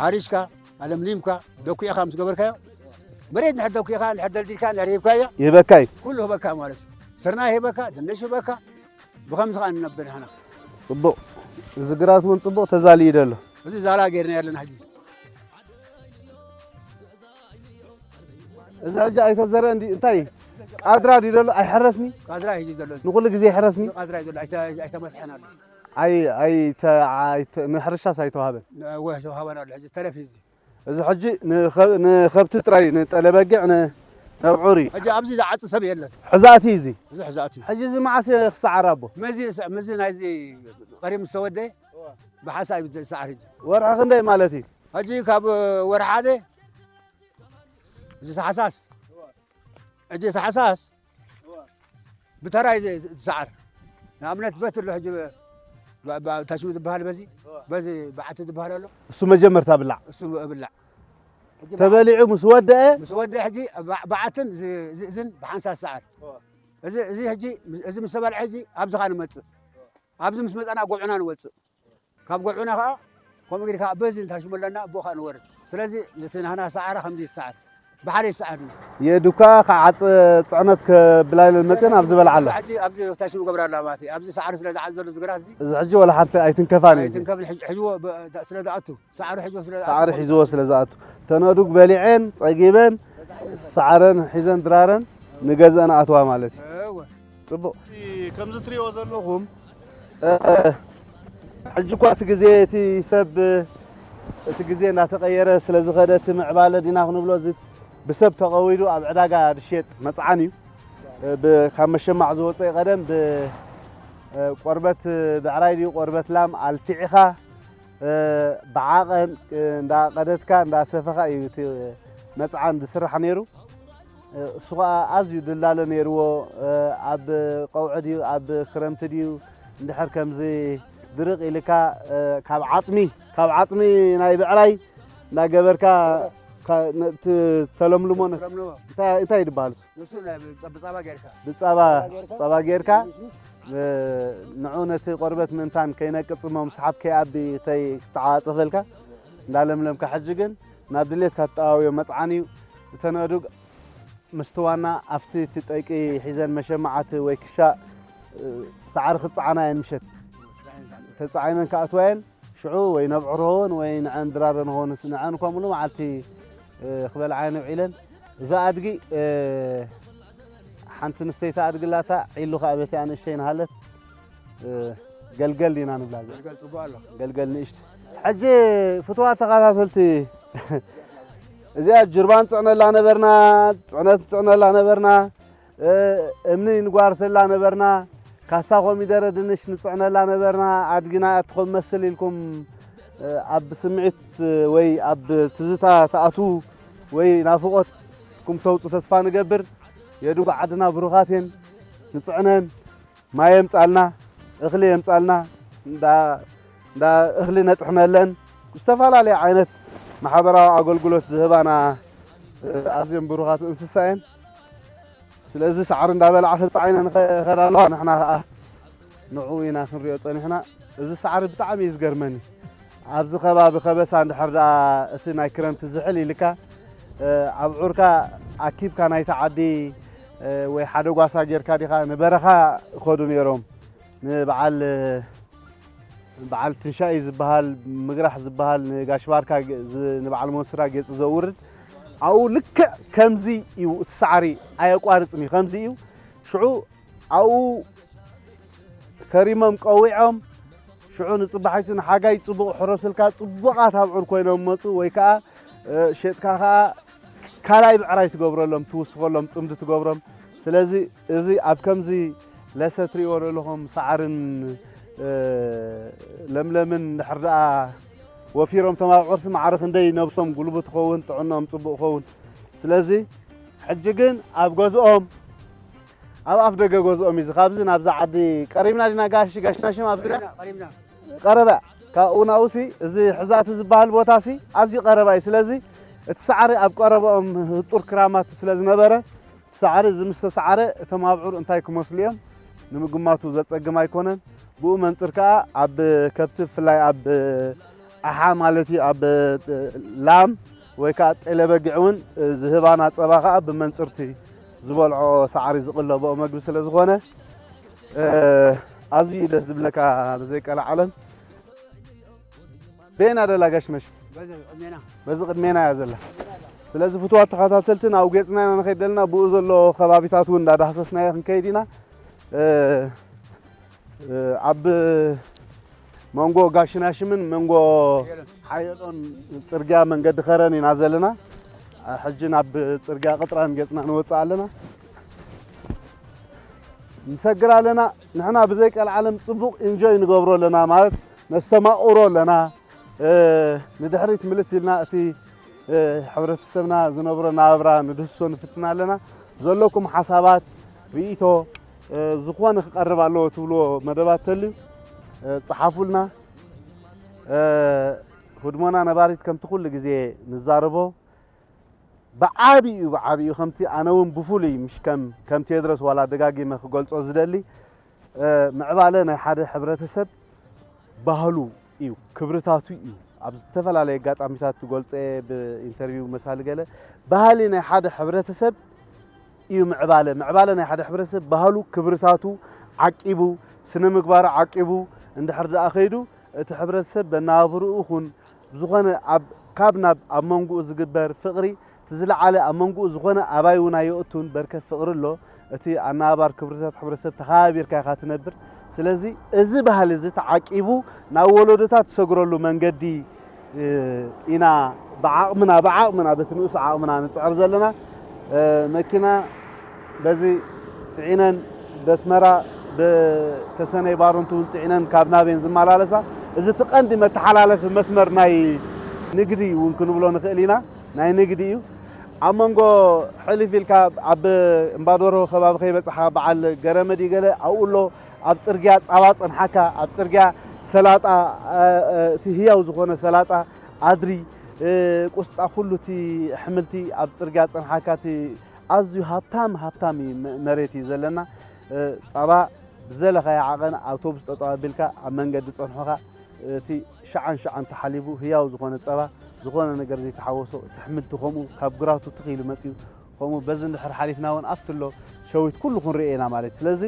ሓሪሽካ፣ ኣለምሊምካ፣ ደኩዕካ ምስ ገበርካዮ፣ መሬት እንድሕር ደኩዕካ፣ እንድሕር ደልዲልካ፣ እንድሕር ሂብካዮ፣ ይህበካ እዩ። ኩሉ ይህበካ ማለት እዩ። ስርናይ ይህበካ፣ ድንሽ ይህበካ፣ ብኸምዚ ኸኣ ንነብር ንሕና። ጽቡቕ። እዚ ግራት እውን ጽቡቕ ተዛልዩ ዘሎ። እዚ ዛላ ጌርና ያለና ሕጂ። እዚ ሕጂ ኣይተዘረአን ድዩ? እንታይ? ቃድራ ድዩ ዘሎ? ኣይሕረስኒ? ቃድራ እዩ ዘሎ እዚ። ንኹሉ ግዜ ይሕረስኒ? እዚ ቃድራ እዩ ዘሎ። ኣይተ-፣ ኣይተመስሐን ኣሎ። ኣይ-፣ ኣይተ-፣ ኣይተ-፣ ንሕርሻስ ኣይተዋህበን? ን-፣ ወ-፣ ተዋህበን ኣሎ። ሕጂ ተረፍ እዩ እዚ። እዚ ሕጂ ንኸ- ንኸብቲ ጥራይ እዩ፣ ንጠለበጊዕ ንነብዑር እዩ። ሕጂ ኣብዚ ዝዓጽ ሰብ የለን። ሕዛእቲ እዩ እዚ። እዚ ሕዛእቲ እዩ። ሕጂ እዚ መዓስ ክሰዓር ኣቦ? መዚ መዚ ናይዚ ቀሪብ ምስ ተወደ ብሓንሳ እዩ ዝሰዓር። ሕጂ ወርሒ ክንደይ ማለት እዩ? ሕጂ ካብ ወርሒ ሓደ እዚ ታሕሳስ፣ ሕጂ ታሕሳስ ብተራ እዩ ዝሰዓር። ንኣብነት በት ኣሎ ሕጂ ብ- ብ- ታሽሙ ዝበሃል በዚ በዚ በዓቲ ዝበሃል ኣሎ። እሱ መጀመርታ ብላዕ። እሱ ብላዕ። ሕጂ ተበሊዑ ምስ ወደአ ምስ ወደ ሕጂ በዓ- በዓትን ዝ- ዝእዝን ብሓንሳ ዝሰዓር። እዚ እዚ ሕጂ እዚ ምስ ተበልዐ ሕጂ ኣብዚ ኸኣ ንመጽእ። ኣብዚ ምስ መጻና ጎብዕና ንወጽእ። ካብ ጎብዕና ኸኣ ከምኡ ኢልካ በዚ እንታሽሙ ኣለና ብኡ ኸኣ ንወርድ። ስለዚ እቲ ናህና ሰዓራ ከምዚ ይሰዓር። ብሓደ ይሰዓር። የዱካ ክዓጽ ጽዕነት ከብላ ኢለን መጽየን ኣብዚ በልዓ ኣሎ። ሕጂ ኣብዚ ታሽሙ ገብራ ኣላ ማለት እዩ። ኣብዚ ሰዓሪ ስለ ዝዓጽ ዘሎ ዝግራት እዚ እዚ ሕጂ ወላ ሓንቲ ኣይትንከፋን እዩ። ኣይትንከፍን። ሕጅ- ሕጅዎ ብ- ስለ ዝኣቱ ሰዓሪ ሕጅዎ ስለ ዝኣቱ ሰዓሪ ሒዝዎ ስለ ዝኣቱ ተነዱግ በሊዐን ጸጊበን ሰዓረን ሒዘን ድራረን ንገዝአን ኣትዋ ማለት እዩ። እወ። ጽቡቕ። ከምዚ ትሪእዎ ዘለኹም ሕጂ እኳ እቲ ግዜ እቲ ሰብ እቲ ግዜ እናተቐየረ ስለ ዝኸደ እቲ ምዕባለ ዲና ክንብሎ እዚ ብሰብ ተቐዊዱ ኣብ ዕዳጋ ዝሽየጥ መጽዓን እዩ። ብ- ካብ መሸማዕ ዝወፀ ቀደም ብቆርበት ብዕራይ ድዩ ቆርበት ላም ኣልቲዕኻ ብዓቐን እንዳቐደድካ እንዳሰፈኻ እዩ እቲ መጽዓን ዝስራሕ ነይሩ። እሱ ኸዓ ኣዝዩ ድላሎ ነይርዎ። ኣብ ቀውዒ ድዩ ኣብ ክረምቲ ድዩ እንድሕር ከምዚ ድርቕ ኢልካ ካብ ዓጽሚ ካብ ዓጽሚ ናይ ብዕራይ እንዳገበርካ ተለምልሞ እንታይ ይድበሃል? ብጻባ ጌርካ ንዑ ነቲ ቆርበት ምእንታን ከይነቅጽ እሞ ምስሓብ ከይኣቢ ከይተዓጸፈልካ እንዳለምለምካ። ሕጂ ግን ናብ ድሌትካ ትጠዋውዮ መጽዓን እዩ። እተን ኣእዱግ ምስቲ ዋና ኣብቲ እቲ ጠቂ ሒዘን መሸማዓቲ ወይ ክሻ ሳዕሪ ክጸዓና እየን ምሸት ተጻዒነን ክኣትዋ እየን። ሽዑ ወይ ነብዕር ሆን ወይ ንዐን ድራረን ሆንስ ንዐን እኳ ሙሉ መዓልቲ ክበልዓየን ውዒለን። እዛ ኣድጊ ሓንቲ ንስተይቲ ኣድጊ ኣላታ፣ ዒሉ ከኣ በቲኣ ንእሽተይ ንሃለት ገልገል ዲና ንብላ። ገልገል ንእሽቲ። ሕጂ ፍትዋት ተኸታተልቲ እዚኣ ጅርባ ንጽዕነላ ነበርና፣ ጽዕነት ንጽዕነላ ነበርና፣ እምኒ ንጓርተላ ነበርና፣ ካሳ ኮሚደረ ድንሽ ንጽዕነላ ነበርና። ኣድጊና እያ ትኾን መስል ኢልኩም ኣብ ስምዒት ወይ ኣብ ትዝታ ትኣትዉ ወይ ናፍቖትኩም ተውጹ ተስፋ ንገብር። የድጉ ዓድና ብሩኻት እየን፣ ንጽዕነን። ማይ የምጻልና፣ እኽሊ የምጻልና፣ እንዳ እንዳ እኽሊ ነጥሕነለን፣ ዝተፈላለየ ዓይነት ማሕበራዊ ኣገልግሎት ዝህባና ኣዝዮም ብሩኻት እንስሳ እየን። ስለዚ ሳዕሪ እንዳበልዓ ተጻዒነን ይኸዳ ኣለዋ። ንሕና ከኣ ንዕኡ ኢና ክንሪኦ ጸኒሕና። እዚ ሳዕሪ ብጣዕሚ እዩ ዝገርመኒ። ኣብዚ ከባቢ ከበሳ እንድሕር ደኣ እቲ ናይ ክረምቲ ዝሕል ኢልካ ኣብዑርካ ኣኪብካ ናይቲ ዓዲ ወይ ሓደ ጓሳ ጌርካ ዲኻ ንበረኻ ይኸዱ ነይሮም። ንበዓል በዓል ትንሻኢ ዝበሃል፣ ምግራሕ ዝበሃል፣ ንጋሽ ባርካ፣ ንበዓል ሞንስራ ጌጹ ዘውርድ ኣብኡ ልክዕ ከምዚ እዩ። እቲ ሳዕሪ ኣየቋርጽን እዩ፣ ከምዚ እዩ። ሽዑ ኣብኡ ከሪሞም ቀዊዖም ሽዑ ንጽባሒቱ ንሓጋይ ጽቡቕ ሕረስልካ ጽቡቓት ኣብዑር ኮይኖም መጹ። ወይ ከኣ ሸጥካ ከኣ ካልኣይ ብዕራይ ትገብረሎም፣ ትውስኸሎም፣ ጽምዲ ትገብሮም። ስለዚ እዚ ኣብ ከምዚ ለሰ ትሪእዎ ዘለኹም ሳዕርን ለምለምን ድሕር ደኣ ወፊሮም ተማብዕርሲ ማዕረ ክንደይ ነብሶም ጉልቡ ትኸውን፣ ጥዕኖም ጽቡቕ ኸውን። ስለዚ ሕጂ ግን ኣብ ገዝኦም ኣብ ኣፍ ደገ ገዝኦም እዩ። ካብዚ ናብዛ ዓዲ ቀሪብና ዲና ጋሽ ጋሽ ናሽም ኣብዚ ዳ ቀሪብና ቀረባ ካብኡ ናብኡሲ እዚ ሕዛቲ ዝበሃል ቦታሲ ኣዝዩ ቀረባ እዩ። ስለዚ እቲ ሳዕሪ ኣብ ቀረባኦም ህጡር ክራማት ስለ ዝነበረ ሳዕሪ እዚ ምስ ተሳዕረ እቶም ኣብዑር እንታይ ክመስሉ እዮም ንምግማቱ ዘጸግም ኣይኮነን። ብኡ መንጽር ከኣ ኣብ ከብቲ ብፍላይ ኣብ ኣሓ ማለት እዩ ኣብ ላም ወይ ከዓ ጤለ በጊዕ እውን ዝህባና ጸባ ከዓ ብመንጽርቲ ዝበልዖ ሳዕሪ ዝቕለብኦ መግቢ ስለ ዝኾነ ኣዝዩ እዩ ደስ ዝብለካ ብዘይቀልዓለም። በየና ደላ ጋሽ ነሽ? በዚ ቅድሜና እያ ዘላ። ስለዚ ፍትዋት ተኸታተልቲ ናብ ጌጽና ኢና ንኸይድ ዘለና ብኡ ዘሎ ከባቢታት እውን እንዳዳህሰስናዮ ክንከይድ ኢና። ኣብ መንጎ ጋሽናሽምን መንጎ ሓየሎን ጽርግያ መንገዲ ከረን ኢና ዘለና። ሕጂ ናብ ጽርግያ ቅጥራን ገጽና ንወጽእ ኣለና። ንሰግር ኣለና። ንሕና ብዘይ ቀልዓለም ጽቡቕ ኢንጆይ ንገብሮ ኣለና፣ ማለት ነስተማቕሮ ኣለና። እ፣ ንድሕሪት ምልስ ኢልና እቲ፣ እ፣ ሕብረተሰብና ዝነብሮ ናብራ ንድህስሶ ንፍትን ኣለና። ዘለኩም ሓሳባት፣ ርእይቶ፣ እ፣ ዝኾነ ክቐርብ ኣለዎ ትብልዎ መደባት ተልዩ፣ እ፣ ጸሓፉልና። እ፣ ህድሞና ነባሪት ከምቲ ኩሉ ግዜ ንዛረቦ ብዓቢኡ፣ ብዓቢኡ ከምቲ ኣነ እውን ብፍሉይ ምሽ ከም፣ ከም ቴድሮስ ዋላ ደጋጊመ ክገልጾ ዝደሊ፣ እ፣ ምዕባለ ናይ ሓደ ሕብረተሰብ ባህሉ እዩ፣ ክብርታቱ እዩ። ኣብ ዝተፈላለየ ኣጋጣሚታት ትገልጾ እየ፣ ብኢንተርቪው መሳሊ ገለ። ባህሊ ናይ ሓደ ሕብረተሰብ እዩ ምዕባለ። ምዕባለ ናይ ሓደ ሕብረተሰብ ባህሉ፣ ክብርታቱ ዓቂቡ፣ ስነ ምግባሩ ዓቂቡ እንድሕር ደኣ ከይዱ፣ እቲ ሕብረተሰብ በናብርኡ ይኹን ብዝኾነ ኣብ፣ ካብ ናብ ኣብ መንጎኡ ዝግበር ፍቕሪ፣ እቲ ዝለዓለ ኣብ መንጎኡ ዝኾነ ኣባይ እውን ኣየእቱን፣ በርከት ፍቕሪ ኣሎ። እቲ ኣነባባር ክብርታት ሕብረተሰብ ተኸባቢርካ ኢኻ ትነብር። ስለዚ እዚ ባህሊ እዚ ተዓቂቡ ናብ ወለዶታት ትሰግረሉ መንገዲ፣ እ፣ ኢና ብዓቕምና፣ ብዓቕምና፣ በቲ ንኡስ ዓቕምና ንጽዕር ዘለና። እ፣ መኪና በዚ ጽዒነን በስመራ ብተሰነይ ባሮንቱ እውን ጽዒነን ካብ ናቤን ዝመላለሳ። እዚ እቲ ቀንዲ መተሓላለፊ መስመር ናይ ንግዲ እውን ክንብሎ ንኽእል ኢና። ናይ ንግዲ እዩ። ኣብ መንጎ ሕልፍ ኢልካ ኣብ እምባዶሮ ከባቢ ከይበጻሕካ በዓል ገረመድ እዩ ገለ ኣብኡ ኣሎ። ኣብ ጽርግያ ጻባ ጸንሓካ፣ ኣብ ጽርግያ ሰላጣ፣ እ፣ እ፣ እቲ ህያው ዝኾነ ሰላጣ፣ ኣድሪ፣ እ፣ ቁስጣ፣ ኩሉ እቲ ኣሕምልቲ ኣብ ጽርግያ ጸንሓካ፣ እቲ ኣዝዩ ሃብታም፣ ሃብታም እዩ መ-፣ መሬት እዩ ዘለና። እ፣ ጻባ ብዝደለኻዮ ዓቐን ኣውቶቡስ ጠጠው ኣቢልካ ኣብ መንገዲ ጸንሖኻ፣ እቲ ሸዓን ሸዓን ተሓሊቡ ህያው ዝኾነ ጸባ፣ ዝኾነ ነገር ዘይተሓወሶ፣ እቲ ኣሕምልቲ ከምኡ ካብ ግራቱ ትኽ ኢሉ መጺኡ፣ ከምኡ በዚ እንድሕር ሓሊፍና እውን ኣብቲ ኣሎ ሸዊት ኩሉ ክንርኢ ኢና ማለት እዩ። ስለዚ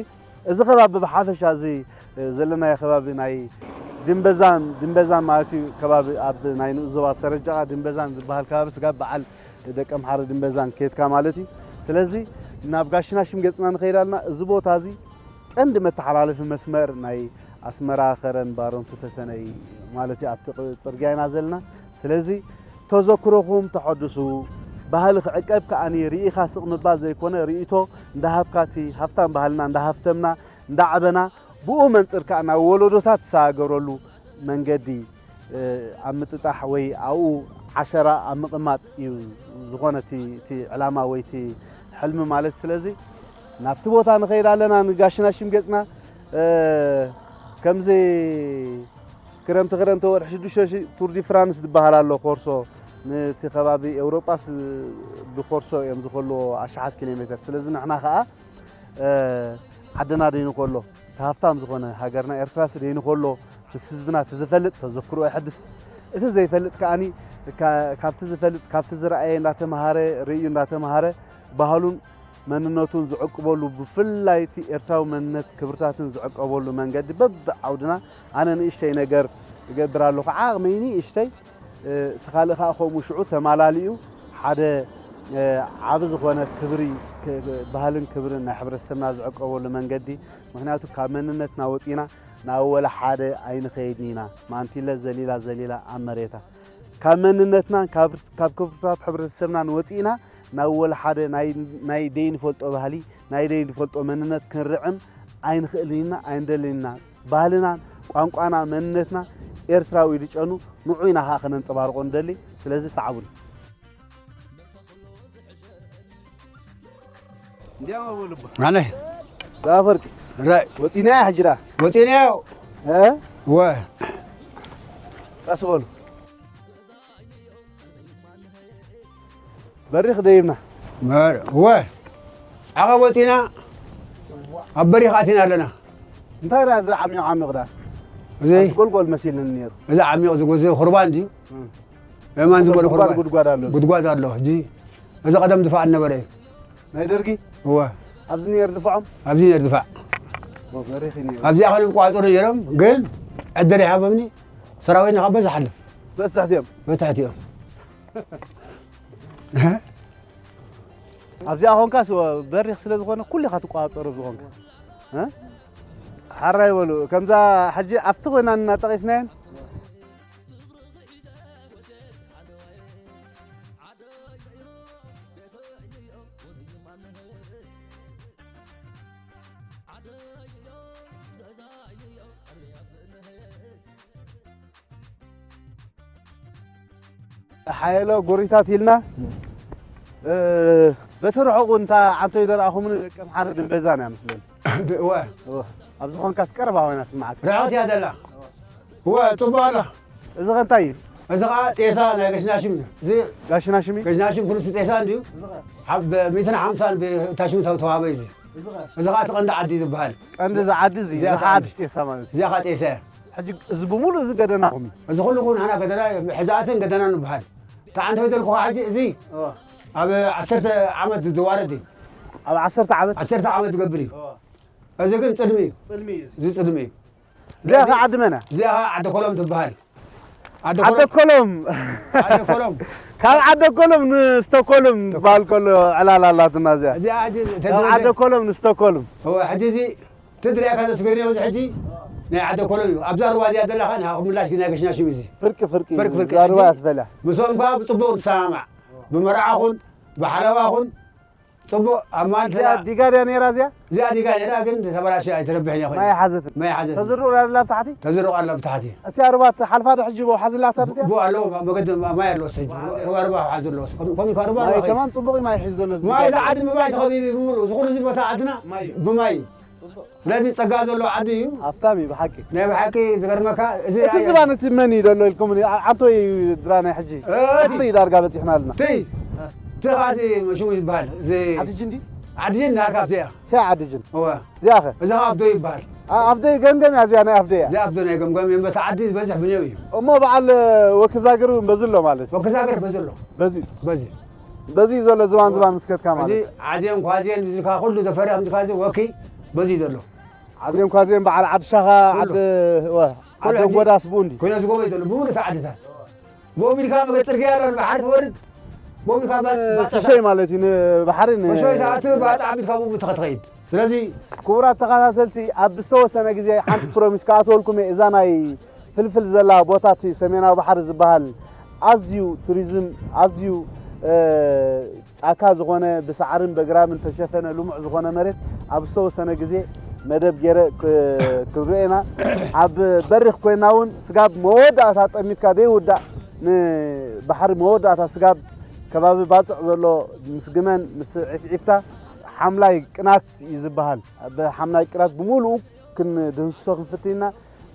እዚ ከባቢ ብሓፈሻ እዚ ዘለናዮ ከባቢ ናይ ድንበዛን፣ ድንበዛን ማለት እዩ፣ ከባቢ ኣብ ናይ ንኡስ ዞባ ሰረጃቓ ድንበዛን ዝበሃል ከባቢ ስጋብ በዓል ደቀምሓረ ድንበዛን ኬድካ ማለት እዩ። ስለዚ ናብ ጋሽናሽም ገጽና ንኸይድ ኣለና። እዚ ቦታ እዚ ቀንዲ መተሓላለፊ መስመር ናይ ኣስመራ፣ ከረን፣ ባረንቱ፣ ተሰነይ ማለት እዩ። ኣብቲ ቕ-፣ ጽርግያ ኢና ዘለና። ስለዚ ተዘክሮኹም ተሐድሱ። ባህሊ ክዕቀብ ከኣኒ ርኢኻ ስቕ ምባል ዘይኮነ፣ ርእይቶ እንዳሃብካ እቲ ሃብታም ባህልና እንዳሃፍተምና፣ እንዳዕበና፣ ብኡ መንጽር ከኣ ናብ ወለዶታት ዝሰጋገረሉ መንገዲ፣ እ፣ ኣብ ምጥጣሕ ወይ ኣብኡ ዓሸራ ኣብ ምቕማጥ እዩ ዝኾነ እቲ፣ እቲ ዕላማ ወይ እቲ ሕልሚ ማለት። ስለዚ ናብቲ ቦታ ንኸይድ ኣለና፣ ንጋሽናሽም ገጽና። እ፣ ከምዚ ክረምቲ፣ ክረምቲ ወርሒ ሽዱሽተ ሺሕ ቱር ዲ ፍራንስ ዝበሃል ኣሎ፣ ኮርሶ። ነቲ ከባቢ ኤውሮጳስ ብኮርሶ እዮም ዝኸልዎ ኣሽሓት ኪሎ ሜተር። ስለዚ ንሕና ኸኣ፣ እ፣ ዓድና ደይኑ ከሎ፣ እቲ ሃብታም ዝኾነ ሃገርና ኤርትራስ ደይኑ ከሎ፣ ምስ ህዝብና እቲ ዝፈልጥ ተዘክሮ የሐድስ። እቲ ዘይፈልጥ ከኣኒ፣ ካ-፣ ካብቲ ዝፈልጥ፣ ካብቲ ዝረኣየ እንዳተምሃረ፣ ርእዩ እንዳተምሃረ፣ ባህሉን መንነቱን ዝዕቅበሉ፣ ብፍላይ እቲ ኤርትራዊ መንነት ክብርታትን ዝዕቀበሉ መንገዲ በብዓውድና፣ ኣነ ንእሽተይ ነገር እገብር ኣለኹ፣ ዓቕመይ ንእሽተይ፣ እ፣ እቲ ካልእ ከኣ ከምኡ ሽዑ ተማላሊኡ ሓደ፣ እ፣ ዓቢ ዝኾነ ክብሪ፣ ክ-፣ ባህልን ክብርን ናይ ሕብረተሰብና ዝዕቀበሉ መንገዲ። ምኽንያቱ ካብ መንነትና ወጺና ናብ ወላ ሓደ ኣይንኸይድን ኢና። ማንቲለ ዘሊላ ዘሊላ ኣብ መሬታ። ካብ መንነትናን ካብ፣ ካብ ክብርታት ሕብረተሰብናን ወጺእና ናብ ወላ ሓደ ናይ፣ ናይ ደይንፈልጦ ባህሊ፣ ናይ ደይንፈልጦ መንነት ክንርዕም ኣይንኽእልን ኢና፣ ኣይንደልን ኢና። ባህልና፣ ቋንቋና፣ መንነትና ኤርትራዊ ኢሉ ጨኑ፣ ንዑ ኢና ኸኣ ከነንጸባርቆ ንደሊ። ስለዚ ሰዓቡኒ። እንዲያው በሉ። ኣነ። ኣፈወርቂ። ራይ። ወጺና ሕጅራ። ወጺና። እ? ወ። ቀስ በሉ። በሪኽ ደይብና። መር-፣ ወ። ዓቐብ ወጺና ኣብ በሪኽ ኣቲና ኣለና። እንታይ ደኣ እዚ ዓሚቕ ዓሚቕ ደኣ? እዚ? ኣብቲ ጎልጎል መሲልኒ ነይሩ። እዚ ዓሚቕ እዚ ጎ-፣ እዚ ኹርባ እንጂ። እም። የማን ዝበለ ጉድጓድ፣ ኹርባ። ጉድጓድ ኣሎ። ጉድጓድ ኣሎ። እዚ፣ እዚ ቀደም ድፋዕ ነበረ እዩ። ናይ ደርጊ? እወ። ኣብዚ ነይሩ ድፋዖም? ኣብዚ ነይሩ ድፋዕ። ኦ፣ በሪኽ እዩ ነይሩ። ኣብዚኣ ኸነ ቋጽሩ ነይሮም፣ ግን ዕድል ይሃበምኒ። ሰራዊትና ካብ በዛ ሓልፍ። በትሕቲኦም? በትሕቲኦም። ኣብዚኣ ኾንካስ በሪኽ ስለ ዝኾነ ኩሉ ኢኻ ትቆጻጸሮ ዝኾንካ። እ? ሓራይ በሉ። ከምዛ ሕጂ ኣብቲ ኮይና እናጠቒስናየን። ሓየሎ ጎሪታት ኢልና፣ እ፣ በቲ ርሑቕ እውን እታ ዓንቶ ይደርኣኹምን ደቂ ኣምሓረ ድንበዛን እያ መስለኒ። እወ። እወ። ኣብ ዝኾንካስ ቀረባ ኮይና ስምዓት። ርሑቕ እያ ዘላ። እወ፣ ጽቡቕ ኣላ። እዚ ኸ እንታይ እዩ? እዚ ኸኣ ጤሳ ናይ ገሽናሽም እዩ። እዚ ገሽናሽም እዩ? ገሽናሽም ኩሉስ ጤሳ እንድዩ። ኣብ ሚእትን ሓምሳን ብታሽሙ ተዋህበ እዩ እዚ። እዚ ኸኣ እቲ ቀንዲ ዓዲ ዝበሃል። ቀንዲ እዚ ዓዲ እዚ፣ እዚኣ እዚ እቲ ዓዲ ዓዲ። ጤሳ ማለት እዩ። እዚኣ ኸኣ ጤሳ እያ። ሕጂ እዚ ብምሉእ እዚ ገደናኹም እዩ? እዚ ኩሉ ኹን ንሕና ገደና እዩ። ሕዛእትን ገደና ንበሃል። እታ ዓንተ በደልኩኻ ሕጂ እዚ እወ። ኣብ ዓሰርተ ዓመት ዝዋረድ እዩ። ኣብ ዓሰርተ ዓመት? ዓሰርተ ዓመት ዝገብር እዩ። እወ። እዚ ግን ጽልሚ እዩ። ጽልሚ እዩ እዚ። እዚ ጽልሚ እዩ። እዚኣ ኸ ዓዲ መን እያ? እዚኣ ኸ ዓዲ ኮሎም ትበሃል። ዓዲ ዓዲ ኮሎም። ኮሎም። ዓዲ ኮሎም። ካብ ዓዲ ኮሎም ንስቶኮልም ትበሃል ከሎ ዕላል ኣላትና እዚኣ። እዚኣ ሕጂ ካብ ተደወለ። ዓዲ ኮሎም ንስቶኮልም። እወ፣ ሕጂ እዚ ትድርያ ካብ ዘስገርዮ እዚ ሕጂ ናይ ዓዲ ኮሎም እዩ። ኣብዛ ሩባ እዚኣ ዘለኻ ንሃኹም ምላሽ ግን ናይ ገሽናሽም እዩ እዚ። ፍርቂ፣ ፍርቂ። ፍርቂ፣ ፍርቂ። እዛ ሩባ ሕጂ እያ ትፈልያ። ምስኦም ከኣ ብጽቡቕ ንሰማማዕ። ብመርዓኹን፣ ብሓለባኹን፣ ጽቡቕ፣ ኣብ ማንትና እዚኣ ዲጋ ድያ ነይራ እዚኣ? እዚኣ ዲጋ ነይራ፣ ግን ተበላሽያ ኣይተረብሕን እያ ኮይና። ማይ ሓዘት። ማይ ሓዘት። ተዝርኡ ኣላ ኣብ ታሕቲ? ተዝርኡ ኣላ ኣብ ታሕቲ። እቲ ኣሩባ ትሓልፋ ዶ ሕጂ ብውሓ ዝላታ ብዚኣ? ብኡ ኣለዎ፣ መገዲ ማይ ኣለዎ፣ ሰጅ። ሩባ፣ ሩባ ሓዙ ኣለዎ። ከም፣ ከም ከ ሩባ ማይ ማይ ከማን ጽቡቕ እዩ ማይ ሒዙ ዘሎ እዚ ማይ ዲጋ። ዝዓዲ ብማይ ተኸቢቡ እዩ ብምሉእ። እዚ ኩሉ እዚ ቦታ ዓድና ማይ እዩ። ብማይ እዩ። ጽቡቕ። ስለዚ ጸጋ ዘሎ ዓዲ እዩ። ሃብታም እዩ ብሓቂ። ናይ ብሓቂ ዝገርመካ፣ እዚ እቲ ኣየ- ዝባን እቲ መን እዩ ዘሎ ኢልኩም፣ ዓ-፣ ዓንቶ እዩ ድራና ሕጂ። እቲ ባሕሪ ዳርጋ በጺሕና ኣለና። እቲ፣ እቲ ኻዚ ሽሙ ይበሃል። እዚ ዓዲ ጅን ድዩ? ዓዲ ጅን ናርካ ኣብቲ እያ። ሻ ዓዲ ጅን። እወ። እዚኣ ኸ? እዛ ኸ ኣብዶ ይበሃል። ኣ-፣ ኣብደይ ገምገም እያ እዚኣ ናይ ኣብደይ እያ። እዚኣ ኣብዶ ናይ ገምገም እየን። በቲ ዓዲ ዝበዝሕ ብኔው እዩ። እሞ በዓል ወክዛግር እውን በዚ ኣሎ ማለት እዩ። ወክዛግር በዚ ኣሎ። በዚ? በዚ። በዚ እዩ ዘሎ ዝባን ዝባን ምስከትካ ማለት እዚ እዩ። ዓዜን ኳዜን እዚ ካ ኩሉ ዘፈሪ ከምዚ ካ እዚ ወኪ በዚ እዩ ዘሎ። ዓዜን ኳዜን በዓል ዓዲ ሻኻ፣ ኩሉ። ዓዲ፣ ወ፣ ኩሉ ዓዲ ሕጂ ጎዳስ ብኡ እንዲ። ኮይነ ዝጎበ እዩ ዘሎ። ብምሉእ ዓድታት። ብኡ ቢልካ መገዲ ጽርግያ ኣሎ፣ ንባሕሪ ትወርድ። ብኡ ቢልካ ባ-፣ እ፣ ባጽዕ ፍሸይ ማለት እዩ፣ ንባሕሪ ን-፣ ፍሸይ ትኣቱ፣ ባጽዕ ኣቢልካ ብኡ ትኸ-፣ ትኸይድ። ስለዚ ክቡራት ተኸታተልቲ፣ ኣብ ዝተወሰነ ግዜ ሓንቲ ፕሮሚስ ክኣትወልኩም እየ። እዛ ናይ ፍልፍል ዘላ ቦታ፣ እቲ ሰሜናዊ ባሕሪ ዝበሃል ኣዝዩ ቱሪዝም፣ ኣዝዩ፣ እ፣ ጫካ ዝኾነ፣ ብሳዕርን በግራምን ተሸፈነ ልሙዕ ዝኾነ መሬት ኣብ ዝተወሰነ ግዜ መደብ ገይረ ክ-፣ ክንሪኦ ኢና። ኣብ በሪኽ ኮይና እውን ስጋብ መወዳእታ ጠሚትካ ዘይውዳእ ንባሕሪ መወዳእታ ስጋብ ከባቢ ባጽዕ ዘሎ ምስ ግመን ምስ ዒፍዒፍታ ሓምላይ ቅናት እዩ ዝበሃል። ኣብ ሓምላይ ቅናት ብምሉኡ ክንድህስሶ ክንፍትን ኢና።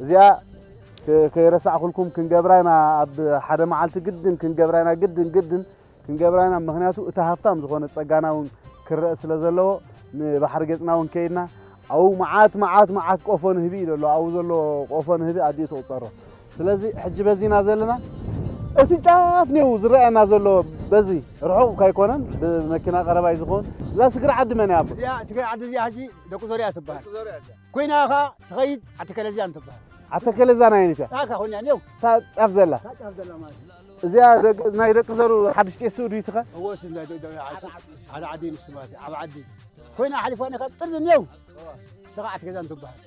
እዚኣ ከ-፣ ከይረሳዕኩልኩም ክንገብራ ኢና። ኣብ ሓደ መዓልቲ ግድን ክንገብራ ኢና። ግድን፣ ግድን። ክንገብራ ኢና። ምኽንያቱ እቲ ሃፍታም ዝኾነ ጸጋና እውን ክረአ ስለ ዘለዎ ንባሕሪ ገጽና እውን ከይድና ኣብኡ መዓት፣ መዓት፣ መዓት ቆፎ ንህቢ እዩ ዘሎ። ኣብኡ ዘሎ ቆፎ ንህቢ ኣዲኡ ትቑጸሮ። ስለዚ ሕጂ በዚ ኢና ዘለና። እቲ ጫፍ ኔው ዝረኣየና ዘሎ በዚ ርሑቕ እኳ ኣይኮነን፣ ብመኪና ቀረባ እዩ ዝኸውን። እዛ ስግሪ ዓዲ መን እያ ኣቦ? እዚኣ ስግሪ ዓዲ እዚኣ ሕጂ ደቂ ዞርያ ትበሃል። ደቂ ዞርያ እዚኣ። ኮይና ኸኣ ትኸይድ ዓዲ ከለዚያን ትበሃል። ዓዲ ከለዚያን ኣየነይቲ እያ? ታካ ኮይና ኔው። እታ ጫፍ ዘላ? እታ ጫፍ ዘላ ማለት እዩ። እዚኣ ደቂ፣ ናይ ደቂ ዘሩ ሓድሽ ጤሱ ድዩ ትኸ? እወ፣ እሱ ናይ ደ-፣ ደ-፣ ሓደ ዓዲ፣ ሓደ ዓዲ ንሱ ማለት እዩ። ዓቢ ዓዲ። ኮይና ሓሊፋ ኔኻ ጥርዚ ኔው። እዋ። ሰኻ ዓዲ ከለዚያን ትበሃል።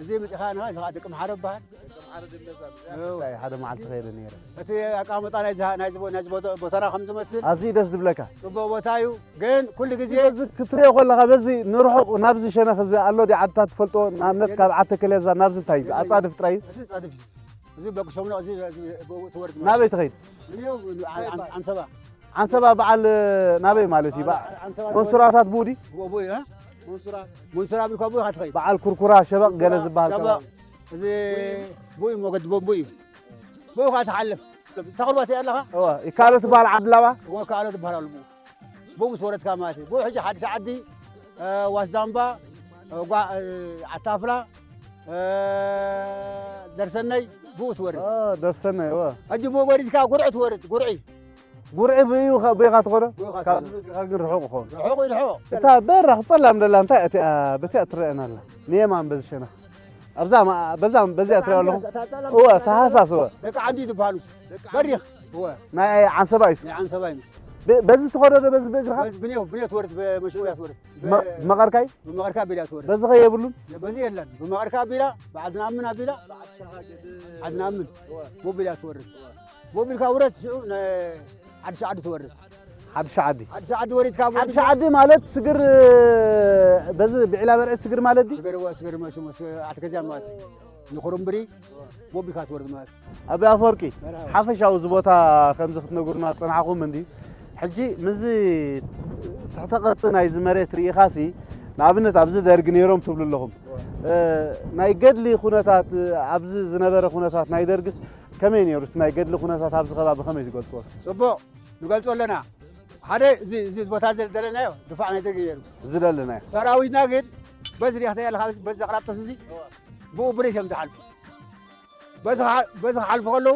እዚ መጺኻ ንኻ፣ እዚ ኸኣ ደቂ ምሓረ ይበሃል። ደቂ ምሓረ ድንገዛ፣ እዎ። እንታይ ሓደ መዓልቲ ከይደ ነይረ። እቲ ኣቀማምጣ ናይዚ፣ ናይዚ ቦ-፣ ናይዚ ቦ-፣ ቦታና ከም ዝመስል ኣዝዩ ደስ ዝብለካ። ጽቡቕ ቦታ እዩ፣ ግን ኩሉ ግዜ በዚ ክትሪኦ ከለኻ፣ በዚ ንርሑቕ ናብዚ ሸነኽ እዚ ኣሎ ድዩ ዓድታት ትፈልጦ? ንኣብነት ካብ ዓዲ ተከለዛ ናብዚ እንታይ እዩ? ኣጻድፍ ጥራይ እዩ? እዚ ጻድፍ እዩ። እዚ በቂ ሸምኖ፣ እዚ፣ እዚ ብኡ ትወርድ ማለት ናበይ እዩ። ትኸይድ? ንየው፣ ዓ-፣ ዓ-፣ ዓንሰባ። ዓንሰባ በዓል ናበይ ማለት እዩ? በዓል በዓ-፣ ዓንሰባ መንሱራታት ብኡ ድዩ? ብኡ፣ ብኡ፣ እ? መንሱራ። መንሱራ ቢልካ ብኡ ኢኻ ትኸይድ። በዓል ኩርኩራ፣ ሸበቕ ገለ መንሱራ፣ ዝበሃል ሸበቕ፣ ከባቢ። እዚ ብኡ እዩ፣ መገዲ ብኡ እዩ። ብኡ ኢኻ ትሓልፍ። ተኽልባት እያ ኣለኻ? እወ፣ ይካሎ ትበሃል ዓዲ ላባ? እወ፣ ካሎ ትበሃል ኣሎ ብኡ። ብኡ ምስ ወረድካ ማለት እዩ። ብኡ ሕጂ ሓድሽ ዓዲ፣ እ፣ ዋስዳምባ፣ እ፣ ጓ-፣ እ፣ ዓታፍላ፣ እ፣ ደርሰነይ ብኡ ትወርድ። እ፣ ደርሰነይ፣ እወ። ሕጂ ብኡ ወሪድካ ጉርዒ ትወርድ፣ ጉርዒ። ጉርዒ ብኡ ኸ-፣ ብኢኻ ትኸዶ? ብኢኻ ካብ ትኸዶ። እግርኻ ግን ርሑቕ ይኸውን። ርሑቕ እዩ፣ ርሑቕ። እታ በራኽ ጸላም ደላ እንታይ እቲኣ፣ በቲኣ ትረአየና ኣላ? ንየማን በዚ ሸነኽ። ኣብዛ ማ-፣ በዛ፣ በዚኣ ትሪኦ ኣለኹም? እታ ጸላም እወ፣ ደላ ተሃሳስ፣ እወ። ደቂ ዓዲ ዝበሃሉ። በሪኽ። እወ። ናይ ዓንሰባ እዩ። ናይ ዓንሰባ እዩ። በዚ ትኸዶ ዶ በዚ ብእግርኻ? በዚ ብኔው ብኔው ትወርድ ብመሽወያ ትወርድ። ብመቐርካይ? ብመቐርካ ኣቢላ ትወርድ። በዚ ከየብሉን? በዚ የለን። ብመቐርካ ኣቢላ ብዓድና ኣምን ኣቢላ ዓድና ኣምን ቦቢላ ትወርድ። ቦቢልካ ውረድ ሽዑ ሓድሽ ዓዲ ትወርድ። ሓድሽ ዓዲ። ሓድሽ ዓዲ ወሪድካ ሓድሽ ዓዲ ማለት ስግር በዚ ብዒላ በርዒ ስግር ማለት ድዩ? ስግር እወ ስግር መሽሙ ኣትከዚያ ማለት ንኹርምብሪ ቦቢልካ ትወርድ ማለት። ኣቢ ኣፈወርቂ፣ ሓፈሻዊ እዚ ቦታ ከምዚ ክትነግሩና ዝጸናሕኩም እንዲ ሕጂ ምስዚ ትሕተ ቅርጺ ናይዚ መሬት ርኢኻሲ ንኣብነት ኣብዚ ደርጊ ነይሮም ትብሉ ኣለኹም። ናይ ገድሊ ኩነታት ኣብዚ ዝነበረ ኩነታት ናይ ደርግስ ከመይ ነይሩ? እቲ ናይ ገድሊ ኩነታት ኣብዚ ከባቢ ከመይ ትገልጽዎ? ጽቡቕ ንገልጾ ኣለና። ሓደ እዚ እዚ ቦታ ዘለናዮ ድፋዕ ናይ ደርጊ ነይሩ። እዚ ዘለናዮ ሰራዊትና ግን በዚ ሪእኽተያ ኣለኻ በዚ ኣቕራብጦስ እዚ ብኡ ብሬት እዮም ዝሓልፉ። በዚ ክሓልፉ ከለዉ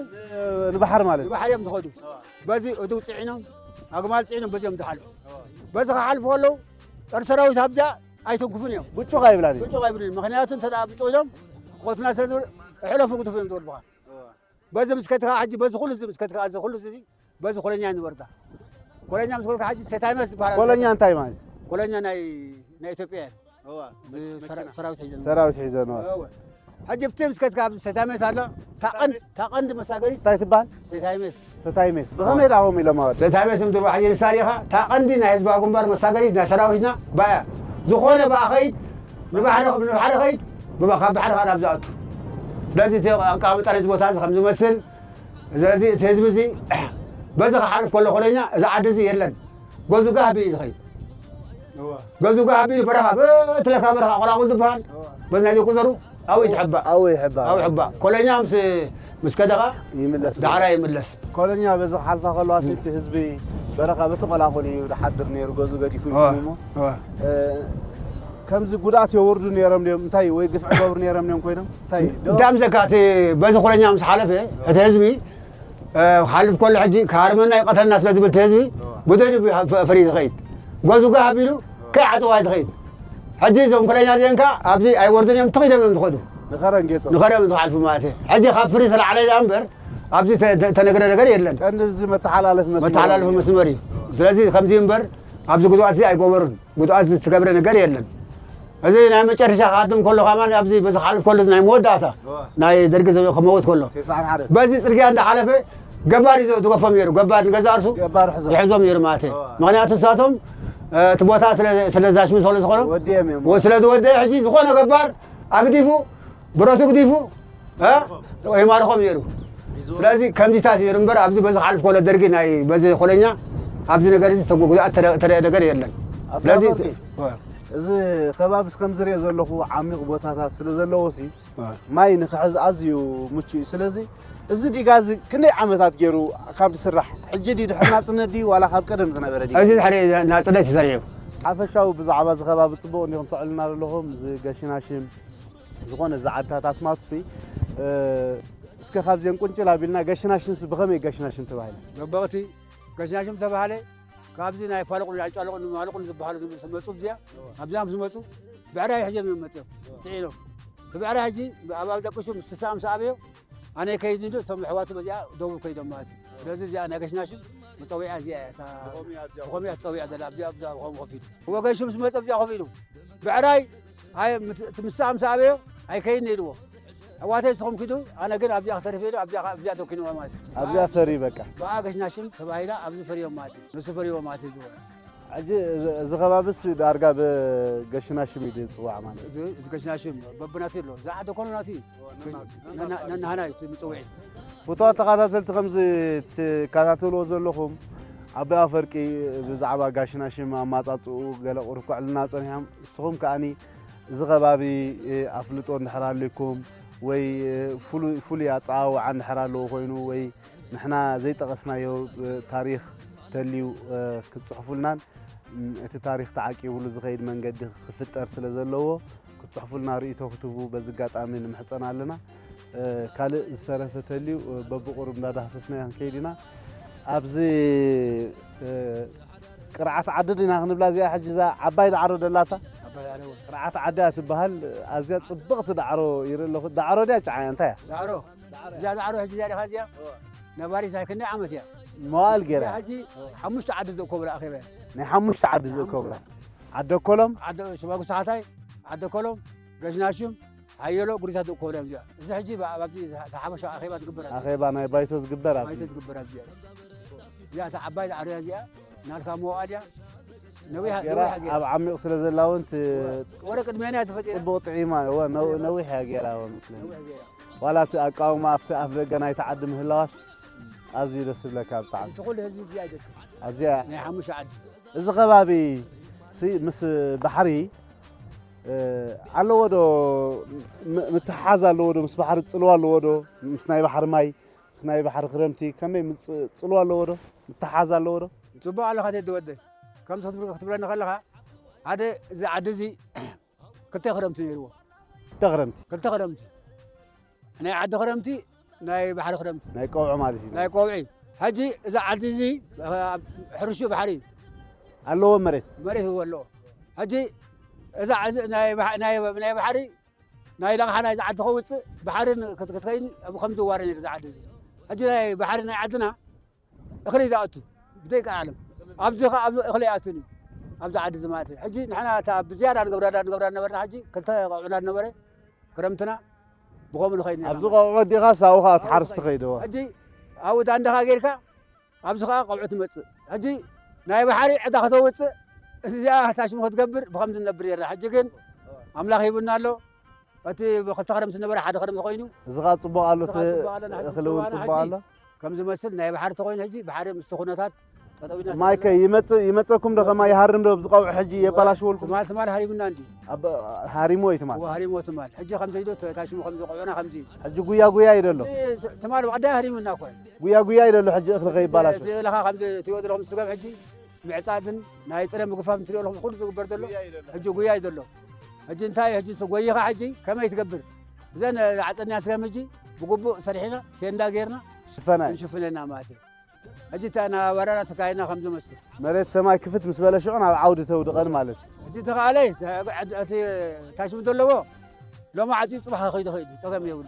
ንባሕር ማለት ንባሕር እዮም ዝኸዱ። በዚ እድው ፅዒኖም ኣግማል ፅዒኖም በዚኦም ዝሓልፉ። በዚ ክሓልፉ ከለዉ ፀረ ሰራዊት ኣብዚኣ ኣይተንክፉን እዮም። ብጩቕ ኣይብላን እዩ። ብጩቕ ኣይብሉን። ምኽንያቱ እንተ ብጩቕ ኢሎም ክቐትሉና ስለ ዝብል እሕለፉ ግድፉ እዮም ዝወድቡኻ። በዚ ምስ ከድካ ሕጂ በዚ ኩሉ እዚ ምስ ከድካ እዚ ኩሉ እዚ በዚ ኮለኛ ንወርዳ። ኮለኛ ምስ ኮልካ ሕጂ ሰታይመስ ዝበሃል ኣሎ። ኮለኛ እንታይ ማለት? ኮለኛ ናይ ናይ ኢትዮጵያ እየን። እዋ፣ እዚ መኪና። ሰራ- ሰራዊት ሒዘን። ሰራዊት ሒዘን፣ እዋ። እዋ። ሕጂ ብቲ ምስ ከድካ ኣብዚ ሰታይመስ ኣሎ። ታቐንድ ታቐንድ መሳገሪት እንታይ ትበሃል? ሰታይመስ። ሰታይሜስ። ብኸመይ ደኣ ከምኡ ኢሎም ኣወድ? ሰታይሜስ እንትብሎ ሕጂ ንሳ ዲኻ? ታቐንዲ ናይ ህዝባዊ ግንባር መሳገሪት ናይ ሰራዊትና ባያ። ዝኾነ ብኣ ኸይድ ንባሕሪ ንባሕሪ ኸይድ ብባ- ካብ ባሕሪ ኸኣ ናብ ዝኣቱ። ስለዚ እቲ ኣቀማምጣ ናይዚ ቦታ እዚ ከም ዝመስል ስለዚ እቲ ህዝቢ እዚ በዚ ክሓልፍ ከሎ ኮለኛ እዚ ዓዲ እዚ የለን። ገዙ ጋህ ኣቢሉ እዩ ዝኸይድ። ገዙ ጋህ ኣቢሉ በረኻ በትለካ በረኻ ቆላቑል ዝበሃል በዚ ናይ ዘይቁዘሩ ኣብኡ እዩ ትሕባእ። ኣብኡ ይሕባእ። ኣብኡ ይሕባእ። ኮለኛ ምስ ምስ ከደኻ ይምለስ። ዳዕራ ይምለስ። ኮለኛ በዚ ክሓልፋ ከለዋ እቲ ህዝቢ በረኻ በቲ ቆላቑል እዩ ዝሓድር ነይሩ። ገዙ ገዲፉ እዩ እሞ ከምዚ ጉድኣት የወርዱ ነይሮም ድዮም? እንታይ ወይ ግፍዒ ገብሩ ነይሮም ድዮም ኮይኖም? እንታይ ዶ? እንታይ ምስለካ እቲ በዚ ኮለኛ ምስ ሓለፈ እቲ ህዝቢ ክሓልፍ ከሎ ሕጂ ክሃርመና ይቐተልና ስለ ዝብል እቲ ህዝቢ ብደልዩ ፈርዩ ዝኸይድ ገዙ ጋህ ኣቢሉ ከይዓፀዋ እዩ ዝኸይድ። ሕጂ እዞም ኮለኛ እዚአን ከዓ ኣብዚ ኣይወርዱን እዮም ትኺሎም እዮም ዝኸዱ። ንኸረን ጌፆም። ንኸረን እዮም ዝሓልፉ ማለት እዩ። ሕጂ ካብ ፍሪ ተላዕለ እያ እምበር ኣብዚ ተነግረ ነገር የለን። ቀንዲ እዚ መተሓላለፊ መስመር መተሓላለፊ እዩ። መስመር እዩ። ስለዚ ከምዚ እምበር ኣብዚ ጉድኣት እዚ ኣይገበሩን። ጉድኣት ዝተገብረ ነገር የለን። እዚ ናይ መጨረሻ ክኣትም ከሎ ከማን ኣብዚ በዚ ክሓልፍ ከሎ ናይ መወዳእታ ናይ ደርጊ ዘበ ክመውት ከሎ በዚ ፅርግያ እንዳሓለፈ ገባር እዩ ዝገፎም ነይሩ። ገባር ንገዛ እርሱ ይሕዞም ነይሩ ማለት እዩ። ምክንያቱ ንሳቶም እቲ ቦታ ስለዛሽምሰሉ ዝኾኖም ስለዝወደየ ሕጂ ዝኾነ ገባር ኣግዲፉ ብረቱ ግዲፉ ይማርኾም ነይሩ። ስለዚ ከምዚታት ነይሩ እምበር ኣብዚ በዚ ክሓልፍ ከሎ ደርጊ ናይ በዚ ኮለኛ ኣብዚ ነገር እዚ ተጉ- ጉድኣት ተረ- ተረአ ነገር የለን። ስለዚ ኣቶ ኣፈወርቂ፣ እዚ ከባቢስ ከም ዝሪኦ ዘለኹ ዓሚቕ ቦታታት ስለ ዘለዎሲ ማይ ንክሕዝ ኣዝዩ ምቹ እዩ። ስለዚ እዚ ዲጋ እዚ ክንደይ ዓመታት ገይሩ ካብ ዝስራሕ? ሕጂ ድዩ ድሕሪ ናፅነት ድዩ ዋላ ካብ ቀደም ዝነበረ ዲጋ? እዚ ድሕሪ ናፅነት እዩ ተሰሪሑ። ሓፈሻዊ ብዛዕባ እዚ ከባቢ ፅቡቕ እንዲኹም ተዕልልና ዘለኹም እዚ ገሽናሽም ዝኾነ እዚ ዓድታት ኣስማቱሲ እስከ ካብዚአን ቁንጭል ኣቢልና ገሽናሽምሲ ብኸመይ ገሽናሽም ተባሂለ? መበቕቲ ገሽናሽም ተባህለ ካብዚ ናይ ፋልቑን ኣጫለቑን ማልቑን ዝበሃሉ ዝመፁ እዚኣ ኣብዚኣ ምስ መፁ ብዕራይ ሕዞም እዮም መፅኦም ስዒኖም እቲ ብዕራይ ሕጂ ኣብ ኣብ ደቅሹ ምስ ትስኣ ምስ ኣበዮ ኣነ ከይድ ንዶ እቶም ኣሕዋቱ በዚኣ ደቡብ ከይዶም ማለት እዩ ስለዚ እዚኣ ናይ ገሽናሽም መፀዊዓ እዚኣ እያ እታ ብኸምያ ትፀዊዕ ዘላ ኣብዚኣ ኣብዛ ብኸም ኮፍ ኢሉ ወገሹ ምስ መፀ ኣብዚኣ ኮፍ ኢሉ ብዕራይ ኣይ እቲ ምስኣ ምስ ኣበዮ ኣይከይድን ኢልዎ። ኣሕዋተይ ንስኹም ኪዱ ኣነ ግን ኣብዚኣ ክተርፍ ኢሉ ኣብዚኣ ኣብዚኣ ተኪንዋ ማለት እዩ። ኣብዚኣ ፈርዩ በቃ። ብኣ ገሽናሽም ተባሂላ ኣብዚ ፈርዮም ማለት እዩ። ንሱ ፈርይዎ ማለት እዩ ዝበለ። ሕጂ እዚ ከባቢስ ዳርጋ ብገሽናሽም እዩ ዝፅዋዕ ማለት እዩ። እዚ ገሽናሽም በብናቱ ኣሎ። ዝዓደ ኮሎ ናቱ እዩ። ነናሃና እዩ እቲ ምፅውዒ። ፍቱዋት ተኸታተልቲ ከምዚ ትከታተልዎ ዘለኹም ኣቦይ ኣፈርቂ ብዛዕባ ጋሽናሽም ኣማፃፅኡ ገለ ቁሩብ ከዕልና ፀኒሖም። ንስኹም ከኣኒ እዚ ከባቢ ኣፍልጦ እንድሕር ኣልኩም ወይ ፍሉይ ኣፀዋውዓ እንድሕር ኣለዎ ኮይኑ ወይ ንሕና ዘይጠቐስናዮ ታሪኽ ተልዩ ክትፅሕፉልናን እቲ ታሪኽ ተዓቂቡሉ ዝኸይድ መንገዲ ክፍጠር ስለ ዘለዎ ክትፅሕፉልና ርእይቶ ክትህቡ በዚ ኣጋጣሚ ንምሕፀን ኣለና። ካልእ ዝተረፈ ተልዩ በብቑሩብ እንዳዳህሰስናዮ ክንከይድ ኢና። ኣብዚ ቅርዓት ዓዲ ዲና ክንብላ እዚኣ ሕጂ እዛ ዓባይ ዳዕሮ ደላታ ኣባይ ኣረወ ቅርዓት ዓዲ እያ ትበሃል። ኣዝያ ፅብቕቲ ዳዕሮ ይርኢ ኣለኹ። ዳዕሮ ድያ ጨዓ እያ እንታይ እያ? ዳዕሮ እዚኣ ዳዕሮ ሕጂ እዚኣ ዲኻ እዚኣ ነባሪት ናይ ክንደይ ዓመት እያ? መዋእል ገይረ። ሕጂ ሓሙሽተ ዓዲ ዝእከብላ ኣኼባ እያ። ናይ ሓሙሽተ ዓዲ ዝእከብላ። ዓዲ ኣኮሎም፣ ዓዲ ሽባጉ ሰሓታይ፣ ዓዲ ኣኮሎም፣ ገሽናሽም፣ ሓየሎ፣ ጉሪታት ዝእከብላ እዮም እዚኣ። እዚ ሕጂ ብ- ኣብዚ ተሓፈሻ ኣኼባ ትግበር ኣላ። ኣኼባ ናይ ባይቶ ዝግበር ኣብ ባይቶ ትግበር ኣብዚ እያ። እዚኣ እታ ዓባይ ዓረያ እዚኣ ናልካ መዋእል እያ። ነዊሓ ገይራ ነዊሓ ገይራ። ኣብ ዓሚቕ ስለ ዘላ እውን ት- ወረ ቅድሜና እያ ተፈጢራ። ጽቡቕ ጥዒማ እወ ነው- ነዊሕ እያ ገይራ እወ መስለኒ። ነዊሕ ገይራ። ዋላ እቲ ኣቃውማ ኣብቲ ኣፍ ደገ ናይቲ ዓዲ ምህላዋስ ኣዝዩ ደስ ዝብለካ ብጣዕሚ። እቲ ኩሉ ህዝቢ እዚኣ ይደቅስ። ኣብዚኣ ናይ ሓሙሽተ ዓዲ። እዚ ከባቢ ሲ ምስ ባሕሪ እ፣ ኣለዎ ዶ ም- ምትሓዝ ኣለዎ ዶ ምስ ባሕሪ ጽልዋ ኣለዎ ዶ ምስ ናይ ባሕሪ ማይ ምስ ናይ ባሕሪ ክረምቲ ከመይ ምጽ- ጽልዋ ኣለዎ ዶ ምትሓዝ ኣለዎ ዶ? ጽቡቕ ኣለኻ ቴዲ ወደይ። ከምዚ ክትብል- ክትብለኒ ከለኻ ሓደ እዚ ዓዲ እዚ ክልተ ክረምቲ ነይርዎ። ክልተ ክረምቲ ክልተ ክረምቲ ናይ ዓዲ ክረምቲ ናይ ባሕሪ ክረምቲ ናይ ቀውዒ ማለት እዩ። ናይ ቀውዒ። ሕጂ እዚ ዓዲ እዚ ኣብ ሕርሹ ባሕሪ እዩ። ኣለዎ መሬት መሬት እዎ ኣለዎ። ሕጂ እዛ ዓዚ ናይ ባሕ- ናይ ናይ ባሕሪ ናይ ላቕሓ ናይዚ ዓዲ ከውፅእ ባሕሪ ን- ክት- ክትከይን ኣብ ከምዚ ዋረ ነይሩ እዚ ዓዲ እዚ። ሕጂ ናይ ባሕሪ ናይ ዓድና እኽሊ ዝኣቱ ብደቂ ዓለም ኣብዚ ኸ ኣብዚ እኽሊ ይኣቱን እዩ ኣብዚ ዓዲ እዚ ማለት እዩ። ሕጂ ንሕና እታ ብዝያዳ ንገብረላ ንገብራ ነበርና ሕጂ ክልተ ቆልዑና ነበረ ክረምትና ብኸምኡ ንኸይድ ነርና ኣብዚ ማለት ቀውዒ ወዲኻ ሳውኻ ትሓርስ ትኸይድዎ እዩ። ሕጂ ኣብኡ ዳንዳኻ ጌርካ ኣብዚ ኸዓ ቆልዑ ትመፅእ። ሕጂ ናይ ባሕሪ ዕዳ ከተውፅእ እዚኣ ታሽሙ ክትገብር ብኸምዚ ንነብር ነርና። ሕጂ ግን ኣምላኽ ሂቡና ኣሎ። እቲ ብክልተ ክረምቲ ዝነበረ ሓደ ክረምቲ ኮይኑ እዚ ኸዓ ጽቡቕ ኣሎ እዚ ኸዓ ጽቡቕ ኣሎ፣ ንሕጂ እኽሊ እውን ጽቡቕ ኣሎ፣ ጽቡቕ ሕጂ ኣሎ። ከም ዝመስል ናይ ባሕሪ ተኾይኑ ሕጂ ባሕሪ ምስ ኩነታት ጠጠው ኢልና ማይከ ይመጽእ ይመጸኩም ዶ ከማይ ይሃርም ዶ ብዚ ቀውዒ ሕጂ የባላሽወልኩም? ትማል ትማል ሃሪሙና እንዲ ኣብ ሃሪሞ እዩ ትማል። ሃሪሞ ትማል ሕጂ ከምዚ ኢሉ ታሽሙ ከምዚ ቆዑና ከምዚ ሕጂ ጉያ ጉያ እዩ ደሎ። ትማል ብቐዳይ ሃሪሙና እኮ ጉያ ጉያ እዩ ደሎ ሕጂ እኽሊ ከይባላሽ። ትሪኦ ዘለኻ ከምዚ ትሪኦ ዘለኹም ስገም ሕጂ ምዕፃድን ናይ ጥረ ምግፋፍ ትሪኦ ዘለኹም ኩሉ ዝግበር ዘሎ ሕጂ ጉያ እዩ ዘሎ። ሕጂ እንታይ ሕጂ ጎይኻ ሕጂ ከመይ ትገብር? እዘን ዝዓፀንያ ስገም ሕጂ ብግቡእ ሰሪሕና ቴንዳ ጌርና ሽፈና እዩ። ክንሽፍነና ማለት እዩ። ሕጂ እታ ናባራና ተካይና ከም ዝመስል መሬት ሰማይ ክፍት ምስ በለ ሽዑ ናብ ዓውዲ ተውድቐን ማለት እዩ። ሕጂ ተኻእለ እቲ ታሽሙ ዘለዎ ሎሚ ዓፂ ፅባሕ ከይዱ ከይዱ ፀገም የብሉ።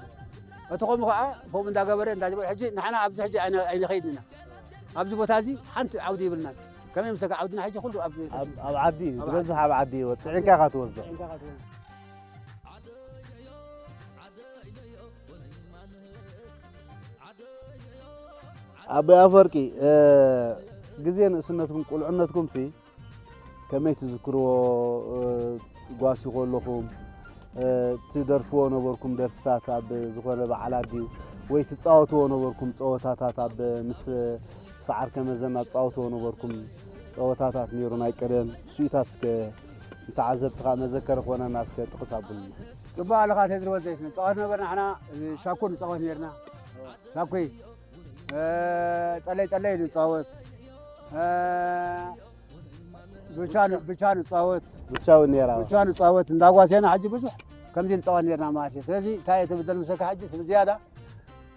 እቲ ከምኡ ከዓ ከምኡ እንዳገበረ እንዳገበረ ሕጂ ንሕና ኣብዚ ሕጂ ኣይነ- ኣይንኸይድን ኢና። ኣብዚ ቦታ እዚ ሓንቲ ዓውዲ ይብልናን። ከመይ ምሰካ ዓውድና ሕጂ ኩሉ ኣብ ኣብ ኣብ ዓዲ እዩ ዝበዝሕ ኣብ ዓዲ እዩ። ፅዒንካ ኢኻ ትወስዶ። ኣቦይ ኣፈወርቂ እ፣ ግዜ ንእስነትኩም ቁልዕነትኩም ሲ ከመይ ትዝክርዎ? እ፣ ጓሲ ከለኹም እ፣ ትደርፍዎ ነበርኩም ደርፍታት ኣብ ዝኾነ በዓላት ድዩ ወይ ትፃወትዎ ነበርኩም ፀወታታት ኣብ ምስ ሰዓር ከመዘና ትፃወትዎ ነበርኩም ፀወታታት ነይሩ ናይ ቀደም ስኢታት እስከ ንተዓዘብትኻ መዘከሪ ክኾነና እስከ ጥቕስ ኣብሉና። ፅቡቅ ኣለኻ ቴድሮስ ዘይት ንፃወት ነበርና ንሕና እዚ ሻኩ ንፃወት ነርና። ሻኩይ እ፣ ጠለይ ጠለይ ንፃወት እ፣ ብቻ ን- ብቻ ንፃወት ብቻውን ነይራ ብቻ ንፃወት እንዳጓሴና ሕጂ ብዙሕ ከምዚ ንፃወት ነርና ማለት እዩ። ስለዚ እንታይ እቲ ብደል ምሰካ ሕጂ እቲ ብዝያዳ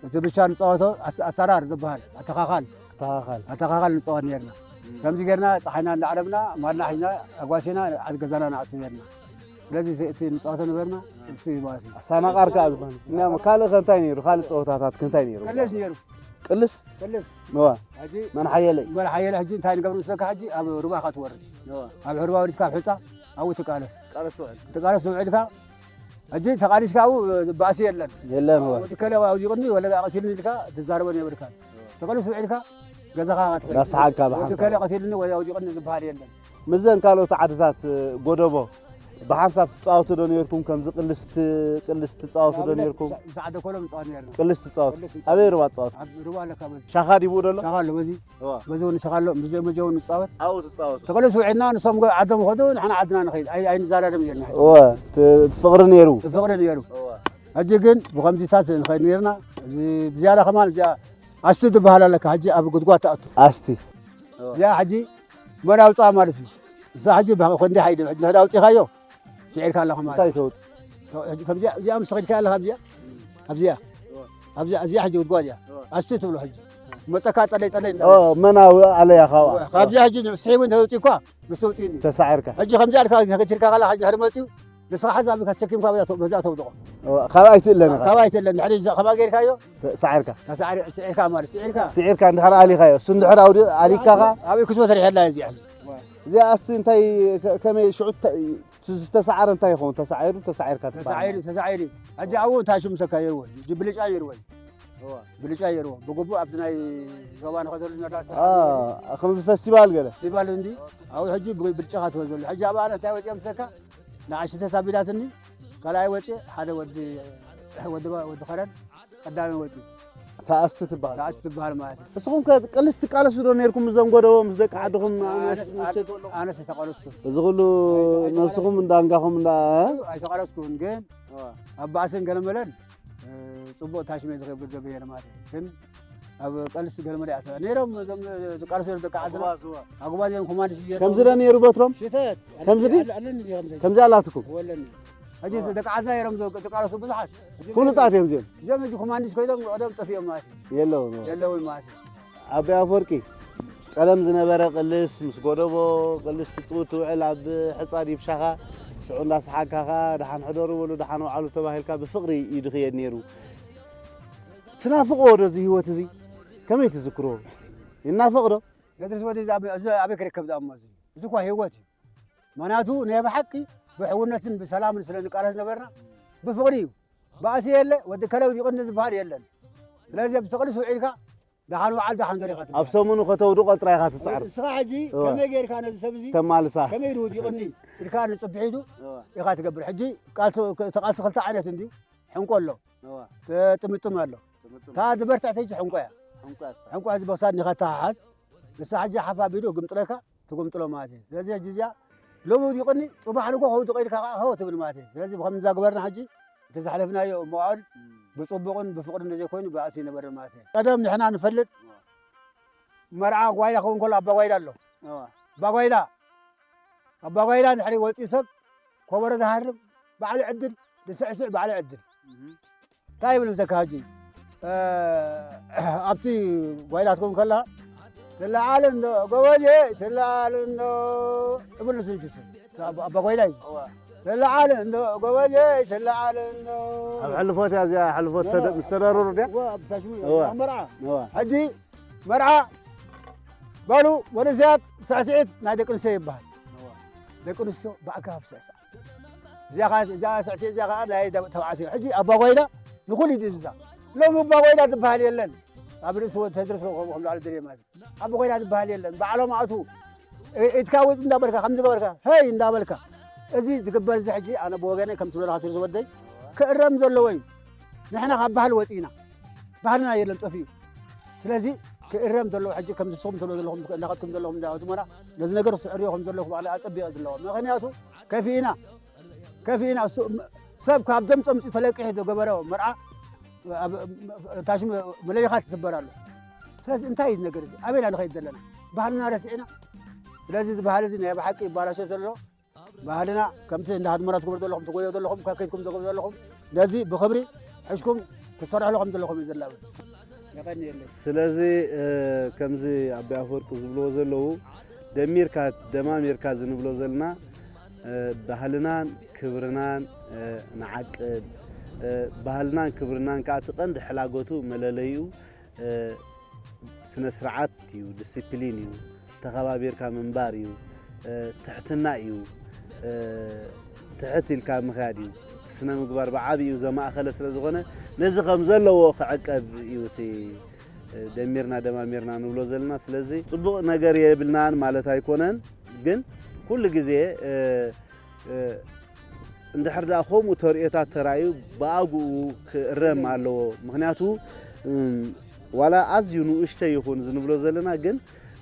እቲ ብቻ ንፃወቶ ኣስ- ኣሰራር ዝበሃል ኣተኻኻል ተኻኻል ኣተኻኻል ንፃወት ነርና። ከምዚ ጌርና ፀሓይና እንዳዓለብና ማልና ሒዝና ኣጓሲና ዓዲ ገዛና ንኣቱ ነርና። ስለዚ እቲ- እቲ ንፃወቶ ነበርና እሱ እዩ ማለት እዩ። ኣሳናቃር ከዓ ዝኾነ እና ካልእ ከ እንታይ ነይሩ? ካልእ ፀወታታት ከ እንታይ ነይሩ? ቅልስ ነይሩ ቅልስ ቅልስ ነዋ ሕጂ መን ሓየለይ መን ሓየለ ሕጂ እንታይ ንገብር ምስለካ ሕጂ ኣብ ሩባ ኢኻ ትወርድ ኣብ ሕርባ ወሪድካ ኣብ ሕፃ ኣብኡ ትቃለስ ትቃለስ ውዒልካ ሕጂ ተቃሊስካ ኣብኡ ባእሲ የለን የለን ወ ወዲ ከለ ኣውዲቕኒ ወለ ቀሲልኒ ኢልካ ትዛረቦ የብልካ ተቃሊስ ውዒልካ ገዛኻ ክትኸይድ ዳስሓቅካ ወዲ ብሓንሳብ ከለ ቀሲልኒ ወይ ኣውዲቕኒ ዝበሃል የለን ምስዘን ካልኦት ዓድታት ጎደቦ ብሓንሳብ ትፃወቱ ዶ ነርኩም? ከምዚ ቅልስ ት- ቅልስ ትፃወቱ ዶ ነርኩም? ሰዓደ ኮሎም ንፃወት ነርና ቅልስ ትፃወቱ ቅልስ ኣበይ ሩባ ትፃወቱ? ኣብ ሩባ ኣለካ በዚ ሻኻ ዲቡ ደሎ? ሻኻ ኣሎ በዚ በዚ እውን ሻኻ ኣሎ ምስዚ መዚውን ንፃወት ኣብኡ ትፃወቱ ተቀለስ ውዒልና ንሶም ገ- ዓዶም ከዱ ንሕና ዓድና ንኸይድ ኣይ- ኣይንዛዳደም ጌርና እወ ት- ፍቕሪ ነይሩ ፍቕሪ ነይሩ ሕጂ ግን ብከምዚታት ንኸይድ ነርና እዚ ብዝያዳ ከማን እዚኣ ኣስቲ ዝበሃል ኣለካ ሕጂ ኣብ ጉድጓድ ትኣቱ ኣስቲ እዚኣ ሕጂ መን ኣውፅኣ ማለት እዩ እሳ ሕጂ ብ- ክንዲ ሓይድ ሕጂ ንሕዳ ኣውፂኻዮ ስዒርካ ኣለኻ ማለት እንታይ እዩ ተውጥ ሕጂ ከምዚኣ እዚኣ ምስ ኸድካ ኣለኻ ኣብዚኣ ኣብዚኣ ኣብዚኣ እዚኣ ሕጂ ጉድጓድ እያ ኣስቲ ትብሎ ሕጂ መፀካ ጠለይ ጠለይ እንዳ- መናዊ ኣለያ ካብኣ ካብዚኣ ሕጂ ስሒቡ እንተውፂእኳ ምስ ተውፅእኒ ተሳዒርካ ሕጂ ከምዚኣ ኢልካ ተገቲርካ ከላ ሕጂ ድሕሪ መፅኡ ንስኻ ሓዛ ብካ ተሰኪምካ በዛ ተው- በዛ ተውድቖ። እዋ፣ ካብ ኣይትእለን ኢኻ። ካብ ኣይትለን ድሕሪ እዛ ከማ ጌርካዮ ተ- ሳዕርካ። ተሳዕሪ ስዒርካ ማለት ስዒርካ ስዒርካ እንድሕር ኣሊኻዮ፣ እሱ እንድሕር ኣውዲ ኣሊካ ኸ ኣብይ ክስቦ ሰሪሐላ እዚኣ። እዚኣ እስቲ እንታይ ከ- ከመይ ሽዑ ተ- እቲ ዝተሳዕረ እንታይ ይኸውን? ተሳዒሩ ተሳዒርካ ትበሃል። ተሳዒሩ ተሳዒሩ። ሕጂ ኣብኡ እንታይ ሽም ሰካ ይርወ? ጅ ብልጫ ይርወ። እዋ። ብልጫ ይርወ። ብግቡእ ኣብዚ ናይ ዞባ ንኸተሉ ነዳ አ፣ ከምዚ ፈስቲቫል ገለ። ፌስቲቫል እንዲ ኣብኡ ሕጂ ብ- ብልጫኻ ትወዘሉ። ሕጂ ኣብ ኣነ እንታይ ወፂኦም ሰካ ንኣሽተ ታቢላትኒ ካልኣይ ወፂ ሓደ ወዲ ወዲ ወዲ ኸረን ቀዳሚ ወፂ ተኣስቲ ትበሃል። ተኣስ ትበሃል ማለት እዩ። እስኹም ከ ቅልስ ትቃለሱ ዶ ነርኩም? ምስ ዘም ጎደቦ ምስ ደቂ ዓድኹም ኣነስ መሸጡ? ኣነስ ተቃለስኩ እዚ ኩሉ ነብስኹም እንዳንጋኹም እንዳ ኣይተቃለስኩን ግን ኣብ ባእስን ገለመለን እ፣ ፅቡቅ ታሽመ ዝገብር ገበየር ማለት እዩ። ግን ኣብ ቀልስ ገለመለ ኣተ ነይሮም እዞም ዝቃለሱ ደቂ ዓድና ኣጉባዝ እዮም ኮማንድ ሽየር ከምዚ ደ ነይሩ በትሮም? ሽተት ከምዚ ድዩ? ኣለኒ ከምዚ ከምዚ ኣላትኩም? ወለኒ ሕጂ ደቂ ዓድና ነይሮም ዝቃለሱ ብዙሓት ፍሉጣት እዮም እዚኦም። እዚኦም ሕጂ ኮማንዲስ ኮይኖም ቀደም ጠፊኦም ማለት እዩ። የለውን። የለውን ማለት እዩ። ኣቦይ ኣፈወርቂ ቀደም ዝነበረ ቅልስ ምስ ጎደቦ ቅልስ ትፅውት ትውዕል ኣብ ሕፃ ዲብሻኻ ሽዑ እንዳሰሓካ ኸዓ ደሓን ሕደሩ በሉ ደሓን ወዓሉ ተባሂልካ ብፍቕሪ እዩ ድኽየድ ነይሩ። ትናፍቕዎ ዶ እዚ ህይወት እዚ? ከመይ ትዝክርዎ? ይናፈቕ ዶ? ነድርስ ወደ እዚ ኣበይ ክርከብ ዝኣሞ እዚ እዚ እኳ ህይወት እዩ። ምክንያቱ ናይ ብሓቂ ብሕውነትን ብሰላምን ስለ ንቃለስ ነበርና ብፍቕሪ እዩ። ባእሲ የለ ወዲ ከለውዲቕኒ ዝበሃል የለን። ስለዚ ብስቕሊ ስውዒልካ ደሓን በዓል ደሓን ገሪኻ ትበሃል። ኣብ ሰሙኑ ከተውድቆ ጥራይ ኢኻ ትፅዕር። ንስኻ ሕጂ እወ። ከመይ ጌርካ ነዚ ሰብ እዚ ተማልሳ። ከመይ ድውዲቕኒ ኢልካ ንፅብሒቱ እወ። ኢኻ ትገብር። ሕጂ ቃልሲ ተቓልሲ ክልተ ዓይነት እንዲ ሕንቆ ኣሎ እወ። ጥምጥም ኣሎ ጥምጥም። እታ ዝበርትዕት ሕጂ ሕንቆ እያ። ሕንቆ ያሳ። ሕንቆ እዚ በክሳድ ኒኻ ተሓሓዝ ንሳ ሕጂ ሓፍ ኣቢሉ ግምጥለካ ትጉምጥሎ ማለት እዩ። ስለዚ ሕጂ እዚኣ ሎሚ ውዲቕኒ ፅባሕ ንጎ ከውድቕ ኢልካ ከዓ ኸው ትብል ማለት እዩ። ስለዚ ብኸምዚ እንዳገበርና ሕጂ እቲ ዘሕለፍናዮ መዋዕል ብፅቡቕን ብፍቕርን እንተዘይኮይኑ ባእሲ ይነበረ ማለት እዩ። ቀደም ንሕና ንፈልጥ መርዓ ጓይላ ክኸውን ከሎ ኣባ ጓይላ ኣሎ። እዋ። ኣባ ጓይላ ኣባ ጓይላ ድሕሪ ወፂኡ ሰብ ኮበሮ ዝሃርም ባዕሉ ዕድል ዝስዕስዕ ባዕሉ ዕድል እንታይ ይብል ምሰካ ሕጂ እ፣ ኣብቲ ጓይላ ትከውን ከላ ትለዓል እንዶ ጎበዜ ትለዓል እንዶ እብል ንስንጅሱ ኣባ ጓይላ እዩ እዋ። ትለዓል እንዶ ጎበዜ ትለዓል እንዶ ኣብ ሕልፎት እያ እዚኣ ሕልፎት ተደ- ምስ ተደረሩ ድያ? እዋ፣ ኣብ ታሽሙ እዋ። ኣብ መርዓ እዋ። ሕጂ መርዓ በሉ ወደ እዚኣ ስዕስዒት ናይ ደቂ ኣንስትዮ ይበሃል። ደቂ ኣንስትዮ ብኣካብ ስዕስዓ እዚኣ ኸዓ- እዚኣ ስዕስዒት እዚኣ ከዓ ናይ ደ- ተባዕትዮ ሕጂ ኣባ ጓይላ ንኹሉ ይድእዝዛ። ሎሚ ኣባ ጓይላ ዝበሃል የለን። ኣብ ርእሲ ወ- ተድርስ ከምኡ ከም ላዕሊ ድርየ ማለት እዩ። ኣባ ጓይላ ዝበሃል የለን። ባዕሎም ኣቱ እ- ኢድካ ውፅ እንዳበልካ ከምዚ ገበርካ ሄይ እንዳበልካ እዚ ዝግበር እዚ ሕጂ ኣነ ብወገነይ ከም ትብለካ ትርዚ ወደይ ክእረም ዘለዎ እዩ። ንሕና ካብ ባህሊ ወፂእና ባህልና የለን ጠፊኡ። ስለዚ ክእረም ዘለዎ ሕጂ ከምዚ ንስኹም ትብሎ ዘለኹም እንዳኸድኩም ዘለኹም እንዳወትሞና ነዚ ነገር ክትዕርዮ ከም ዘለኹም ኣነ ኣፀቢቐ ዘለኹም ምክንያቱ ከፊእና ከፊእና እሱ- ሰብ ካብ ደም ፀምፂ ተለቂሑ ዝገበረ መርዓ ኣብ ታሽሙ መለሊኻ ትስበር ኣሎ። ስለዚ እንታይ እዩ እዚ ነገር እዚ ኣበይና ንኸይድ ዘለና ባህልና ረሲዕና። ስለዚ እዚ ባህሊ እዚ ናይ ብሓቂ ይባላሾ ዘሎ ባህልና ከምቲ እንዳሃድሞና ትገብሩ ዘለኹም ትጎዮ ዘለኹም ከከይድኩም ትገብሩ ዘለኹም ነዚ ብኽብሪ ሕሽኩም ክትሰርሕሉ ከም ዘለኹም እዩ ዘላብ። የቐንየለይ። ስለዚ እ፣ ከምዚ ኣቦይ ኣፈወርቂ ዝብልዎ ዘለዉ ደሚርካ ደማሚርካ ዝንብሎ ዘለና እ፣ ባህልናን ክብርናን እ፣ ንዓቅብ እ፣ ባህልናን ክብርናን ከዓ እቲ ቀንዲ ሕላጎቱ መለለይኡ እ፣ ስነ ስርዓት እዩ፣ ዲሲፕሊን እዩ፣ ተኸባቢርካ ምንባር እዩ፣ እ፣ ትሕትና እዩ። እ፣ ትሕት ኢልካ ምኽያድ እዩ። እቲ ስነ ምግባር ብዓብይኡ ዘማእኸለ ስለ ዝኾነ ነዚ ከም ዘለዎ ክዕቀብ እዩ እቲ እ፣ ደሚርና ደማሚርና ንብሎ ዘለና። ስለዚ ፅቡቕ ነገር የብልናን ማለት ኣይኮነን፣ ግን ኩሉ ግዜ እ፣ እ፣ እንድሕር ደኣ ከምኡ ተርእዮታት ተራእዩ ብኣግኡ ክእረም ኣለዎ። ምክንያቱ እም፣ ዋላ ኣዝዩ ንኡሽተይ ይኹን ዝንብሎ ዘለና ግን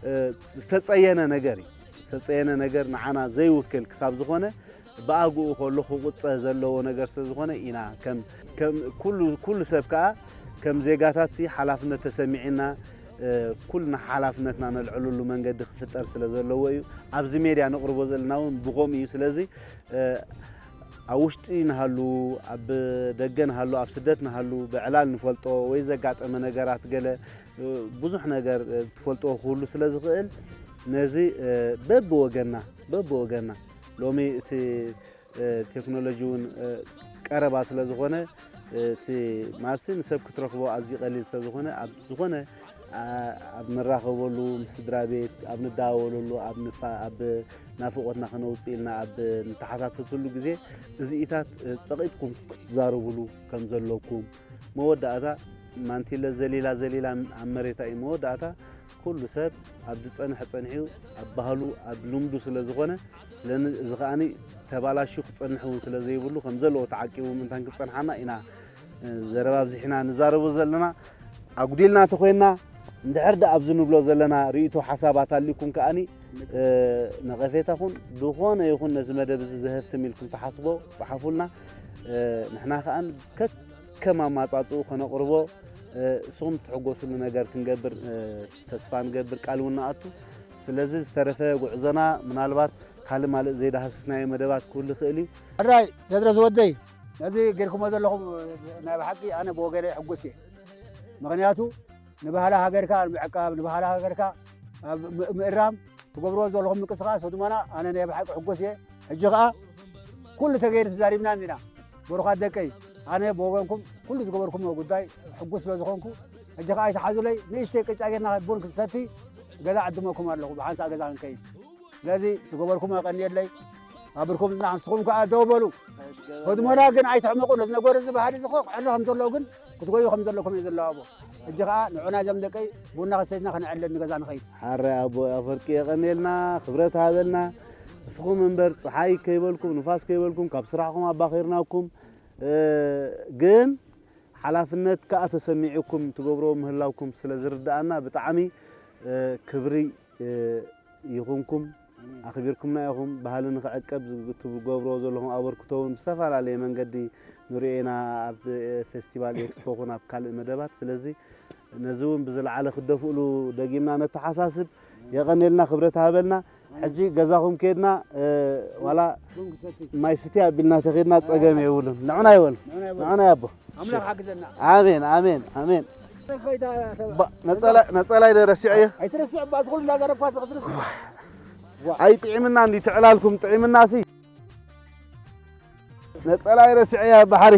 እ፣ ዝተፀየነ ነገር እዩ። ዝተፀየነ ነገር ንዓና ዘይውክል ክሳብ ዝኾነ ብኣግኡ ከሎ ክቑፀ ዘለዎ ነገር ስለ ዝኾነ ኢና ከም ከም ኩሉ ኩሉ ሰብ ከዓ ከም ዜጋታት ሲ ሓላፍነት ተሰሚዕና እ፣ ኩልና ሓላፍነትና ነልዕለሉ መንገዲ ክፍጠር ስለ ዘለዎ እዩ። ኣብዚ ሜድያ ነቕርቦ ዘለና እውን ብኸምኡ እዩ። ስለዚ እ፣ ኣብ ውሽጢ ንሃሉ ኣብ ደገ ንሃሉ ኣብ ስደት ንሃሉ ብዕላል ንፈልጦ ወይ ዘጋጠመ ነገራት ገለ እ፣ ብዙሕ ነገር እ፣ ትፈልጥዎ ክህሉ ስለ ዝኽእል ነዚ እ፣ በብወገንና በብወገንና ሎሚ እቲ ቴክኖሎጂ እውን ቀረባ ስለ ዝኾነ፣ እቲ ማሲ ንሰብ ክትረኽቦ ኣዝዩ ቀሊል ስለ ዝኾነ፣ ኣብ ዝኾነ ኣብ ንራኸበሉ፣ ምስ ስድራ ቤት ኣብ ንዳወለሉ፣ ኣብ ናፍቖትና ክነውፅእ ኢልና ኣብ ንተሓታተትሉ ግዜ እዚኢታት ፀቒጥኩም ክትዛረብሉ ከም ዘለኩም፣ መወዳእታ ማንቲለ ዘሊላ ዘሊላ ኣብ መሬታ እዩ። መወዳእታ ኩሉ ሰብ ኣብ ዝጸንሐ ጸኒሑ፣ ኣብ ባህሉ ኣብ ልምዱ ስለ ዝኾነ፣ ስለዚ እዚ ከኣ ተባላሽዩ ክጸንሕ እውን ስለ ዘይብሉ ከም ዘለዎ ተዓቂቡ ምእንታን ክጸንሓና ኢና ዘረባ ኣብዚሕና ንዛረቦ ዘለና። ኣጉዲልና ተኾይንና እንድሕር ደኣ ኣብዚ ንብሎ ዘለና ርእይቶ ሓሳባት ኣልኩም ከኣ ነቐፌታ ኹን ዝኾነ ይኹን ነዚ መደብ እዚ ዘህፍትም ኢልኩም ትሓስቦ ጸሓፉልና። ንሕና ከኣ ከከም ኣማጻጽኡ ከነቕርቦ፣ እስኹም ትሕጎስሉ ነገር ክንገብር ተስፋ ንገብር፣ ቃል እውን ንኣቱ። ስለዚ ዝተረፈ ጉዕዞና ምናልባት ካልእ ማልእ ዘይዳህስስናዮ መደባት ክህሉ ይኽእል እዩ። ሕራይ ቴድሮስ ወደይ፣ ነዚ ጌርኩሞ ዘለኹም ናይ ብሓቂ ኣነ ብወገነይ ሕጉስ እየ። ምኽንያቱ ንባህሊ ሃገርካ ኣብ ምዕቃብ፣ ንባህሊ ሃገርካ ኣብ ምእራም ትገብርዎ ዘለኹም ምንቅስቓስ ህድሞና ኣነ ናይ ብሓቂ ሕጉስ እየ። ሕጂ ኸኣ ኩሉ ተገይሩ ተዛሪብና እንዲና። ብሩኻት ደቀይ፣ ኣነ ብወገንኩም ኩሉ ዝገበርኩምዎ ጉዳይ ሕጉስ ስለ ዝኾንኩ፣ ሕጂ ኸኣ ኣይትሓዙለይ፣ ንእሽተይ ቅጫ ጌርና ቡን ክንሰቲ ገዛ ዕድመኩም ኣለኹ፣ ብሓንሳእ ገዛ ክንከይድ። ስለዚ ዝገበርኩምዎ የቐንየለይ። ኣብርኩም ንስኹም ከኣ ደው በሉ። ህድሞና ግን ኣይትሕመቑ። ነዚ ነገር እዚ ባህሊ እዚ ክሕሎ ከም ዘለዎ ግን ክትጎዩ ከም ዘለኩም እየ ዘለዋቦ። ሕጂ ከኣ ንዑና እዞም ደቀይ ቡና ከሰትና ከነዕልል ንገዛ ንኸይድ። ሓራይ ኣቦ ኣፈወርቂ የቐንየልና፣ ክብረት ሃበልና። እስኹም እምበር ጸሓይ ከይበልኩም ንፋስ ከይበልኩም ካብ ስራሕኩም ኣባኺርናኩም። ግን ሓላፍነት ከኣ ተሰሚዑኩም ትገብርዎ ምህላውኩም ስለ ዝርድኣና ብጣዕሚ ክብሪ ይኹንኩም። ኣኽቢርኩምና ኢኹም። ባህሊ ንኽዕቀብ ዝትገብርዎ ዘለኹም ኣበርክቶ እውን ብዝተፈላለየ መንገዲ ንሪኦ ኢና፣ ኣብ ፌስቲቫል ኤክስፖ ኹን ኣብ ካልእ መደባት። ስለዚ ነዚ እውን ብዝለዓለ ክትደፍእሉ ደጊምና ነተሓሳስብ። የቐንየልና፣ ክብረት ሃበልና። ሕጂ ገዛኹም ከድና ዋላ ማይ ስቲ ኣቢልና ተኸድና ጸገም የብሉን። ንዑና ይበሉ። ንዑና ይበሉ። ንዑና ይኣቦ። ኣምላኽ ሓግዘና። ኣሜን፣ ኣሜን፣ ኣሜን። ባ-፣ ነጸላ-፣ ነጸላይ ዶ ረሲዐዮ? ኣይትረስዕ፣ እባ፣ እዚ ኩሉ እንዳዘረብኳ፣ እዚ ክትረስዕ። ኣይጥዒምና እንዲ ትዕላልኩም፣ ጥዒምናሲ። ነጸላይ ረሲዐያ ባሕሪ።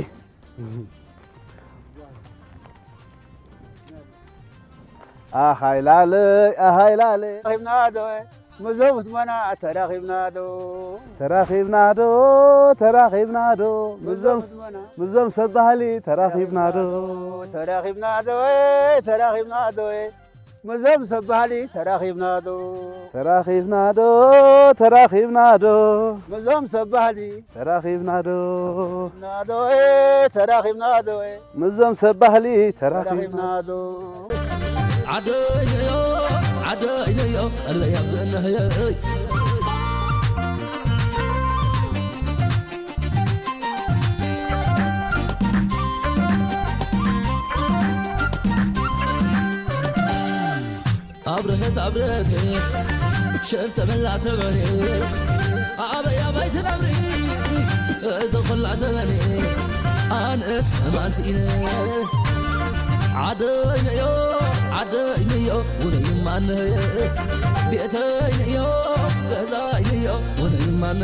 ኣሃይ ላለይ፣ ኣሃይ ላለይ። ተራኺብና ዶ? ምዞም ህድሞና ተራኺብና ዶ? ተራኺብና ዶ? ተራኺብና ዶ? ምዞም፣ ምዞም ሰብ ባህሊ ተራኺብና ዶ? ተራኺብና ዶ? ተራኺብና ዶ? ምዞም ሰብ ባህሊ ተራኺብና ዶ? ተራኺብና ዶ? ተራኺብና ዶ? ምዞም ሰብ ባህሊ ተራኺብና ዶ? ና ዶ? ተራኺብና ዶ? ምዞም ሰብ ባህሊ ተራኺብና ተራኺብና ዶ? ዓደይነዮ፣ ዓደይነዮ፣ ቀልበይ ኣብ ዘነህየ። ኣብርሀት ኣብርሀት ሸንተበላ ተበሬ ኣበይ ኣበይ ትነብሪ እዘ ኾላ ዘበኔ ኣነስ ማንስኢነ ዓደይነዮ ዓደይነዮ ውነይማነ ቤተይነዮ ገዛይነዮ ውነይማነ